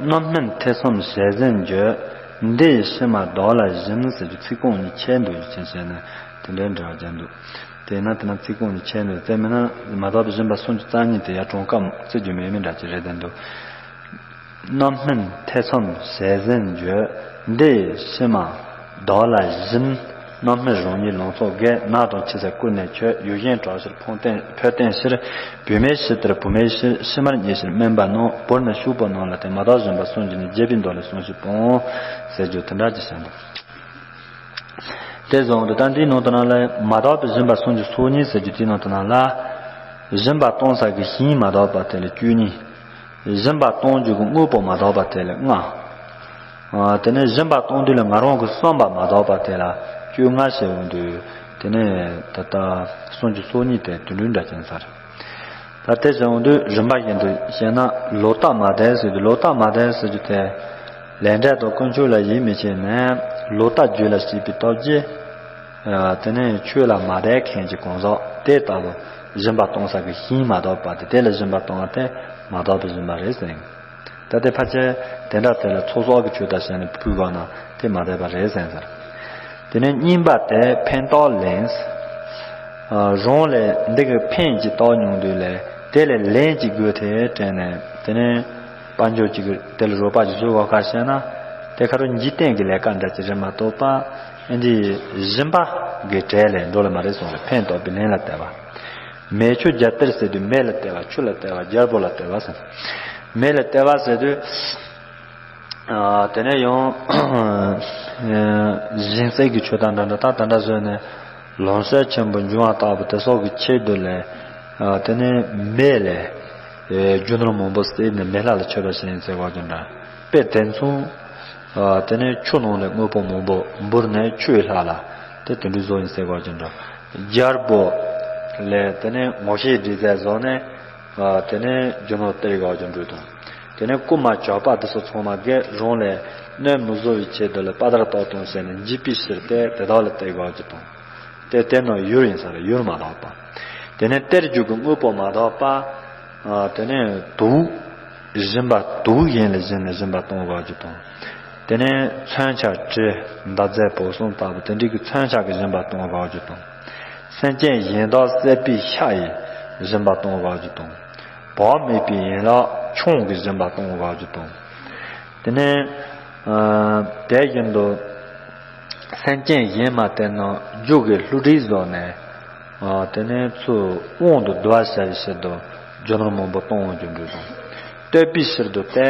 རྣམ་སྨིན་ཐེ་ཚོམ་ཞལ་ཟས་འགྱོད། འདི་ཡི་ཕྱི་མ་བདག་ལ་བྱིན་ཟེར་གྱི་ཚིག་རྐང་གཉིས་ཁྱད་འདུག་ཡོད་ཅན་བྱས་ནས་དེ་འདྲའི་འབྲེལ་བ་བརྒྱབ་འདུག་དེས་ན་དེ་ན་ཚིག་ཀུན་ནི་ཆད་མེད་དེ་མིན་ན་མ་དག་པའི་སྦྱིན་པ་སུམ་ཅུ་རྩ་གཉིས་དེ་ཡར་གྲངས་ཀ་བརྩི་རྒྱུ་མེད་མིན་འདྲ་ཅིག་རེད་དེ་འདུག་རྣམ་སྨིན་ཐེ་ཚོམ་ཞེ་ཟུང་བརྗོད། འདི་ཡི་ཕྱི་མ་བདག་ལ་སྦྱིན། རྣམ་སྨིན་རང་ཉིད་ལང་ཚོ་རྒྱས། ནག་དང་ཕྱི་སེལ་ཀུན་ནས་ཆོད། ཡུལ་གཞན་གྲགས་ཕྱིར་འཕོ་བསྟེན་ཕོ་བསྟེན་ཕྱིར། བུད་མེད་ཕྱི་ལྟར་བུད་མེད་ཕྱིར། ཕྱི་མར་མཉེས་ཕྱིར་སྨན་པ་རྣམས། བོར་ནས་ཕྱུག་པོ་རྣམས་ལ་བསྟེན། མ་དག་སྦྱིན་པ་སུམ་ཅུ་ནི། རྒྱས་པའི་མདོ་ལས་གསུངས་ཤིག་དང་། ཟེར་རྒྱུ་དེ་འདྲ་ཅིག་བཤད་འདུག་དེ་བཟུང་དུ་ད་འདིའི་ནང་དུ་ན་ལ་མ་དག་པའི་སྦྱིན་པ་སུམ་ཅུ་སོ་གཉིས་ཟེར་རྒྱུ་དེའི་ནང་དུ་ན་ལ། སྦྱིན་པ་གཏོང་ས་གི་ཞིང་མ་དག་པ་དེ་ལ་བཅུ་གཉིས། སྦྱིན་པ་གཏོང་རྒྱུ་གི་དངོས་པོ་མ་དག་པ་དེ་ལ་ལྔ། ཨ། དེ་ནས་སྦྱིན་པ་གཏོང་དུས་ལ་ང་རང་གི་བསམ་པ་མ་དག་པ་དེ་ལ་བཅོ་ལྔ་བྱས་འོང་དུས། དེ་ནས་ད་ལྟ་སུམ་ཅུ་སོ་གཉིས་དེ་དུད་འགྲོའི་འདྲ་ཅན་ཚར། ད་དེ་བྱས་འོང་དུས་རིམ་པ་བཞིན་དུ་བཤད་ན། ལོག་ལྟ་མ་དད་ཟེར་དུས་ལོག་ལྟ་མ་དད་ཟེར་རྒྱུ་དེ། ལས་འབྲས་དང་དཀོན་མཆོག་ལ་ཡིད་མི་ཆེས་ནས་ལོག་ལྟ་རྒྱུད་ལ་སྐྱེས་པའི་སྟོབས་ཀྱིས། ཨ། དེ་ནས་ཆོས་ལ་མ་དད་མཁན་གྱི་གང་ཟག་དེ་ལྟ་བུ་སྦྱིན་པ་གཏོང་ས་གི་ཞིང་མ་དག་པ་དེ་དེ་ལ་སྦྱིན་པ་གཏོང་བ་དེ་མ་དག་པའི་སྦྱིན་པ་རེད་ཟེར། ད་དེ་ཕལ་ཆེར་དེ་འདྲ་དེ་ལ་ཚོགས་གསོག་གི་ཆོས་དང་བྱས་ནས་ཕུལ་དགོས་ན་དེ་མ་བསྡད་པ་རེད་ཟེར་ཟེར། དེ་ནས་གཉིས་པ་དེ་ཕན་བཏགས་ལེན། ཨ། རང་ལ་འདི་གི་ཕན་ཅིག་བཏགས་མྱོང་དུས་ལས་དེ་ལས་ལན་ཅིག་དགོས་ཏེ་དྲན་ནས། དེ་ནས་དཔལ་འབྱོར་ཅིག་གི་དེ་ལ་རོགས་པ་ཅིག་བཟོ་དགོས་ཁ་བཤད་ན། དེ་ཁ་རུ་འཇིག་རྟེན་གྱི་ལས་ཀ་འདྲ་ཅིག་རེད་མ་གཏོགས་པ། ཨ། འདི་སྦྱིན་པ་གི་གྲས་ལས་འགྲོ་ལ་མ་རེད་གསུངས་རེད། ཕན་བཏགས་པའི་ལན་ལ་བལྟས་པ། མེ་ཆུ་རྒྱལ་གཏེར་ཟེར་དུས་མེ་ལ་བལྟས་པ། ཆུ་ལ་བལྟས་པ། རྒྱལ་པོ་ལ་བལྟས་པ་ཟེར། མེ་ལ་བལྟས་པ་ཟེར་དུས། ཨ། དེ་ནས་ཡང་སྦྱིན་སྲེག་གི་ཆོས་དང་འདྲ་འདྲ་ད་ད་འདྲ་བཟོས་ནས་ལམ་སྲོལ་ཆེན་པོ་འབྱུང་བ་ལྟ་བུ་དེ་སོགས་ཀྱི་ཆེད་དུ་ལས། ཨ། དེ་ནས་མེ་ལས། ཨེ། རྒྱུ་ནོར་མང་པོ་བསྲེགས་ནས་མེ་ལྷ་ལ་མཆོད་པ་བྱས་ཡིན་ཟེར་བ་ཅན་འདྲ། དཔེ་དེ་མཚུངས། ཨ། དེ་ནས་ཆུ་ནང་ལས་དངོས་པོ་མང་པོ་འབུར་ནས་ཆུའི་ལྷ་ལ་དེ་དེ་འདྲ་བཟོ་ཡིན་ཟེར་བ་ཅན་འདྲ། རྒྱལ་པོ་ལས་དེ་ནས་ངོ་ཤེས་འདྲི་རྩད་བཟོ་ནས། ཨ། དེ་ནས་རྒྱུ་ནོར་སྟེར་དགོས་ཀྱི་འགྲོ་དང་། དེ་ནས་རྐུན་མ་ཇག་པ་དེ་ཚོ་ཚང་མ་གིས་རང་ལ་གནོད་མི་བཟོ་བའི་ཆེད་དུ་ལ་དཔའ་དར་ཏོག་ཏོང་བྱས་ནས་འཇིགས་པའི་ཕྱིར་ཏེ་དེ་དག་ལ་སྟེར་དགོས་ཀྱི་དང་། དེ་སྟེར་ནོ་ཡུལ་ཡིན་ས་རེད། ཡུལ་མ་དག་པ། དེ་ནས་སྟེར་རྒྱུ་གི་དངོས་པོ་མ་དག་པ། ཨ། དེ་ནས་དུག་སྦྱིན་པ་དུག་གཞན་ལ་སྦྱིན་ནས་སྦྱིན་པ་གཏོང་དགོས་ཀྱི་དང་། དེ་ནས་མཚོན་ཆ་གྲི་མདའ་རྫས་བོགས་སོང་ལྟ་བུ་དེ་འདྲའི་གི་མཚོན་ཆ་གི་སྦྱིན་པ་གཏོང་དགོས་ཀྱི་དང་། སེམས་ཅན་གཞན་དག་བསད་པའི་ཤ་ཡི་སྦྱིན་པ་གཏོང་དགོས་ཀྱི་དང་། བག་མེད་པའི་ཡན་ལག་ཆང་གི་སྦྱིན་པ་གཏོང་དགོས་ཀྱི་དང་། དེ་ནས། ཨ། དེ་བཞིན་དུ། སེམས་ཅན་གཞན་མ་དེ་རྣམས་རྒྱུ་གི་བསླུ་བྲིད་བཟོ་ནས། ཨ། དེ་ནས་ཚུར་དབང་དུ་བསྡུ་བ་བྱ་བའི་ཕྱིར་དུ་རྒྱུ་ནོར་མང་པོ་གཏོང་འོང་རྒྱུ་འགྲོ་དང་། བསྟོད་པའི་ཕྱིར་དུ་སྟེ།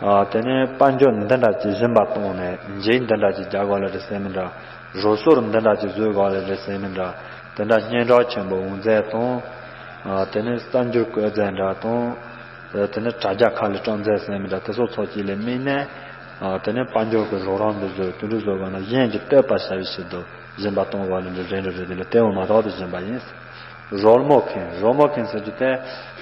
ཨ། དེ་ནས་དཔལ་འབྱོར་འདི་འདྲ་ཅིག་སྦྱིན་པ་གཏོང་ནས་འཇིགས་འདི་འདྲ་ཅིག་རྒྱག་དགོས་ལེ་རེད་ཟེར་མི་འདྲ། རོགས་སྐྱོར་འདི་འདྲ་ཅིག་བཟོས་དགོས་ལེ་རེད་ཟེར་མི་འདྲ། དེ་འདྲ་སྙན་གྲགས་ཆེན་པོ་འོང་རྫས་དང་། ཨ། དེ་ནས་གསར་འགྱུར་བཀོད་རྫས་འདྲ་དང་། དེ་ནས་དྲ་རྒྱ་ཁག་ལ་བཀྲམ་མཛད་ཟེར་མི་འདྲ་དེ་སོགས་ཚོགས་ཀྱི་ལས་དམིགས་ནས། ཨ། དེ་ནས་དཔལ་འབྱོར་གྱི་རོགས་རམ་འདི་བཟོས་དེ་འདྲ་བཟོ་དགོས་ན་གཞན་གྱིས་བསྟོད་པ་བྱ་བའི་ཕྱིར་དུ་སྦྱིན་པ་གཏོང་དགོས་ལེ་འདི་རེད་འདྲ་རེད། དེ་ལ་དེ་འོ་མ་དག་ཏུ་སྦྱིན་པ་ཡིན། རོལ་མོ་མཁན། རོལ་མོ་མཁན་ཟེར་རྒྱུ་དེ་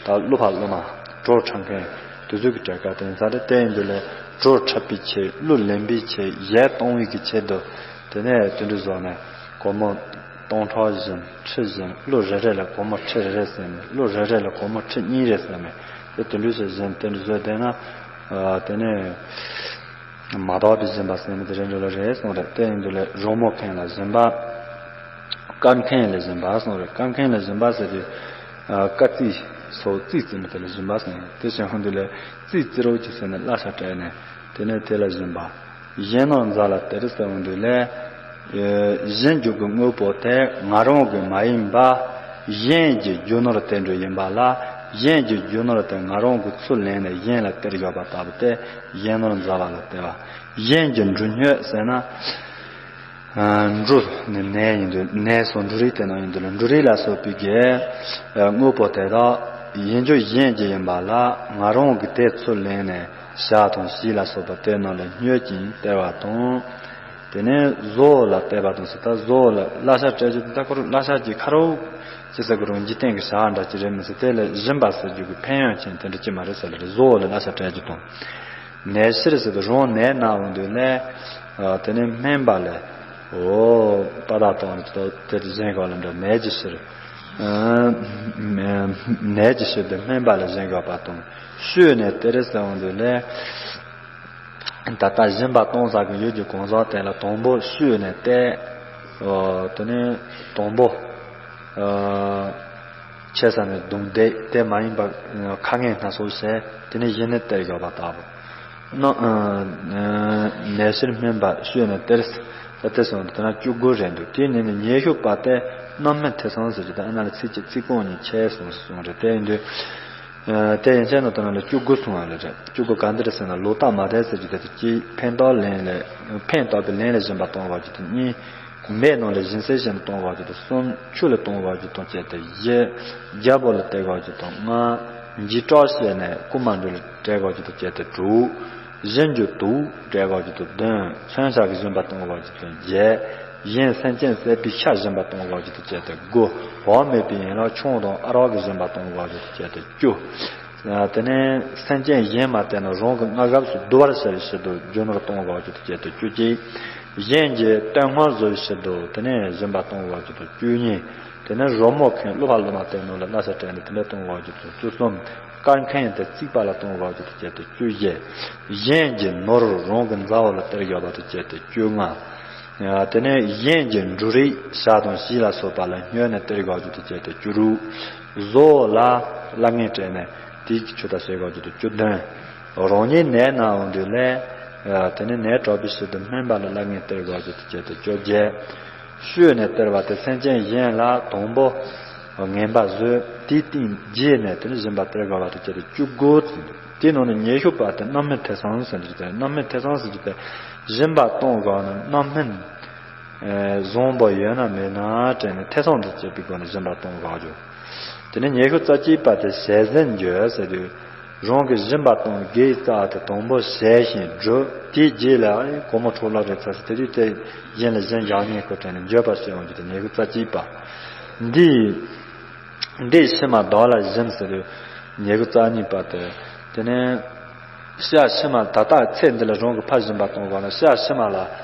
ད་གླུ་ཕ་གླུ་མ་བྲོ་འཁྲབ་མཁན་དེ་ཚོ་གི་གྲས་ཀ་དེ་ཡིན་ས་རེད། དེ་ཡིན་དུས་ལས་བྲོ་འཁྲབ་པའི་ཆེད། གླུ་ལེན་པའི་ཆེད། གཞས་གཏོང་བའི་གི་ཆེད་དུ་དེ་ནས་དེ་འདྲ་བཟོ་ནས་སྒོར་མོ་སྟོང་ཕྲག་བཞིན་ཁྲི་བཞིན། གླུ་རེ་རེ་ལ་སྒོར་མོ་ཁྲི་རེ་རེ་ཟེར་ནས། གླུ་རེ་རེ་ལ་སྒོར་མོ་ཁྲི་གཉིས་རེ་ཟེར་ནས་དེ་དེ་འདྲ་ཞིག་བཞིན་དེ་འདྲ་བཟོས་བསྡད་ན། ཨ། དེ་ནས་མ་དག་པའི་སྦྱིན་པ་ཟེར་ནས་དེ་རེ་འདྲ་ལ་རེད་གསུངས་རེད། དེ་ཡིན་དུས་ལས་རོལ་མོ་མཁན་ལ་སྦྱིན་པ། དཀར་མཁན་ལ་སྦྱིན་པ་གསུངས་རེད། དཀར་མཁན་ལ་སྦྱིན་པ་ཟེར་དུས། ཨ། དཀར་རྩི་སོགས་རྩི་རྩི་མི་དེ་ལ་སྦྱིན་པ་གསུངས་རེད། དེ་བཞིན་འོང་དུས་ལས་རྩི་རྩི་རོགས་ཀྱི་ཟེར་ནས་གླ་ཆ་སྤྲད་ནས་དེ་ནས་དེ་ལ་སྦྱིན་པ། གཞན་རྣམས་མཛའ་ལ་སྟེར་ཟེར་འོང་དུས་ལས། ཨེ། སྦྱིན་རྒྱུ་གི་དངོས་པོ་དེ་ང་རང་གི་མ་ཡིན་པ། གཞན་གྱི་རྒྱུ་ནོར་དེ་འདྲ་ཡིན་པ་ལ། གཞན་གྱི་རྒྱུ་ནོར་དེ་ང་རང་གིས་ཚུར་ལེན་ནས་གཞན་ལ་སྟེར་ཡོད་པ་ལྟ་བུ་དེ་གཞན་རྣམས་མཛའ་བ་ལ་སྟེར་བ། གཞན་གྱི་འབྲུ་སྨྱོས་ཟེར་ན། ཨ། འབྲུ་ནི་ནས་ཡིན་དུས་ནས་སོགས་འབྲུ་རིགས་དེ་རྣམས་ཡིན་དུས་ལ་འབྲུ་རིགས་ལ་སོགས་པའི་གི་དངོས་པོ་དེ་དག་ཡིན་རྒྱུ་གཞན་གྱི་ཡིན་པ་ལ་ང་རང་གིས་དེ་ཚུར་ལེན་ནས་ཞག་དང་བྱི་ལ་སོགས་པ་དེ་རྣམས་ལ་སྨྱོས་ཀྱིན་སྟེར་བ་དང་། དེ་ནས་བཟོ་བོ་ལ་སྟེར་བ་དང་ཟེར། ད་བཟོ་བོ་ལ་གླ་ཆ་སྤྲད་རྒྱུ་དེ་ད་ཁོ་རང་གླ་ཆ་གི་ཁ་རོག་ཅི་ཟེར་ཁོ་རང་འཇིག་རྟེན་གྱི་ཞག་འདྲ་ཅི་རེད་མི་ཟེར། དེ་ལ་སྦྱིན་པ་ཟེར་རྒྱུ་གི་ཕན་ཡོན་ཅན་དེ་འདྲ་ཅི་མ་རེད་ཟེར་ལ་རེད། བཟོ་བོ་ལ་གླ་ཆ་སྤྲད་རྒྱུ་དང་། ནས་ཕྱིར་ཟེར་དུས་རང་ནས་ན་འོང་དུས་ལས། ཨ། དེ་ནས་སྨན་པ་ལ། འོ། པ་དག་དང་དེར་གཞན་ག་ལ་འདྲ་ནས་ཀྱི་ཕྱིར། ཨ། ནས་ཀྱི་ཕྱིར་དུ་སྨན་པ་ལ་གཞན་ག་པ་དང་ཤོས་ནས་སྟེར་ཟེར་འོང་དུས་ལས། ད་ལྟ་སྦྱིན་པ་གཏོང་ས་གི་ཡུལ་གྱི་གང་ཟག་དེ་ལ་དང་པོ་ཤོས་ནས་སྟེར། ཨོ། དེ་ནས་དང་པོ། ཆེ་ས་ནས་རྡུང་རྡེག་དེ་མ་ཡིན་པ་ཁ་ངན་སྣ་ཚོགས་བྱས། དེ་ནས་གཞི་ནས་སྟེར་དགོས་པ་ལྟ་བུ། ནད་ཕྱིར་སྨན་པ་བཤོས་ནས་སྟེར། ད་དེ་སོང་དུས་དེ་ན་བཅུ་དགུ་རེད་འདུག་དེའི་ནང་ནས་ཉེ་ཤོས་པ་དེ་རྣམ་སྨིན་ཐེ་ཚོམ་ཟེར་གྱི་དང་། ཨ་ན་ལ་ཚིག་གཅིག་ཚིག་རྐང་གཉིས་ཆད་སོང་གསུངས་རེད། དེ་ཡིན་དུས། དེ་ཡན་ཆད་ནང་དུ་ན་ལ་བཅུ་དགུ་གསུང་བ་ལ་རེད། བཅུ་དགུ་ག་འདི་རེད་ཟེར་ན། ལོག་ལྟ་མ་དད་ཟེར་རྒྱུ་དེ་དང་གཅིག་ཕན་བཏགས་ལན་ལ། ཕན་བཏགས་པའི་ལན་ལ་སྦྱིན་པ་གཏོང་དགོས་རྒྱུ་དང་གཉིས། མེ་ནང་ལ་སྦྱིན་སྲེག་བྱས་ནས་གཏོང་དགོས་རྒྱུ་དང་གསུམ། ཆུ་ལ་གཏོང་དགོས་རྒྱུ་དང་བཅས་ཏེ་བཞི། རྒྱལ་པོ་ལ་སྟེར་དགོས་རྒྱུ་དང་ལྔ། འཇིགས་སྐྲག་བྱས་ནས་རྐུན་མ་འདྲ་ལ་སྤྲད་དགོས་རྒྱུ་དང་བཅས་ཏེ་དྲུག་བཞིན་གྱི་དུག་སྤྲད་དགོས་རྒྱུ་དང་བདུན། མཚོན་ཆ་གི་སྦྱིན་པ་གཏོང་དགོས་རྒྱུ་དང་བརྒྱད། གཞན་སེམས་ཅན་བསད་པའི་ཤ་སྦྱིན་པ་གཏོང་དགོས་རྒྱུ་དང་བཅས་ཏེ་དགུ། བག་མེད་པའི་ཡན་ལག་ཆང་དང་ཨ་རག་གི་སྦྱིན་པ་གཏོང་དགོས་རྒྱུ་དང་བཅས་ཏེ་བཅུ། དེ་ནས་སེམས་ཅན་གཞན་མ་དེ་ནི་རང་གི་སྔ་སྐབས་སུ་བསྡུ་བར་བྱ་བའི་ཕྱིར་དུ་རྒྱུ་ནོར་གཏོང་དགོས་རྒྱུ་དང་བཅས་ཏེ་བཅུ་གཅིག། གཞན་གྱི་བསྟོད་བསྔགས་བཟོ་བའི་ཕྱིར་དུ་དེ་ནས་སྦྱིན་པ་གཏོང་དགོས་རྒྱུ་དང་བཅུ་གཉིས། དེ་ནས་རོལ་མོ་མཁན་སློབ་པ་སློབ་མ་དེ་ནང་ལ་གླ་ཆ་སྤྲད་ནས་དེ་འདྲ་གཏོང་དགོས་རྒྱུ་དང་བཅུ་གསུམ། སྐར་མཁན་དེ་རྩིག་པ་ལ་གཏོང་དགོས་རྒྱུ་དང་བཅས་ཏེ་བཅུ་བཞི། གཞན་གྱི་ནོར་རང་གི་མཛའ་བོ་ལ་སྟེར་དགོས་པ་དང་བཅས་ཏེ་བཅུ་ལྔ། དེ་ནས་གཞན་གྱི་འབྲུ་རིགས་ཞག་དང་བྱི་ལ་སོགས་པ་ལ་སྨྱོས་ནས་སྟེར་དགོས་རྒྱུ་དང་བཅས་ཏེ་བཅུ་དྲུག། བཟོ་བོ་ལ་གླ་རྔན་སྤྲད་ནས་དེའི་ཆུ་དག་བྱེད་དགོས་རྒྱུ་དང་བཅུ་བདུན། རང་ཉིད་ནད་ན་འོང་དུས་ལ། དེ་ནས་ནད་དྲག་པའི་ཕྱིར་དུ་སྨན་པ་ལ་གླ་རྔན་སྟེར་དགོས་རྒྱུ་དང་བཅས་ཏེ་བཅོ་བརྒྱད། བཤོས་ནས་སྟེར་བ་དེ་སེམས་ཅན་གཞན་ལ་དང་པོ་ངན་པ་བཟོས། དེའི་སྟེང་རྗེས་ནས་དེ་ནས་སྦྱིན་པ་སྟེར་དགོས་པ་དང་བཅས་ཏེ་བཅུ་དགུ་ཙམ་འདུག་དེའི་ནང་ནས་ཉེ་ཤོས་པ་དེ་རྣམ་སྨིན་ཐེ་ཚོམ་ཟེར་གྱི་དེ། རྣམ་སྨིན་ཐེ་ཚོམ་ཟེར་གྱི་དེ་སྦྱིན་པ་གཏོང་དགོས་ན་རྣམ་སྨིན་བཟང་པོ་ཡོད་ན་མེད་ན་དྲན་ནས་ཐེ་ཚོམ་དང་བཅས་པའི་སྒོ་ནས་སྦྱིན་པ་གཏོང་དགོས་རྒྱུ། དེ་ནས་ཉེ་ཤོས་རྩ་གཅིག་པ་དེ་ཞལ་ཟས་འཇལ་ཟེར་དུས། རང་གི་སྦྱིན་པ་གཏོང་དགེ་རྩ་དེ་དང་པོ་བྱས་ཤིང་བསྒྲུབས། དེའི་རྗེས་ལ་ཨེ་སྒོར་མོ་དྲུག་ལྷག་རེ་ཚར་ཚེ་དེ་དུས་དེ་གཞན་ལ་སྦྱིན་བཞག་ཉེན་ཁོ་དྲན་ནས་འཇལ་བར་བྱེད་འོང་རྒྱུ་དེ་ཉེ་ཤོས་རྩ་གཅིག་པ། འདི་འདི་ཕྱི་མ་བདག་ལ་སྦྱིན་ཟེར་དུས་ཉེ་ཤོས་རྩ་གཉིས་པ་དེ། དེ་ནས་ཤ་ཕྱི་མ་ད་ལྟ་ཚེ་འདི་ལ་རང་གི་ཕ་སྦྱིན་པ་གཏོང་དགོས་ན་ཤ་ཕྱི་མ་ལ་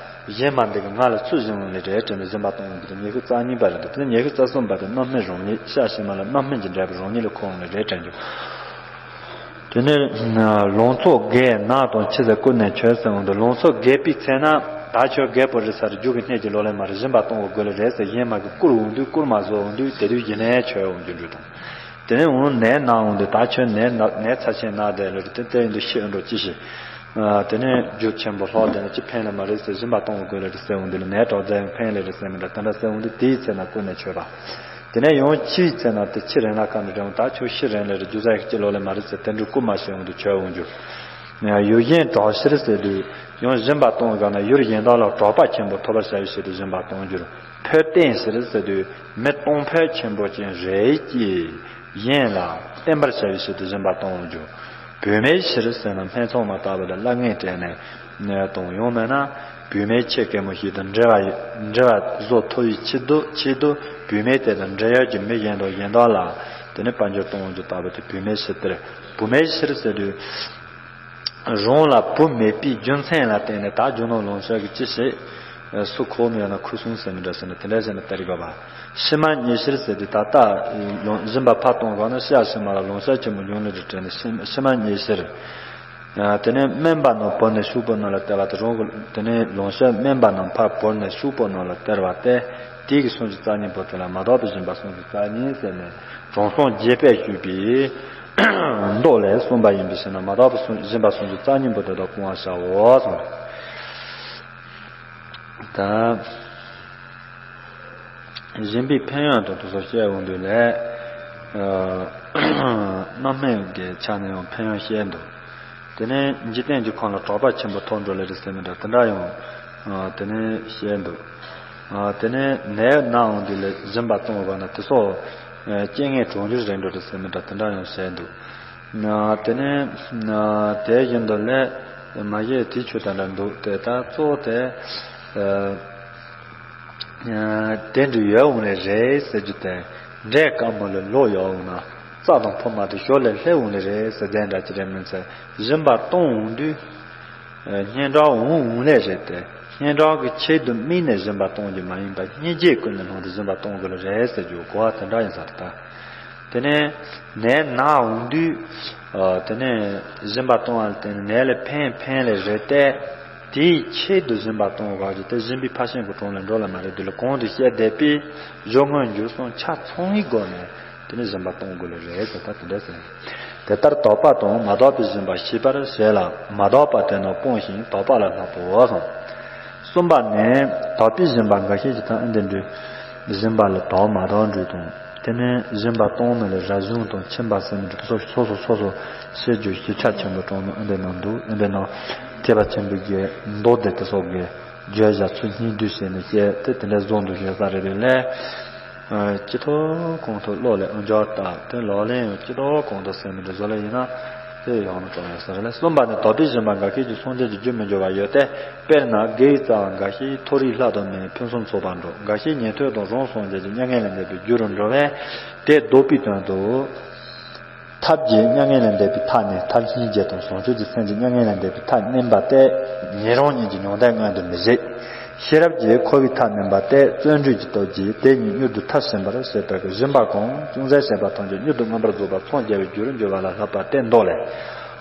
གཞན་མ་འདི་གི་ང་ལ་ཚུར་སྦྱིན་འོང་ལེ་རེད་དྲན་ནས་སྦྱིན་པ་གཏོང་འོང་རྒྱུ་དེ་ཉེ་ཤོས་རྩ་གཉིས་པ་རེད་འདུག་དེ་ནས་ཉེ་ཤོས་རྩ་གསུམ་པ་དེ་རྣམ་སྨིན་རང་ཉིད། ཤ་ཕྱི་མ་ལ་རྣམ་སྨིན་གྱི་འབྲས་བུ་རང་ཉིད་ལ་འཁོར་འོང་ལེ་རེད་དྲན་རྒྱུ། དེ་ནས་ལང་ཚོ་རྒས་ནགས་དང་འཆི་ཟེར་བསྐུར་ནས་མཆོད་ཟེར་འོང་དུས། ལང་ཚོ་རྒས་པའི་ཚེ་ན་ད་ཁྱོད་རྒས་པོ་རེད་ས་རེད། རྒྱུ་གི་གནས་ཀྱི་ལོ་ལེ་མ་རེད། སྦྱིན་པ་གཏོང་བ་དགོས་ལེ་རེད་ཟེར་གཞན་མ་གི་བསྐུར་འོང་དུས། བསྐུར་མ་བཟོ་འོང་དུས་དེ་དུས་ཡིན་ནའི་མཆོད་འོང་རྒྱུ་འགྲོ་དང་། དེ་ནས་འོང་ནད་ན་འོང་དུས་ད་ཁྱོད་ནད་ན་ནད་ཚབས་ཆེན་ན་བསྡད་ལེ་རེད། དེ་ལྟ་ཡིན་དུས་ཤི་འགྲོ་ཅི་ཞིག་དེ་ནས་རྒྱུ་ཆེན་པོ་ལྷག་བསྡད་ན་ཅི་ཕན་ལེ་མ་རེད་ཟེར། སྦྱིན་པ་གཏོང་བ་དགོས་ལེ་རེད་ཟེར་འོང་དུས་ལ་ནད་དྲག་ཙམ་ཡང་ཕན་ལེ་རེད་ཟེར་མི་འདྲ། དེ་འདྲ་ཟེར་འོང་དུས་དེའི་ཚེ་ན་བསྐུར་ནས་མཆོད་པ། དེ་ནས་ཡང་འཆིའི་ཚེ་ན་དེ་འཆི་རན་ན་ཁ་འདྲ་དྲན། ད་ཁྱོད་ཤི་རན་ལེ་རེད། རྒྱུ་ཟ་ཡག་ཅི་ལོ་ལེ་མ་རེད་ཟེར་དེ་འདྲ་བསྐུར་མ་བྱེད་འོང་དུས་མཆོད་འོང་རྒྱུ། ཡུལ་གཞན་དྲག་ཕྱིར་ཟེར་དུས་ཡང་སྦྱིན་པ་གཏོང་དགོས་ན་ཡུལ་གཞན་དག་ལ་གྲགས་པ་ཆེན་པོ་ཐོབ་པར་བྱ་བའི་ཕྱིར་དུ་སྦྱིན་པ་གཏོང་རྒྱུ། ཕོ་བསྟན་ཕྱིར་ཟེར་དུས་མི་གཏོང་ཕོད་ཆེན་པོ་ཅན་རེ་ཡིས་གཞན་ལ་བསྟན་པར་བྱ་བའི་ཕྱིར་དུ་སྦྱིན་པ་གཏོང་རྒྱུ། བུད་མེད་ཕྱིར་ཟེར་ན་སྨད་འཚོང་མ་ལྟ་བུ་ལ་གླ་རྔན་སྤྲད་ནས་གཏོང་། ཡང་མིན་ན་བུད་མེད་ཆེ་གེ་མོ་ཞིག་དང་འབྲེལ་བ་འབྲེལ་བ་བཟོ་ཐུབ་པའི་ཆེད་དུ་ཆེད་དུ་བུད་མེད་དེ་དང་འབྲེལ་ཡོད་ཀྱི་མི་གཞན་དང་གཞན་དག་ལ་དེ་ནི་དཔལ་འབྱོར་གཏོང་རྒྱུ་ལྟ་བུ་དེ་བུད་མེད་ཕྱིར་སྟེར། བུད་མེད་ཕྱིར་ཟེར་དུས། རང་ལ་བུ་མེད་པའི་རྒྱུ་མཚན་ལ་བརྟེན་ནས་ད་རྒྱུ་ནོར་ལོངས་སྤྱོད་ཀྱི་ཅི་ཞིག་སུ་ཁོམ་ཡོད་ན་ཁུ་སོང་ཟེར་མི་འདྲ་ཟེར་ནས་དེ་འདྲ་ཟེར་ནས་སྟེར་དགོས་པ། ཕྱི་མ་ཉེ་ཕྱིར་ཟེར་དུས་ད་ལྟ་ལོངས་སྦྱིན་པ་ཕར་གཏོང་དགོས་ན་ཤ་ཕྱི་མ་ལ་ལོངས་སྤྱོད་ཆེན་པོ་འབྱུང་ལེ་རེད་དྲན་ནས་ཕྱི་ཕྱི་མ་ཉེ་ཕྱིར། དེ་ནས་དམན་པ་རྣམས་བོར་ནས་ཕྱུག་པོ་རྣམས་ལ་སྟེར་བ་དེ་རང་གི་དེ་ནས་ལོངས་སྤྱོད་དམན་པ་རྣམས་ཕར་བོར་ནས་ཕྱུག་པོ་རྣམས་ལ་སྟེར་བ་སྟེ། དེ་གི་སུམ་ཅུ་རྩ་གཉིས་པོ་དེ་ལ་མ་དག་པའི་སྦྱིན་པ་སུམ་ཅུ་རྩ་གཉིས་ཟེར་ནས་དྲང་སྲོང་རྒྱས་པས་ཞུས་པའི་མདོ་ལས་གསུངས་པ་ཡིན་པའི་ཕྱིར་ན་མ་དག་པའི་སུམ་སྦྱིན་པ་སུམ་ཅུ་རྩ་གཉིས་པོ་དེ་དག་སྐོང་བར་བྱའོ་གསུངས། ད་སྦྱིན་པའི་ཕན་ཡོན་དང་དེ་ཚོ་བཤད་འོང་དུས་ལས། རྣམ་སྨིན་གྱི་ཆ་ནས་ཡང་ཕན་ཡོན་བཤད་འདུག་དེ་ནས་འཇིག་རྟེན་གྱི་ཁམས་ལ་གྲགས་པ་ཆེན་པོ་ཐོབ་འགྲོ་ལེ་རེད་ཟེར་མི་འདྲ་དེ་འདྲ་ཡང་། དེ་ནས་བཤད་འདུག་དེ་ནས་ནད་ན་འོང་དུས་ལ་སྦྱིན་པ་གཏོང་དགོས་ན་དེ་སོགས་རྐྱེན་ངན་གྲོགས་འགྱུར་རེད་འགྲོ་རེད་ཟེར་མི་འདྲ་དེ་འདྲ་ཡང་བཤད་འདུག་དེ་ནས་དེ་བཞིན་དུ་ལས་མ་གཞི་དེ་ཆོས་དང་འདྲ་འདུག་དེ་ད་གཙོ་བོ་དེ། དེ་འདྲ་ཡོད་འོང་ལེ་རེད་ཟེར་རྒྱུ་དེ། འབྲས་དཀར་མོ་ལ་ལོག་ཡོད་འོང་ན་རྩྭ་དང་ཕུ་མ་དེ་ཞོར་ལས་ལྷེ་འོང་ལེ་རེད་ཟེར་དེ་འདྲ་ཅི་རེད་མིན་ཚེ་སྦྱིན་པ་གཏོང་འོང་དུས། སྙན་གྲགས་འོང་འོང་ལེ་རེད་དེ། སྙན་གྲགས་ཀྱི་ཆེད་དུ་དམིགས་ནས་སྦྱིན་པ་གཏོང་རྒྱུ་མ་ཡིན་པར་སྙིང་རྗེ་ཀུན་ནས་བསླངས་ཏེ་སྦྱིན་པ་གཏོང་དགོས་ལེ་རེད་ཟེར་རྒྱུ་གོ་བ་དེ་འདྲ་ཡིན་ས་རེད་ད། དེ་ནས་ནད་ན་འོང་དུས། དེ་ནས་སྦྱིན་པ་གཏོང་བ་ལ་བརྟེན་ནས་ནད་ལས་ཕན་ཕན་ལེ་རེད་དེ། དེའི་ཆེད་དུ་སྦྱིན་པ་གཏོང་བ་ཞིག་དེ་སྦྱིན་པའི་ཕར་ཕྱིན་གྱི་གྲོང་ལ་འགྲོ་ལ་མ་རེད། དེ་ལ་གོང་དུ་བཤད་བསྡད་པའི་སྦྱོར་དངོས་འགྱུར་གསུམ་ཆ་ཚང་བའི་སྒོ་ནས་དེ་ནི་སྦྱིན་པ་གཏོང་དགོས་ལེ་རེད་ཟེར། ད་དེ་འདྲ་ཟེར། དེ་ལྟར་དོགས་པ་དང་མ་དོགས་པའི་སྦྱིན་པ་ཤེས་པར་བྱས་ལ། མ་དོགས་པ་དེ་རྣམས་སྤོང་ཞིང་དོགས་པ་ལ་བསླབ་པའོ་གསུངས། གསུམ་པ་ནི་དོགས་པའི་སྦྱིན་པ་འགའ་ཤས་ཀྱི་དང་ཨ་འདི་འདྲའི་སྦྱིན་པ་ལ་དོགས་མ་དོགས་འདྲ་དང་། དེ་ནས་སྦྱིན་པ་གཏོང་མི་ལ་རབ་བྱུང་དང་ཁྱིམ་པ་ཟེར་མི་འདྲ་སོ་སོ་སོ་སོ་སོ་ཤེས་རྒྱུ་ཞིབ་ཆ་ཆེན་པོ་དྲངས་ནས་ཨ་འདི་ནང་འདུག་ཨ་འདི་ནང་ཐེག་པ་ཆེན་པོའི་གི་མདོ་སྡེ་དེ་སོགས་ཀྱི་བརྗོད་བྱ་ཚུལ་སྙིང་བསྡུས་བྱས་ནས་བཤད་དེ་དེ་འདྲ་བཟོ་འདུག་བཤད་ས་རེ་རེ་ལས། ཅི་ཐོག་གང་ཐོག་བློ་ལ་འོ་འཇོག་བཏང་དེ་ལག་ལེན་ཡང་ཅི་ཐོག་གང་ཐོག་ཟེར་མི་འདྲ་བཟོ་ལ་ཡིན་ན་དེ་ཡང་ན་གྲོགས་ཡོད་ས་རེ་ལས། གསུམ་པ་ནི་དོགས་པའི་སྦྱིན་པ་འགའ་ཤས་ཀྱིས་སངས་རྒྱས་ཀྱི་རྒྱུར་མི་འགྱུར་བ་ཡོད་དེ། དཔེར་ན་དགེ་བའི་རྩ་བ་འགའ་ཞིག་མཐོ་རིས་ལྷ་དང་མིའི་ཕུན་སུམ་ཚོགས་པར་འགྲོ། འགའ་ཞིག་ཉན་ཐོས་དང་རང་སངས་རྒྱས་ཀྱི་མྱ་ངན་ལས་འདས་པའི་རྒྱུ་རུ་འགྲོ་བས། དེ་བཟློག་པའི་དོན་དུ། ཐབས་ཀྱིས་མྱ་ངན་ལས་འདས་པའི་ཐབས་ནི་ཐབས་སྙིང་རྗེ་དང་བྱང་ཆུབ་ཀྱི་སེམས་ཀྱིས་མྱ་ངན་ལས་འདས་པའི་ཐབས་བསྣན་པ་སྟེ། ཉན་རང་གཉིས་ཀྱི་མྱང་འདས་མངོན་དུ་མི་བྱེད། ཤེས་རབ་ཀྱིས་འཁོར་བའི་ཐབས་བསྣན་པ་སྟེ། བརྩོན་འགྲུས་ཀྱི་སྟོབས་ཀྱིས་དེ་གཉིས་མྱུར་དུ་ཐབས་ཟིན་པར་བྱེད་པའི་སྦྱིན་པ་གང་ཅུང་ཟད་བྱས་པ་ཐམས་ཅད་མྱུར་དུ་མངོན་པར་རྫོགས་པར་འཚང་རྒྱ་བའི་རྒྱུ་རུ་འགྱུར་བ་ལ་བསླབ་པ་སྟེ་མདོ་ལས།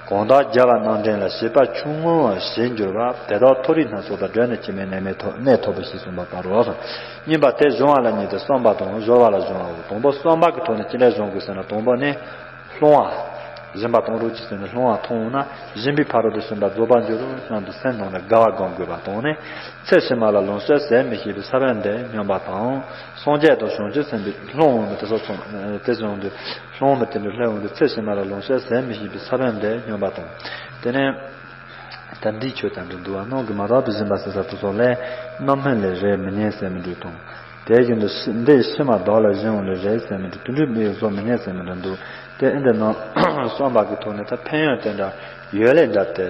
གང་དག་རྒྱལ་བ་རྣམ་འདྲེན་ལ། བྱིས་པ་ཆུང་ངུའང་ཞེས་འགྱུར་བ། དེ་དག་མཐོ་རིས་སྣ་ཚོགས་དང་། བགྲོད་ནས་སྐྱེ་མེད་གནས་མེད་ཐོབ། གནས་ཐོབ་པའི་ཕྱིར་གསུངས་པ་ལྟར་རོ། གཉིས་པ་དེ་སྦྱོང་བ་ལ་གཉིས་ཏེ་བསམ་པ་དང་སྦྱོར་བ་ལ་སྦྱོང་བའོ། དང་པོ་བསམ་པ་གི་ཐོག་ནས་ཅི་འདྲ་སྦྱོང་དགོས་ཟེར་ན། དང་པོ་ནི་སློང་བ། སྦྱིན་པ་གཏོང་རོགས་གྱིས་ཟེར་ནས་སློང་བ་ཐོང་ན་སྦྱིན་པའི་ཕ་རོལ་ཏུ་ཕྱིན་པ་རྫོགས་པར་འགྱུར་རོ། སྙམ་དུ་སེམས་ནང་ལ་དགའ་བ་སྒོམ་དགོས་པ་དང་ནི། ཚེ་ཕྱི་མ་ལ་ལོངས་སྤྱོད་ཟད་མི་ཤེས་པའི་ས་བོན་འདི་སྙམ་པ་དང་། སངས་རྒྱས་དང་བྱང་ཆུབ་སེམས་དཔའི་སློང་བ་དེ་ཚོ་ཚང་དེ་བྱུང་དུས་སློང་བ་དེ་འདྲ་སླེབས་འོང་དུས་ཚེ་ཕྱི་མ་ལ་ལོངས་སྤྱོད་ཟད་མི་ཤེས་པའི་ས་བོན་འདི་སྙམ་པ་དང་། དེ་ནས། ད་འདིའི་ཆོས་དང་འདི་འདུལ་བ་ནང་གི་མ་དག་པའི་སྦྱིན་པ་ཟེར་ས་དེ་ཚོ་ལས་རྣམ་སྨིན་ལས་རེད་མི་ཉན་ཟེར་མི་འདུག་དང་། དེ་བཞིན་དུ་ཤི་འདི་ཤི་མ་བདག་ལ་སྦྱིན་འོང་ལས་རེད་ཟེར་མི་འདུག་དེ་འདྲའི་མི་ཡི་བཟོ་མི་ཉན་ཟེར་མི་འདུག་དེ་ཨེ་འདི་ནང་བསམ་པ་གི་ཐོག་ནས་ད་ཕན་ཡོན་དེ་འདྲ་ཡོད་ལས་འདྲ་དེ་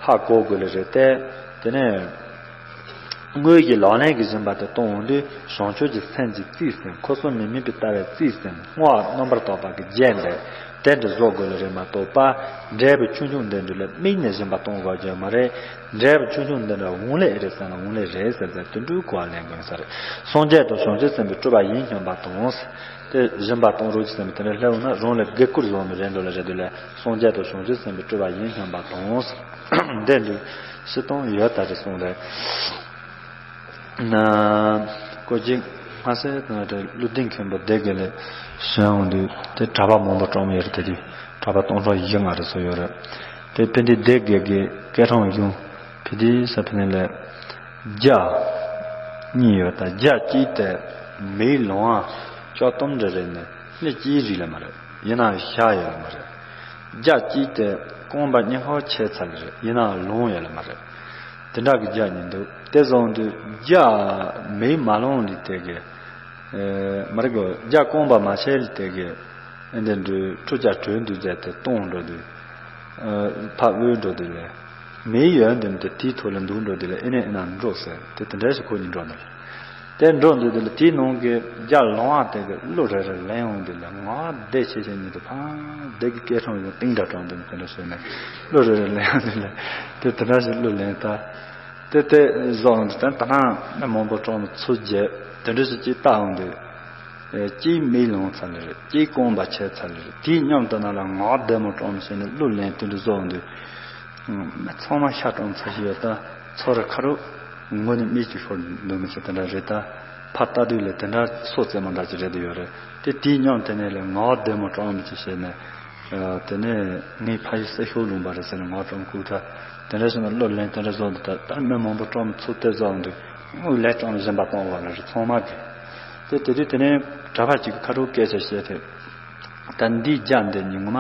ཧ་གོ་དགོས་ལས་རེད་དེ། དེ་ནས་དངོས་ཀྱི་ལག་ལེན་གྱི་སྦྱིན་པ་དེ་གཏོང་འོང་དུས་བྱང་ཆུབ་ཀྱི་སེམས་ཀྱིས་རྩིས་ཟིན། འཁོར་གསུམ་མི་དམིགས་པའི་ལྟ་བས་རྩིས་ཟིན། བསྔོ་བ་རྣམ་པར་དག་པ་གི་རྒྱན་འདེབས། དེ་འདྲ་བཟོ་དགོས་ལེ་རེད་མ་གཏོགས་པ། འབྲས་བུ་ཆུང་ཆུང་འདི་འདྲ་ལ་དམིགས་ནས་སྦྱིན་པ་གཏོང་དགོས་ཀྱི་མ་རེད། འབྲས་བུ་ཆུང་ཆུང་འདི་འདྲ་འོང་ལེ་ཨེ་རེད་ཟེར་ན་འོང་ལེ་རེད་ཟེར་ཟེར་དེ་འདྲའི་གོ་བ་ལེན་དགོས་ས་རེད། སངས་རྒྱས་དང་བྱང་ཆུབ་སེམས་དཔའི་སྤྲུལ་པ་ཡིན་སྙམ་པ་དང་། དེ་སྦྱིན་པ་གཏོང་རོགས་ཀྱི་སེམས་དེ་འདྲ་སླེབས་འོང་ན་རང་ལ་དགེ་བསྐུལ་བཟོ་མི་རེད་འགྲོ་ལེ་རེད་འདུག་ལེ། སངས་རྒྱས་དང་བྱང་ཆུབ་སེམས་དཔའི་སྤྲུལ་པ་ཡིན་སྙམ་པ་དང་། འདི་འདྲའི་སྤྱིར་བཏང་ཡོད་ད་རེད་གསུངས་རེད། ན། ཀོ་ཅིག་མ་ཟད་ང་དེ་ཀླུ་ལྡིང་མཁན་པོ་སྡེ་དགེ་ལས་གཞན་འོང་དུས་དེ་གྲྭ་པ་མང་པོ་བཀྲོངས་ཡོད་རེད། དེ་དུས་གྲྭ་པ་སྟོང་ཕྲག་བཞི་ལྔ་རེ་སོ་ཡོད་རེད། དེ་ཕན་བདེ་སྡེ་དགེ་གི་སྐད་གྲགས་གཞུང་ཕན་བདེ་ས་ཕན་ལས་རྒྱ་གཉིས་ཡོད། ད་རྒྱ་གཅིག་དེ་མིའི་ལོང་བ་ལྕགས་དོམ་འདྲ་རེད་ནས་སྣེ་གཅིག་རིག་ལ་མ་རེད། ཡིན་ནའང་ཤ་ཡོད་ལ་མ་རེད། རྒྱ་གཅིག་དེ་རྐང་པ་གཉིས་ཁར་ཆད་ཚར་ལ་རེད། ཡིན་ནའང་ལོང་ཡོད་ལ་མ་རེད། དེ་འདྲ་གི་རྒྱ་གཉིས་འདུག་དེ་བཟུང་དུས་རྒྱ་མིའི་མ་ལོང་ལི་དེ་གི་མ་རེད་གོ། རྒྱ་རྐང་པ་མ་ཆད་ལི་དེ་གི་འདི་འདྲའི་ཁྲུ་ཆ་གྲོས་འདུག་མཛད་དེ་གཏོང་འགྲོ་དུས། ཕ་དབུལ་འགྲོ་དུས་ལས། མིའི་ཡོན་ཏན་དེ་དེའི་ཐོག་ལ་འདུག་འགྲོ་དུས་ལས་ཨེ་ནས་ཨེ་ན་འགྲོ་ཟེར་དེ་དེ་འདྲ་ཞིག་ཁོ་གཉིས་འགྲོ་ནས། དེ་འགྲོ་འདུག་དེ་ལ་དེའི་ནང་གི་རྒྱ་ལོང་བ་དེ་གི་གླུ་རེ་རེ་ལེན་འོང་དུས་ལ་ངག་བདེ་ཆེ་ཆེ་ཉིད་དུ་ཕ་བདེ་གི་སྐད་གྲགས་ཡོང་གཏིང་འདྲ་གྲགས་འདུག་དེ་འདྲ་བྱས་ནས་གླུ་རེ་རེ་ལེན་འོང་དུས་ལ་དེ་དེ་འདྲ་ཞིག་གླུ་ལེན་ད། དེ་དེ་བཟོ་འོང་དུས་ད་ད་ནང་མི་མང་པོ་གྲོངས་ནས་ཚུར་རྒྱལ་དེ་འདྲ་ཞིག་ཅིག་ལྟ་འོང་དུས། གཅིག་མིག་ལོང་ཚར་ལེ་རེད། གཅིག་རྐང་པ་ཆད་ཚར་ལེ་རེད། དེའི་མཉམ་དུ་ན་ལ་ངག་བདེ་མོ་གྲོངས་མི་བྱས་ནས་གླུ་ལེན་དེ་འདྲ་བཟོ་འོང་དུས། མི་ཚང་མ་ཤ་གྲོངས་ཚར་ཞིག་ཡོད་ད། ཚོ་ར་ཁ་རུ་ངོ་ནས་མིག་ཅིག་ཤོར་འདུག་མི་ཚེ་དེ་འདྲ་རེད་ད། ཕ་ལྟ་དུས་ལས་དེ་འདྲ་སོ་རྩེ་མོ་འདྲ་ཅིག་རེད་དུ་ཡོད་རེད། དེ་དེའི་མཉམ་དེ་ནས་ལས་ངག་བདེ་མོ་གྲོངས་མི་ཅིག་བྱས་ནས། དེ་ནས་ངའི་ཕ་ཡུལ་སེ་ཤོག་ལུང་པ་རེད་ཟེར་ནས་ངག་གྲོངས་ཁུག་ད། དེ་འདྲ་བྱས་ན་གླུ་ལེན་དེ་འདྲ་བཟོ་འདུག་ད་ལྟར་མི་མང་པོ་གྲོངས་མི་ཚུལ་དེ་བཟོ་འདུག་ལས་གྲོངས་ལ་སྦྱིན་པ་གཏོང་བ་ལ་རེད་ཚང་མ་གི། དེ་དེ་དུས་དེ་ནས་གྲྭ་པ་གཅིག་གིས་ཁ་རོག་སྐད་ཆ་བཤད་དེ། ད་འདིའི་རྒྱ་འདི་ཉིན་ངོ་མ་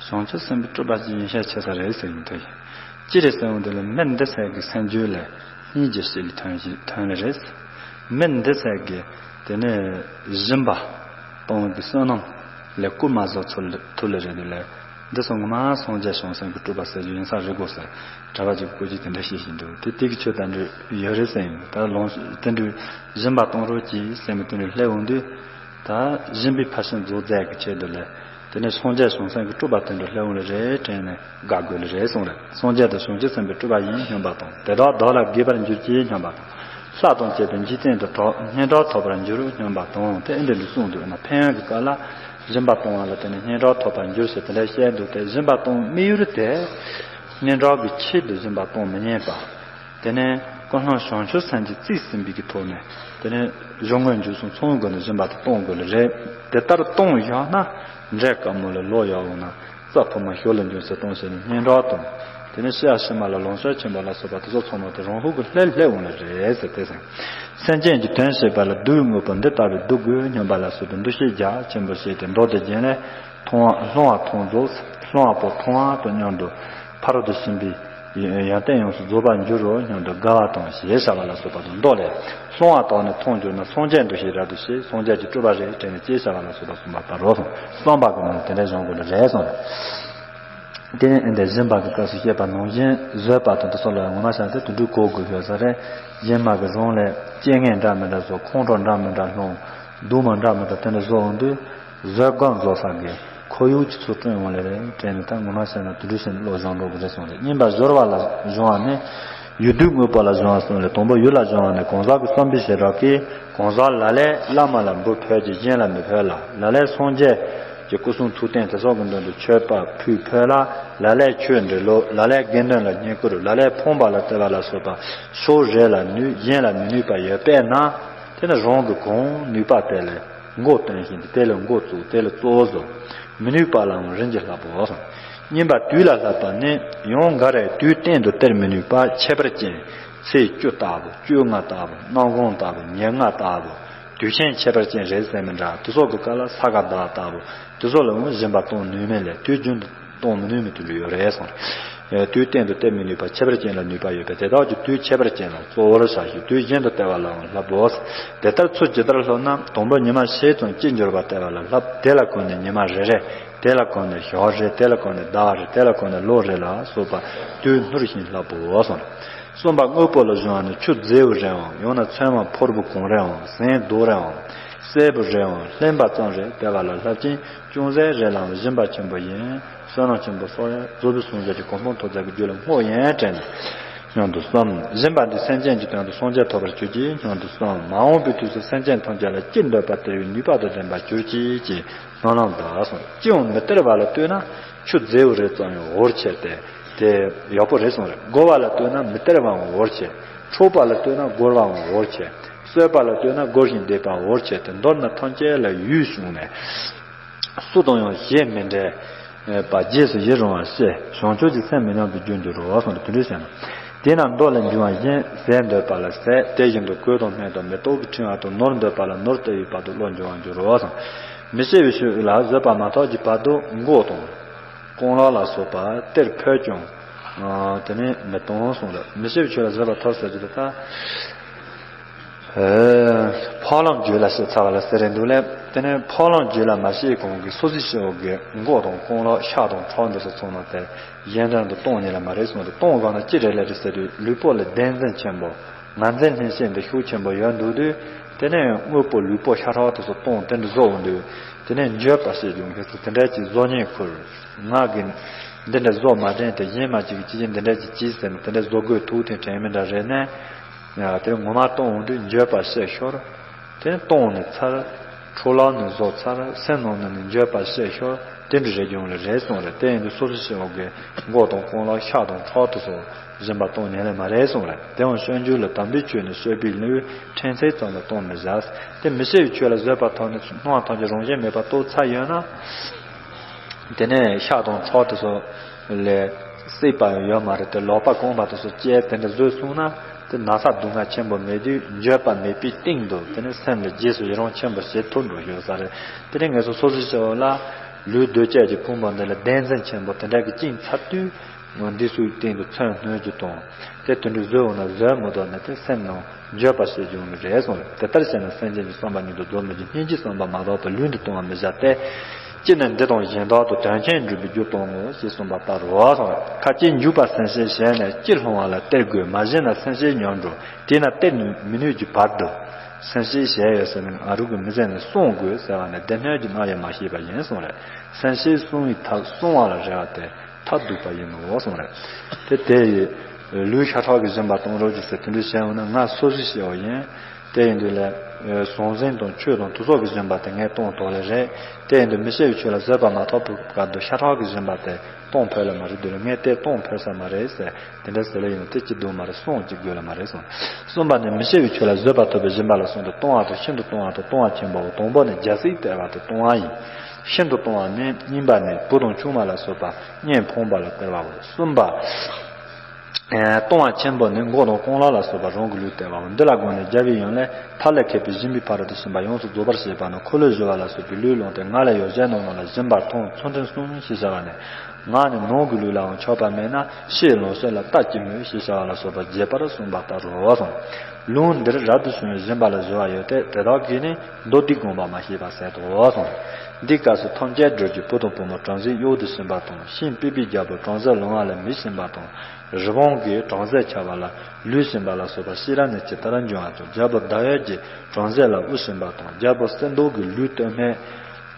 བྱང་ཆུབ་སེམས་དཔའི་སྤྲུལ་པ་ཅིག་ཡིན་ཤས་ཆེ་ས་རེད་ཟེར་གྱི་འདུག་ཅི་རེད་ཟེར་འོང་དེ་ལ་མི་འདི་ཚད་ཀྱི་སེམས་རྒྱུད་ལ་སྙིང་རྗེ་སྐྱེ་ལ་ཐོན་ཞིག་ཐོན་ལ་རེད། མི་འདི་ཚད་ཀྱི་དེ་ནས་སྦྱིན་པ་གཏོང་གི་བསོད་ནམས་ལས་བསྐུལ་མ་བཟོ་ཚུལ་ཐུལ་ལ་རེད་དེ་ལ། འདི་ཚོ་ངོ་མ་སངས་རྒྱས་བྱང་སེམས་ཀྱི་སྤྲུལ་པ་ཟེར་རྒྱུ་ཡིན་ས་རེད་དགོས་ཟེར་གྲྭ་པ་ཅིག་གིས་བཀོད་ཇུས་དེ་འདྲ་བཤད་བཞིན་འདུག་དེ་དེ་གི་ཆོས་དང་འདྲ་ཡོད་རེད་ཟེར་ཡིན། ད་ལོངས་དེ་འདྲའི་སྦྱིན་པ་གཏོང་རོགས་གྱིས་ཟེར་མི་དེ་འདྲ་སླེབས་འོང་དུས། ད་སྦྱིན་པའི་ཕར་ཕྱིན་རྫོགས་མཛད་ཀྱི་ཆེད་དུ་ལས། དེ་ནས་སངས་རྒྱས་བྱང་སེམས་ཀྱི་སྤྲུལ་པ་དེ་འདྲ་སླེབས་འོང་ལེ་རེད་དྲན་ནས་དགའ་དགོས་ལེ་རེད་གསུངས་རེད། སངས་རྒྱས་དང་བྱང་ཆུབ་སེམས་དཔའི་སྤྲུལ་པ་ཡིན་སྙམ་པ་དང་། དེ་དག་བདག་ལ་དགེ་བར་འགྱུར་གྱི་སྙམ་པ་དང་། ལྷ་དང་བཅས་པའི་འཇིག་རྟེན་དུ་གྲགས་སྙན་གྲགས་ཐོབ་པར་འགྱུར་སྙམ་པ་དང་། དེ་ཨེ་འདྲ་འདྲ་གསུངས་འདུག་ན་ཕན་ཡོན་གྱི་སྐབས་ལ་སྦྱིན་པ་གཏོང་བ་ལ་བརྟེན་ནས་སྙན་གྲགས་ཐོབ་པར་འགྱུར་ཞེས་དེ་འདྲ་བཤད་འདུག་དེ་སྦྱིན་པ་གཏོང་དམིགས་ཡུལ་དེ་སྙན་གྲགས་ཀྱི་ཆེད་དུ་སྦྱིན་པ་གཏོང་མི་ཉན་པ། དེ་ནས་ཀུན་སློང་བྱང་ཆུབ་སེམས་ཀྱིས་རྩིས་ཟིན་པའི་གི་ཐོག་ནས། དེ་ནས་གཞུང་དངོས་འཇུག་སོང་ཚོང་དགོས་ནས་སྦྱིན་པ་དེ་གཏོང་དགོས་ལ་རེད། དེ་ལྟར་གཏོང་བཞག་ན་འབྲས་དཀའ་མོ་ལས་ལོག་ཡག་འོང་ན། རྩྭ་ཕུ་མ་ཞོ་ལ་འཇུག་ཟེར་གཏོང་བྱས་ནས་སྙན་གྲགས་དང་། དེ་ནས་ཤི་ཡ་ཤི་མ་ལ་ལོངས་སྤྱོད་ཆེན་པོ་ལ་སོགས་པ་དེ་ཚོ་ཚང་མ་དེ་རང་ཧུ་གི་ལྷད་ལྷད་འོང་ལ་རེད་ཟེར་ཏེ་ཟེར། སེམས་ཅན་གྱི་དོན་བྱེད་པ་ལ་བདུད་དངོས་པོ་འདི་ལྟ་བུའི་སྡུག་དགོས་སྙམ་པ་ལ་སོགས་པའི་འདུ་ཤེས་རྒྱ་ཆེན་པོ་བྱས་ཏེ་མདོ་དེ་རྒྱན་ལས། མཐོང་བ་སློང་བ་མཐོང་རྫོགས། སློང་བ་པོ་མཐོང་བ་དང་མཉམ་དུ་ཕ་རོལ་ཏུ་ཕྱིན་པའི་ཡོན་ཏན་ཡོངས་སུ་རྫོགས་པར་འགྱུར་རོ་སྙམ་དུ་དགའ་བ་དང་ཞེས་བྱ་བ་ལ་སོགས་པ་དང་མདོ་ལས། སློང་བ་དག་ནི་མཐོང་གྱུར་ན་སངས་རྒྱས་འདུ་ཤེས་རབ་ཏུ་སྐྱེ། སངས་རྒྱས་ཀྱི་སྤྲུལ་པ་རེད་དྲན་ནས་སྐྱེ་བྱ་བ་ལ་སོགས་པ་གསུངས་པ་ལྟར་རོ་གསུངས། བསམ་པ་གི་ནང་ནས་དེ་འདྲ་སྦྱོང་དགོས་ལ་རེད་གསུངས་རེད། དེ་ནས་ཨེ་འདྲ་སྦྱིན་པ་གི་སྐབས་སུ་བཤད་པ་ནང་བཞིན་བཟོད་པ་དང་དེ་སོགས་ལ་ངོ་མ་བྱ་སྟེ་དུད་འགྲོའི་གོ་དགོས་ཡོད་ས་རེད། སྦྱིན་པ་གི་རང་ལས་སྐྱེ་ངན་འདྲ་མི་འདྲ་བཟོ། ཁོང་ཁྲོ་འདྲ་མི་འདྲ་སློང་། སྡུག་མ་འདྲ་མི་འདྲ་དེ་འདྲ་བཟོ་འོང་དུས། བཟོད་སྒོམ་བཟོ་ས་གི་ཁོར་ཡུག་ཅིག་ཚུར་བསྐྲུན་འོང་ལེ་རེད་དྲན་ནས། ད་ངོ་མ་བཤད་ན་དུད་འགྲོ་བྱས་ནས་བློ་སྦྱོང་འགྲོ་གི་རེད་གསུངས་རེད། གཉིས་པ་སྦྱོར་བ་ལ་སྦྱོང་བ་ནི། ཡུལ་དུས་དངོས་པོ་ལ་སྦྱོང་བ་གསུངས་ལེ། དང་པོ་ཡུལ་ལ་སྦྱོང་བ་ནི་གང་ཟག་གི་བསམ་པའི་བྱེ་བྲག་གིས་གང་ཟག་ལ་ལས་བླ་མ་ལ་འབུལ་ཕོད་ཀྱི་གཞན་ལ་མི་ཕོད་ལ། ལ་ལས་སངས་རྒྱས་ཀྱི་སྐུ་གསུང་ཐུགས་རྟེན་དེ་སོགས་ཀྱི་མདུན་དུ་མཆོད་པ་ཕུལ་ཕོད་ལ། ལ་ལས་ཆོས་འབྲི་ལོ། ལ་ལས་དགེ་འདུན་ལ་བསྙེན་བཀུར། ལ་ལས་ཕོངས་པ་ལ་སྟེར་བ་ལ་སོགས་པ་ཕྱོགས་རེ་ལ་ནུས་གཞན་ལ་མི་ནུས་པ་ཡོད་པས་ན། དེ་ནི་རང་གི་གང་ནུས་པ་དེ་ལས། མགོ་བཏོན་ཞིང་དེ་ལས་མགོ་བཙུགས། དེ་ལས་གཙོ་བོ་བཟོ། མི་ནུས་པ་ལའང་རིན་གྱིས་བསླབ་བོ། གཉིས་པ་དུས་ལ་བསླབ་པ་ནི། ཡང་འགའ་རེས་དུས་གཏན་དུ་སྟེར་མི་ནུས་པ་ཁྱད་པར་ཅན། ཚེས་བཅུ་ལྟ་བུ། བཅོ་ལྔ་ལྟ་བུ། གནམ་གང་ལྟ་བུ། ཉེར་ལྔ་ལྟ་བུ། དུས་ཆེན་ཁྱད་པར་ཅན་རེད་ཟེར་མི་འདྲ་དེ་སོགས་ཀྱི་སྐབས་ལ་ས་ག་ཟླ་ལྟ་བུ་དེ་སོགས་ལ་འོང་སྦྱིན་པ་གཏོང་ནུས་མེད་ལས་དུས་རྒྱུན་དུ་གཏོང་མི་ནུས་མི་དུས་ལ་ཡོད་རེད་གསུངས། དུས་གཏན་དུ་སྟེར་མི་ནུས་པ་ཁྱད་པར་ཅན་ལ་ནུས་པ་ཡོད་པས་དེ་དག་གི་དུས་ཁྱད་པར་ཅན་ལ་གཙོ་བོར་བྱ་ཞིང་དུས་གཞན་དུ་སྟེར་བ་ལའང་བསླབ་བོ། དེ་ལྟར་ཚུལ་ཇི་ལྟར་སློབ་ན། དང་པོ་ཉི་མ་ཕྱེད་ཙམ་ཅི་འབྱོར་བ་སྟེར་བ་ལ་བསླབ། དེ་ལ་གོ་ནས་ཉི་མ་རེ་རེ། དེ་ལ་གོ་ནས་ཞག་རེ། དེ་ལ་གོ་ནས་ཟླ་བ་རེ། དེ་ལ་གོ་ནས་ལོ་རེ་ལ་སོགས་པ་དུས་སྣུར་ཞིང་བསླབ་བོ་གསུངས། གསུམ་པ་དངོས་པོ་ལ་སྦྱོང་བ་ནི་ཆུ་མཛེས་པོ་རེའམ་ཡང་ན་ཚོད་མ་ཕོར་པ་གང་རེའམ་ཟན་རྡོ་རེའམ་གསེར་པ་རེའམ་ལྷན་པ་ཙམ་རེ་སྟེར་བ་ལ་བསླབ་ཅིང་ཅུང་ཟད་རེ་ལའང་སྦྱིན་པ་ཆེན་པོ་ཡིན། བསོད་ནམས་ཆེན་པོ་གསོག་ཡང་རྫོགས་པའི་སངས་རྒྱས་ཀྱི་གོ་འཕང་ཐོབ་བྱ་གི་རྒྱུ་ལ་བསྔོ་ཡང་དྲན་སྙམ་དུ་བསམ། སྦྱིན་པ་འདི་སེམས་ཅན་གྱི་དོན་དུ་སངས་རྒྱས་ཐོབ་པར་གྱུར་ཅིག་སྙམ་དུ་བསམ། མ་འོངས་པའི་དུས་སུ་སེམས་ཅན་ཐམས་ཅད་ལ་ཅི་འདོད་པ་སྟེར་བའི་ནུས་པ་དང་ལྡན་པར་གྱུར་ཅིག་ཅེས་སྨོན་ལམ་གདབ་གསུངས། ཅི་ཡང་མི་སྟེར་བ་ལ་ལྟོས་ན་ཆུ་མཛེས་པོ་རེ་ཙམ་ཡང་འོར་ཆེ་སྟེ། དེ་ཡག་པོ་རེད་གསུངས་རེད། བགོ་བ་ལ་ལྟོས་ན་མི་སྟེར་བའང་འོར་ཆེ། འཕྲོག་པ་ལ་ལྟོས་ན་བགོ་བའང་འོར་ཆེ། གསོད་པ་ལ་ལྟོས་ན་བགོ་ཞིང་འདེབས་པའང་འོར་ཆེ་སྟེ། མདོར་ན་ཐམས་ཅད་ལ་ཡུལ་བྱུང་ནས། སུ་དང་ཡང་ཞེ་མི་འགྲས་པ་རྗེས་སུ་ཡི་རང་བར་བཤད། བྱང་ཆུབ་ཀྱི་སེམས་མི་ཉམས་པའི་རྒྱུར་འགྱུར་རོ་གསུངས་ཏེ་དེ་འདྲ་བྱས་ན། དེས་ན་མདོ་ལས་འབྱུང་བ་བཞིན་ཟས་འདོད་པ་ལ་ཟས། དེ་བཞིན་དུ་གོས་དང་སྨན་དང་མེ་ཏོག་གི་ཕྲེང་བ་དང་ནོར་འདོད་པ་ལ་ནོར་སྟེར་བའི་བར་དུ་བློ་འབྱུང་བར་འགྱུར་རོ་གསུངས། མི་ཤེས་པའི་ཆོས་ལ་བཟོད་པ་མ་ཐག་གི་བར་དུ་མགོ་དང་། རྐང་ལག་ལ་སོགས་པ་སྟེར་ཕོད་ཀྱང་། དེ་ནས་མི་གཏོང་གསུངས་ལ། མི་ཤེས་པའི་ཆོས་ལ་བཟོད་པ་ཐོབ་ཟེར་རྒྱུ་དེ་ད། འཕགས་ལམ་རྒྱུད་ལ་བཤད་ཚར་བ་ལ་ཟེར་རེད་འདུག་ལས། དེ་ནས་འཕགས་ལམ་རྒྱུད་ལ་མ་བཤད་གོང་གི་སོ་སོའི་སྐྱེ་བོ་གི་མགོ་དང་རྐང་ལག་ཤ་དང་ཁྲག་འདི་ཚོ་ཚང་མ་དེ་གཞན་དོན་དུ་གཏོང་ཉེན་ལ་མ་རེད་གསུངས་ཏེ། གཏོང་དགོས་ན་ཅི་རེད་ལས་རེད་ཟེར་དུས་ལུས་པོ་ལ་བདེན་འཛིན་ཆེན་པོ་ང་འཛིན་ལྷན་སྐྱེས་འདི་ཤུགས་ཆེན་པོ་ཡོད་འདུག་དུས། དེ་ནས་དངོས་པོ་ལུས་པོ་ཤ་ཁྲག་དེ་ཚོ་གཏོང་དེ་འདྲ་བཟོ་འོང་དུས། དེ་ནས་འགྱོད་པ་བྱེད་ཡོང་གི་ཚུལ་དེ་འདྲ་ཅིག་བཟོ་ཉེན་ཁུར། ང་གིས་འདི་འདྲ་བཟོ་མ་དྲན་ཏེ་གཞན་མ་ཅིག་གིས་ཅི་བྱེད་འདི་འདྲ་ཅིག་གྱིས་ཟེར་ནས་དེ་འདྲ་བཟོ་དགོས་ཐུག་དེ་དྲན་མི་འདྲ་རེད་ནས། དེ་ངོ་མ་གཏོང་འོང་དུས་འགྱོད་པ་བྱེད་ཤོར། དེ་གཏོང་ནས་ཚར། འཕྲོ་བརླག་ནས་བཟོ་ཚར། སེམས་ནང་ནས་ནི་འགྱོད་པ་བྱེད་ཤོར། དེ་འདྲ་རེ་བྱུང་ལ་རེད་གསུངས་རེད། དེ་ཡིན་དུས་སོ་སོ་སྐྱེ་བོ་གིས་མགོ་དང་རྐང་ལག་ཤ་དང་ཁྲག་དེ་ཚོ་སྦྱིན་པ་གཏོང་ཉན་ལས་མ་རེད་གསུངས་རེད། དེའང་སྤྱོད་འཇུག་ལ་དམ་པའི་ཆོས་ནི་བཤད་པའི་ལེའུ་ཕྲན་ཚེགས་ཙམ་ལ་གཏོང་མི་བྱ། དེ་མི་བཤད་པའི་ཆོས་ལ་བཟོད་པ་ཐོབ་ནས་སྣང་བ་ཐམས་ཅད་རང་བཞིན་མེད་པར་རྟོགས་ཚར་ཡོད་ན། དེ་ནས་ཤ་དང་ཁྲག་དེ་ཚོ་ལས་སྲེག་པ་ཡང་ཡོད་མ་རེད་དེ། ལག་པ་རྐང་པ་དེ་ཚོ་བཅད་དེ་འདྲ་བཟོས་སོང་ན། དེ་ན་ཚ་སྡུག་བསྔལ་ཆེན་པོ་མེད་དུས་འགྱོད་པ་མེད་པའི་སྟེང་དུ་དེ་ནས་སེམས་ལ་རྗེས་སུ་ཡི་རང་ཆེན་པོ་ཞིག་ཐོབ་འགྲོ་ཡོད་ས་རེད། དེ་ནས་ངེད་ཚོ་སོ་སོའི་སྐྱེ་བོ་ལ་ལུས་གདོས་བཅས་ཀྱི་ཕུང་པོ་འདི་ལ་བདེན་འཛིན་ཆེན་པོ་དེ་འདྲ་གི་བཅིངས་ཚར་དུས། འདི་ཚོའི་སྟེང་དུ་མཚོན་སྣོད་ཀྱི་དང་། དེ་དུད་འགྲོ་བཟོས་འོང་ན་བཟོད་མི་ཐུབ་ནས་དེ་སེམས་ནང་འགྱོད་པ་ཞིག་འབྱུང་ནི་རེད་གསུངས་རེད། དེ་ལྟར་བྱས་ན་སེམས་ཅན་གྱི་བསམ་པ་ཉིད་དུ་རྫོགས་མི་འགྱུར། སྙིང་རྗེའི་བསམ་པ་མ་དག་པར་ལུས་འདི་གཏོང་བར་མི་བྱ་སྟེ། ཅི་ནས་འདི་དང་གཞན་དག་ཏུ་དོན་ཆེན་འགྲུབ་པའི་རྒྱུ་གཏོང་ངོ་ཞེས་གསུངས་པ་ལྟར་རོ་གསུངས་རེད། ཁ་ཅིག་འཇུག་པ་སེམས་ཤེས་བྱས་ནས་ཅི་སློང་བ་ལ་སྟེར་དགོས་མ་ཤེས་ན་སེམས་ཤེས་ཉམས་འགྲོ། དེས་ན་སྟེར་ནུས་མི་ནུས་ཀྱི་བར་དུ། སེམས་ཤེས་བྱས་ཡོད་ཟེར་ནས་ང་རང་གི་མི་ཚེ་ནི་བསྲུང་དགོས་ཟེར་བ་ནི་སྡེ་སྣོད་ཀྱི་རྣམ་དབྱེ་མ་ཤེས་པ་ཡིན་གསུངས་རེད། སེམས་ཤེས་བསྲུང་བའི་ཐབས་བསྲུང་བ་ལ་རེ་བ་སྟེ། མཐར་ཐུག་པ་ཡིན་ནོ་གསུངས་རེད། དེ་དེ་ཡི་ལུས་ཤ་ཁྲག་གི་སྦྱིན་པ་གཏོང་རོགས་ཀྱི་ཟེར་དེ་འདྲ་བྱས་འོང་ན་ང་སོ་སོའི་སྐྱེ་བོ་ཡིན། དེ་ཡིན་དུས་ལས། ཟང་ཟིང་དང་ཆོས་དང་དེ་སོགས་ཀྱི་སྦྱིན་པ་དེ་ངས་གཏོང་དོགས་ལེ་རེད། དེ་ཡིན་དུས་མི་ཤེས་པའི་ཆོས་ལ་བཟོད་པ་མ་ཐོབ་པའི་སྐབས་དུ་ཤ་ཁྲག་གི་སྦྱིན་པ་དེ་གཏོང་ཕོད་ལེ་མ་རེད་དུས་ལ་ངས་དེ་གཏོང་ཕོད་ས་མ་རེད་ཟེར། དེ་འདྲ་ཟེར་ལེ་ཡིན་ན་དེ་ཅི་འདུག་མ་རེད། གསུང་ཅིག་དགོས་ལེ་མ་རེད་གསུངས། གསུམ་པ་ནི་མི་ཤེས་པའི་ཆོས་ལ་བཟོད་པ་ཐོབ་པའི་སྦྱིན་པ་ལ་གསུམ་དུ་གཏོང་བ་དང་ཤིན་ཏུ་གཏོང་བ་དང་གཏོང་བ་ཆེན་པོའོ། དང་པོ་ནི་རྒྱལ་སྲིད་སྟེར་བ་དེ་གཏོང་བ་ཡིན། ཤིན་ཏུ་གཏོང་བ་ནི་གཉིས་པ་ནི་བུ་དང་ཆུང་མ་ལ་སོགས་པ་གཉེན་ཕོངས་པ་ལ་སྟེར་བའོ། གསུམ་པ། ཨ་གཏོང་བ་ཆེན་པོ་ནི་མགོ་དང་རྐང་ལག་ལ་སོགས་པ་རང་གི་ལུས་སྟེར་བའོ། འདི་ལ་དགོངས་ནས་རྒྱལ་བའི་ཡུམ་ལས་མཐའ་ལས་མཁས་པའི་སྦྱིན་པའི་ཕ་རོལ་ཏུ་ཕྱིན་པ་ཡོངས་སུ་རྫོགས་པར་བྱེད་པ་ནི་འཁོར་ལོས་སྒྱུར་བ་ལ་སོགས་པའི་ལུས་བླངས་ཏེ་ངག་ལས་ཡོ་བྱད་རྣམས་ལ་སྦྱིན་པ་དང་ཚུལ་ཁྲིམས་གསུམ་ཞེས་བྱ་བ་ནི། ངག་ནི་ནང་གི་ལུས་ལའང་ཆགས་པ་མེད་ན་ཕྱིའི་ལོངས་སྤྱོད་ལ་ལྟ་ཅི་སྨོས་ཞེས་བྱ་བ་ལ་སོགས་པ་རྒྱས་པར་གསུངས་པ་ལྟར་རོ་གསུངས། ལུང་འདིར་རབ་ཏུ་བྱུང་བའི་སྦྱིན་པ་ལ་སྦྱོར་བ་ཡོད་དེ། དེ་དག་གིས་ནི་མདོ་སྡེའི་དགོངས་པ་མ་ཤེས་པ་ཟད་དོ་གསུངས། འདིའི་སྐབས་སུ་ཐམས་ཅད་སྒྲོལ་གྱི་བུ་དང་བུ་མོ་བྲམ་ཟེའི་གཡོག་ཏུ་ཕྱིན་པ་དང་ཤིང་པད་པའི་རྒྱལ་པོ་བྲམ་ཟེ་ལོང་བ་ལ་མི་ཕྱིན་པ་དང་། རི་བོང་གི་བྲམ་ཟེ་ཆགས་པ་ལ་ལུས་ཕྱིན་པ་ལ་སོགས་པ་ཤེས་རབ་ནི་ཇི་ལྟར་འབྱུང་བ་དང་། རྒྱལ་པོ་ཟླ་འོད་ཀྱི་བྲམ་ཟེ་ལ་དབུ་ཕྱིན་པ་དང་། རྒྱལ་པོ་གསེར་མདོག་གི་ལུས་སྟོད་སྨད་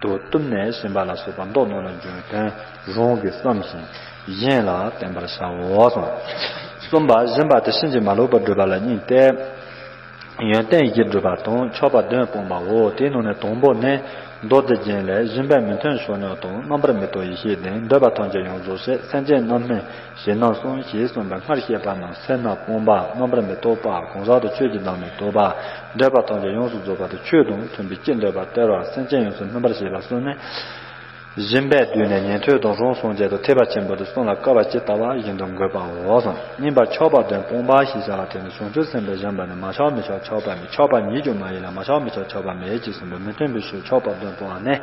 དུ་གཏུབས་ནས་ཕྱིན་པ་ལ་སོགས་པ་མདོ་རྣམས་ལ་འབྱུང་བའི་དོན་རང་གིས་བསམ་ཞིང་གཞན་ལ་བསྟན་པར་བྱའོ་གསུངས། གསུམ་པ། སྦྱིན་པ་དེ་ཕྱིན་ཅི་མ་ལོག་པར་སྒྲུབ་པ་ལ་གཉིས་ཏེ། ཡོན་ཏན་བཞི་སྒྲུབ་པ་དང་ཆོག་པ་བདུན་སྤོང་བའོ། དེའི་ནང་ནས་དང་པོ་ནི། མདོ་སྡེ་རྒྱན་ལས། སྦྱིན་པས་མི་མཐུན་ཕྱོགས་ཉོན་དང་། རྣམ་པར་མི་རྟོག་ཡེ་ཤེས་ལྡན། འདོད་པ་ཐམས་ཅད་ཡོངས་རྫོགས་བྱེད། སེམས་ཅན་རྣམ་སྨིན་ཞེ་རྣམ་གསུམ་ཞེས་གསུངས་པའི་སྔར་བཤད་པ་རྣམས་སེར་སྣ་སྤངས་པ། རྣམ་པར་མི་རྟོག་པ། གང་ཟག་དང་ཆོས་ཀྱི་བདག་མེད་རྟོགས་པ། འདོད་པ་ཐམས་ཅད་ཡོངས་སུ་རྫོགས་པ་དང་ཆོས་དང་མཐུན་པའི་ཅི་འདོད་པ་སྟེར་བ། སེམས་ཅན་ཡོངས་སུ་སྨིན་པར་བྱེད་པ་གསུམ་ནི། སྦྱིན་པས་བསྡུས་ནས་ཉན་ཐོས་དང་རང་སངས་རྒྱས་དང་ཐེག་པ་ཆེན་པོ་དེ་གསུམ་ལ་དཀའ་བ་ཇི་ལྟ་བ་བཞིན་དུ་འགོད་པའོ་གསུངས། གཉིས་པ་ཆོག་པ་བདུན་སྤོང་བ་ཞེས་བྱ་བ་དེ་ནི་བྱང་ཆུབ་སེམས་དཔའི་སྦྱིན་པ་ནི་མ་ཆགས་མི་ཆགས་ཆགས་པ་མེད། ཆགས་པ་ཉིད་ཀྱང་མ་ཡིན་ལ་མ་ཆགས་མི་ཆགས་ཆགས་པ་མེད་ཅེས་གསུངས་པས། མི་མཐུན་པའི་ཕྱོགས་ཆོག་པ་བདུན་སྤོང་བ་ནི།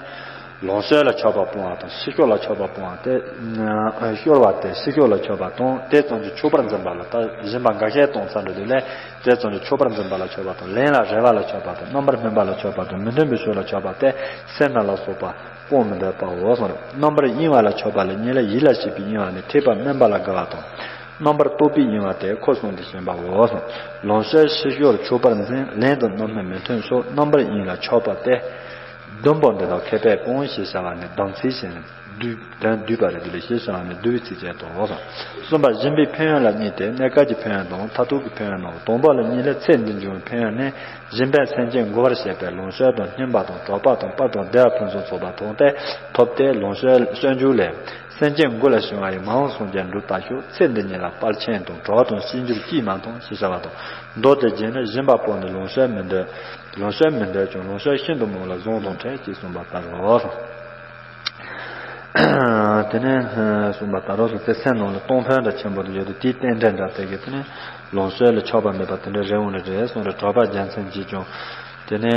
ལོངས་སྤྱོད་ལ་ཆོག་པ་སྤོང་བ་དང་ཕྱི་ཕྱོགས་ལ་ཆོག་པ་སྤོང་བ་སྟེ། སྤྱོར་བ་སྟེ་ཕྱི་ཕྱོགས་ལ་ཆོག་པ་དང་དེ་ཙམ་གྱིས་ཆོག་པར་འཛིན་པ་ལ། ད་སྦྱིན་པ་འགའ་ཤས་གཏོང་ཚར་འགྲོ་དུས་ལས་དེ་ཙམ་གྱིས་ཆོག་པར་འཛིན་པ་ལ་ཆོག་པ་དང་། ལེན་ལ་རེ་བ་ལ་ཆོག་པ་དང་། རྣམ་པར་སྨིན་པ་ལ་ཆོག་པ་དང་། མི་མཐུན་པའི་ཕྱོགས་ལ་ཆོག་པ་སྟེ་སེར་སྣ་ལ་སོགས་པ་སྤོང་མི་འདོད་པའོ་གསུངས། རྣམ་པར་གཡེང་བ་ལ་ཆོག་པ་ལ་གཉིས་ལས། ཡིད་ལ་བྱེད་པའི་གཡེང་བ་ནི་ཐེག་པ་དམན་པ་ལ་དགའ་བ་དང་། རྣམ་པར་རྟོག་པའི་གཡེང་བ་སྟེ་འཁོར་གསུམ་དུ་ཞེན་པའོ་གསུངས། ལོངས་སྤྱོད་ཕྱི་ཕྱོགས་ཆོག་པར་འཛིན། ལེན་དང་རྣམ་སྨིན་མི་མཐུན་ཕྱོགས། རྣམ་པར་གཡེང་ལ་ཆོག་པ་སྟེ། བདུན་པོ་འདི་དག་མཁས་པས་སྤོང་ཞེས་བྱ་བ་ནི་གདམས་ཚིག་ཅན། བསྡུས་དོན་བསྡུས་པ་རེད། འདི་ལས་ཞེས་བྱ་བ་ནི་བསྡུ་བའི་ཚིགས་བཅད་དོ། གསུམ་པ། སྦྱིན་པའི་ཕན་ཡོན་ལ་གཉིས་ཏེ། གནས་སྐབས་ཀྱི་ཕན་ཡོན་དང་མཐར་ཐུག་གི་ཕན་ཡོན་ནོ། དང་པོ་ལ་གཉིས་ལས། ཚེ་འདིར་འབྱུང་བའི་ཕན་ཡོན་ནི། སྦྱིན་པས་སེམས་ཅན་མགུ་བར་བྱེད་པས་ལོངས་སྤྱོད་དང་སྙོམས་པ་དང་གྲོགས་པོ་དང་དཔལ་དང་བདེ་བ་ཕུན་སུམ་ཚོགས་པ་ཐོབ་སྟེ། ཐོབ་སྟེ་ལོངས་སྤྱོད་སྤྱོད་འཇུག་ལས། སེམས་ཅན་མགུ་ལ་ཞོན་བ་ཡི། མ་འོངས་སངས་རྒྱས་འགྲུབ་ལྟ་ཞོག། ཚེ་འདི་ཉིད་ལ་དཔལ་ཆེན་དང་གྲོགས་དང་གཤིན་འགྱུར་ཅིས་མ་མཐོང་ཞེས་བྱ་བ་དང་། མདོ་སྡེ་རྒྱན་ནི། སྦྱིན་པ་པོ་ནི་ལོངས་སྤྱོད་མི་འདོད། ལོངས་སྤྱོད་མི་འདོད་ཀྱང་ལོངས་སྤྱོད་ཤིན་ཏུ་མང་ལ་བཟང་དང་ཕྲད་ཅེས་གསུངས་པ་ལྟར་རོ། དེ་ནས་གསུངས་པ་ལྟར་རོ་སོ། དེ་སེམས་ནང་ལ་གཏོང་ཕོད་འདྲ་ཆེན་པོ་དེ་ཡོད་དུས་དེའི་རྟེན་འབྲེལ་འདྲ་དེ་གི་དེ་ནས་ལོངས་སྤྱོད་ལ་ཆགས་པ་མེད་པ་དེ་འདྲ་རེད་འོང་རེད་གསུངས་རེད། གྲགས་པ་རྒྱལ་མཚན་གྱིས་ཀྱང་དེ་ནས་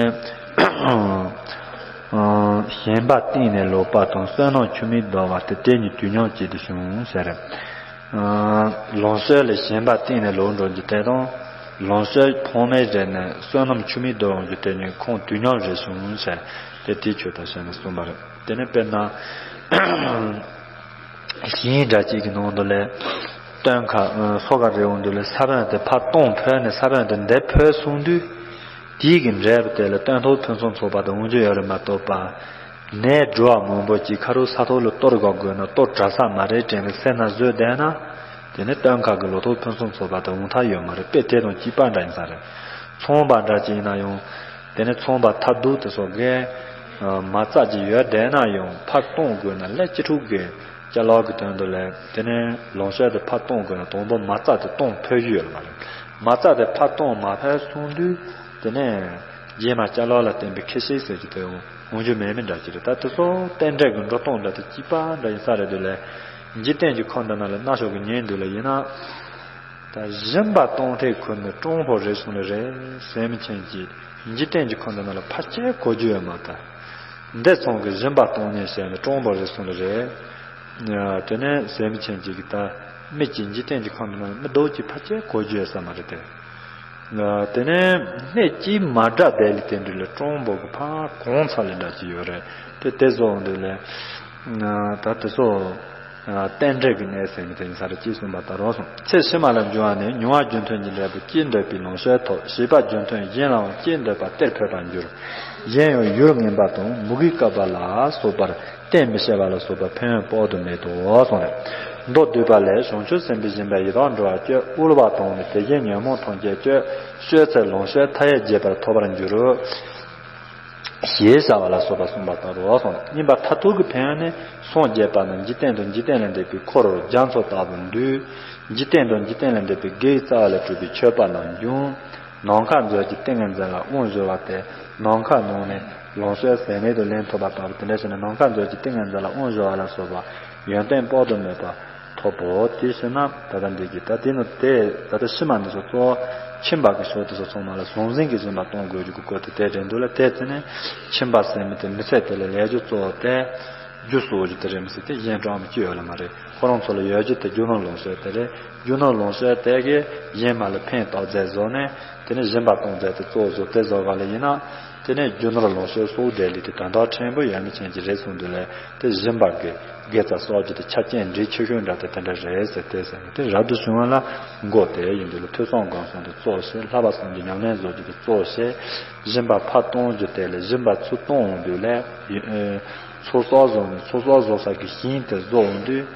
ཞེན་པ་གཏིང་ནས་ལོག་པ་དང་བསོད་ནམས་ཆུད་མི་ཟློག་པ་སྟེ་དེ་གཉིས་དུས་མཉམ་གཅིག་ཏུ་བྱུང་ཟེར། ལོངས་སྤྱོད་ལ་ཞེན་པ་གཏིང་ནས་ལོག་འགྲོ་རྒྱུ་དེ་དང་། ལོངས་སྤྱོད་ཕོངས་མེད་རེད་ནས་བསོད་ནམས་ཆུད་མི་ཟློག་འོང་རྒྱུ་དེ་གཉིས་ཁོང་དུས་མཉམ་རེད་བྱུང་ཟེར་ཏེ་དེའི་ཆོས་དང་ཞེན་ནས་གསུངས་པ་རེད། དེ་ནས་དཔེར་ན། ཞིང་འདྲ་གཅིག་གི་ནང་དུ་ལས། སྟོན་ཁ་སོ་ཁ་རེ་འོང་དུས་ལས་ས་བོན་དེ་ཕར་གཏོང་ཕོད་ནས་ས་བོན་དེ་འདེབས་ཕོད་སོང་དུས། དེའི་གི་འབྲས་བུ་དེ་ལ་སྟོན་ཐོག་ཕུན་སུམ་ཚོགས་པ་དེ་འོང་རྒྱུ་ཡོད་རེད་མ་གཏོགས་པ། ནས་འགྲོ་བ་མང་པོ་གཅིག་ཁ་རུ་ས་ཐོག་ལ་གཏོར་དགོས་དགོས་ན་གཏོར་དྲག་ས་མ་རེད་དྲན་ནས་སེར་སྣ་བཟོས་བསྡད་ན། དེ་ནི་སྟོན་ཁ་གི་ལོ་ཐོག་ཕུན་སུམ་ཚོགས་པ་དེ་འོང་ཐབས་ཡོད་མ་རེད། དཔེ་དེ་དང་གཅིག་པ་འདྲ་ཡིན་ས་རེད། ཚོང་པ་འདྲ་གཅིག་ཡིན་ན་ཡང་། དེ་ནི་ཚོང་པ་ཐབས་སྡུག་དེ་སོགས་ཀྱིས། མ་རྩ་གཅིག་ཡོད་བསྡད་ན་ཡང་ཕར་གཏོང་དགོས་ན་ལས་ཅི་ཕྲུག་གི་ཅ་ལག་གི་དོན་དུ་ལས་དེ་ནི་ལོངས་སྤྱོད་དེ་ཕར་གཏོང་དགོས་ན་དང་པོ་མ་རྩ་དེ་གཏོང་ཕོད་རྒྱུ་ཡོད་མ་རེད། མ་རྩ་དེ་ཕར་གཏོང་མ་ཕོད་སོང་དུས་དེ་ནས་རྗེས་མ་ཅ་ལག་ལ་བརྟེན་པའི་ཁེ་ཤེས་ཟེར་གྱི་དེ་འོང་རྒྱུ་མེད་མིན་འདྲ་གཅིག་རེད། ད་དེ་ཚོ་རྟེན་འབྲེལ་གྱི་འགྲོ་སྟངས་འདྲ་དེ་གཅིག་པ་འདྲ་ཡིན་ས་རེད་དུས་ལས། འཇིག་རྟེན་གྱི་ཁམས་འདི་ན་ལ་སྣ་ཚོགས་ཀྱི་ཉིན་དུས་ལ་ཡིན་ན། ད་སྦྱིན་པ་གཏོང་ཐེངས་ཁུར་ནས་གྲོང་པོ་རེ་སོང་ལེ་རེད་ཟེར་མི་ཁྱེད་ཀྱིས་འཇིག་རྟེན་གྱི་ཁམས་འདི་ན་ལ་ཕལ་ཆེར་གོ་རྒྱུ་ཡོད་མ་ད། འདི་ཚང་གི་སྦྱིན་པ་གཏོང་ཉེན་བྱས་ནས་གྲོང་པོ་རེ་སོང་ལེ་རེད། དེ་ནས་ཟེར་མི་ཁྱེད་ཀྱིས་ད་མི་གཅིག་འཇིག་རྟེན་གྱི་ཁམས་འདི་ན་ལ་མི་རྡོག་གཅིག་ཕལ་ཆེར་གོ་རྒྱུ་ཡོད་ས་མ་རེད་དེ། དེ་ནས་སྣེ་གཅིག་མ་བསྒྲགས་བསྡད་ལེ་དེ་འདྲ་ལ་གྲོང་པོ་གི་ཕར་གང་ཚ་ལེ་འདྲ་གཅིག་ཡོད་རེད་དེ། དེ་ཚོ་འོང་དུས་ལས་ད་དེ་ཚོ། རྟེན་འབྲེལ་གྱི་གནས་ཟེར་མི་དེ་ཡིན་ས་རེད་ཅེས་གསུངས་པ་ལྟར་རོ་གསུངས། ཚེ་ཕྱི་མ་ལ་འབྱུང་བ་ནི་མྱོང་བ་རྒྱུ་མཐུན་གྱི་འབྲས་བུ་སྐྱེས་འདོད་པའི་ལོངས་སྤྱོད་ཐོབ། བྱིས་པ་རྒྱུ་མཐུན་གཞན་ལའང་སྐྱེས་འདོད་པ་སྟེར་ཕོད་པར་འགྱུར། གཞན་ཡང་ཡུལ་ངན་པ་དང་མུ་གེའི་བསྐལ་པ་ལ་སོགས་པར་ གཏན་མི་བྱེད་པ་ལ་སོགས་པ་ཕན་ཡོན་དཔག་ཏུ་མེད་དོ་གསུངས་ནས། མདོ་སྡུད་པ་ལས། བྱང་ཆུབ་སེམས་དཔའི་སྦྱིན་པས་ཡི་དྭགས་འགྲོ་བ་སྐྱོབ། དབུལ་བ་དང་ནི་དེ་བཞིན་ཉོན་མོངས་ཐམས་ཅད་གཅོད། གཅོད་ཚེ་ལོངས་སྤྱོད་མཐའ་ཡས་རྒྱས་པར་ཐོབ་པར་འགྱུར་རོ། ཞེས་བྱ་བ་ལ་སོགས་པ་གསུངས་པ་ལྟར་རོ་གསུངས་ནས། ཡིན་པ་མཐར་ཐུག་གི་ཕན་ཡོན་ནི། སངས་རྒྱས་པ་རྣམས་འཇིག་རྟེན་དང་འཇིག་རྟེན་ལས་འདས་པའི་འཁོར་རྒྱ་མཚོ་ལྟ་བུར་འདུས། འཇིག་རྟེན་དང་འཇིག་རྟེན་ལས་འདས་པའི་དགེ་བའི་རྩ་བ་ལས་གྲུབ་པའི་མཆོད་པ་རྣམས་འབྱུང་། ནམ་མཁའ་མཛོད་ཀྱི་ཏིང་ངེ་འཛིན་ལ་དབང་གཞོལ་བ་སྟེ། ནམ་མཁའི་ནང་ནས་ལོངས་སྤྱོད་ཟད་མེད་དུ་ལེན་ཐུབ་པ་ལྟ་བུ་དེ་འདྲ་བྱས་ནས། ནམ་མཁའ་མཛོད་ཀྱི་ཏིང་ངེ་འཛིན་ལ་དབང་གཞོལ་བ་ལ་སོགས་པ་ཡོན་ཏན་དཔག་ཏུ་མེད་པ་ཐོབ་བོ། དེ་ཕྱིར་ན་ད་ལྟ་འདི་གི་ད་དེ་ནི་དེ་ད་ལྟ་ཕྱི་མ་འདི་ཚོ་གཙོ་བོ་ཁྱིམ་པ་གི་ཕྱོགས་དེ་ཚོ་ཚང་མ་ལ་ཟང་ཟིང་གི་སྦྱིན་པ་གཏོང་དགོས་རྒྱུ་གི་སྐོར་དེ་དེ་རེད་འདུག་ལ། དེ་ཚེ་ནས་ཁྱིམ་པ་ཟེར་མི་དེ་མི་ཚེ་དེ་ལ་ལས་རྒྱུ་གཙོ་བོ་དེ། རྒྱུ་གཙོ་བོ་རྒྱུ་དེ་རེད་མི་སྲིད་དེ་གཞན་གྲངས་མི་སྐྱེ་ཡོད་ལ་མ་རེད། ཁོ་རང་ཚོ་ལ་ཡོད་རྒྱུ་དེ་རྒྱུ་ནོར་ལོངས་སྤྱོད་དེ་རེད། རྒྱུ་ནོར་ལོངས་སྤྱོད་དེ་གིས་གཞན་མ་ལ་ཕན་བཏགས་མཛད་བཟོ་ནས། དེ་ནས་སྦྱིན་པ་གཏོང་མཛད་དེ་གཙོ་བོ་བཟོ་དེ་བཟོ་ག་ལ་ཡིན་ན། དེ་ནས་རྒྱུ་ནོར་ལོངས་སྤྱོད་སོགས་དེ་ལས་དེ་དོན་དག་ཕྲན་བུ་ཡོད་མི་ཅན་གྱི་རེད་གསུངས་འདུག་ལས། དེ་སྦྱིན་པ་གི་དགེ་རྩ་གསོག་རྒྱུ་དེ་ཆ་རྐྱེན་འབྲས་ཆེ་ཤོས་འདྲ་དེ་དེ་འདྲ་རེད་ཟེར་དེ་ཟེར་ནས། དེ་རབ་ཏུ་བྱུང་བ་ལ་འགོད་དེ་ཡིན་འདུག་ལ། ཐོས་བསམ་སྒོམ་གསུམ་དེ་གཙོ་བོ་བྱས། བསླབ་པ་བསམ་གྱིས་ཉམས་ལེན་བཟོ་རྒྱུ་དེ་གཙོ་བོ་བྱས། སྦྱིན་པ་ཕར་གཏོང་རྒྱུ་དེ་ལས་སྦྱིན་པ་ཚུར་གཏོང་འོང་དུས་ལས། ཚོགས་བསགས་བཟོ་ནས་ཚོགས་བསགས་བཟོ་ས་གི་ཞིང་དེ་བཟོ་འོང་དུས།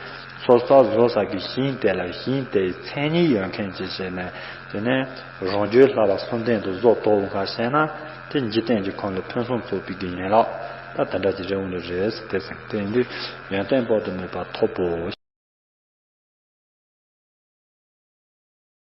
ཚོགས་བསགས་བཟོ་ས་གི་ཞིང་དེ་ལ་ཞིང་དེའི་མཚན་ཉིད་ཡོད་མཁན་ཅིག་བྱས་ནས། དེ་ནས་རང་རྒྱུད་བསླབ་པ་གསུམ་ལྡན་དུ་བཟོ་ཐུབ་འོང་ག་བྱས་ན། དེ་འཇིག་རྟེན་གྱི་ཁམས་ལ་ཕུན་སུམ་ཚོགས་པའི་གི་ཡན་ལག་ད་དེ་འདྲ་ཅིག་རེད་འོང་ནི་རེད་ཟེར་དེ་ཟེར། དེ་ཡིན་དུས་ཡོན་ཏན་དཔག་ཏུ་མེད་པ་ཐོབ་བོ།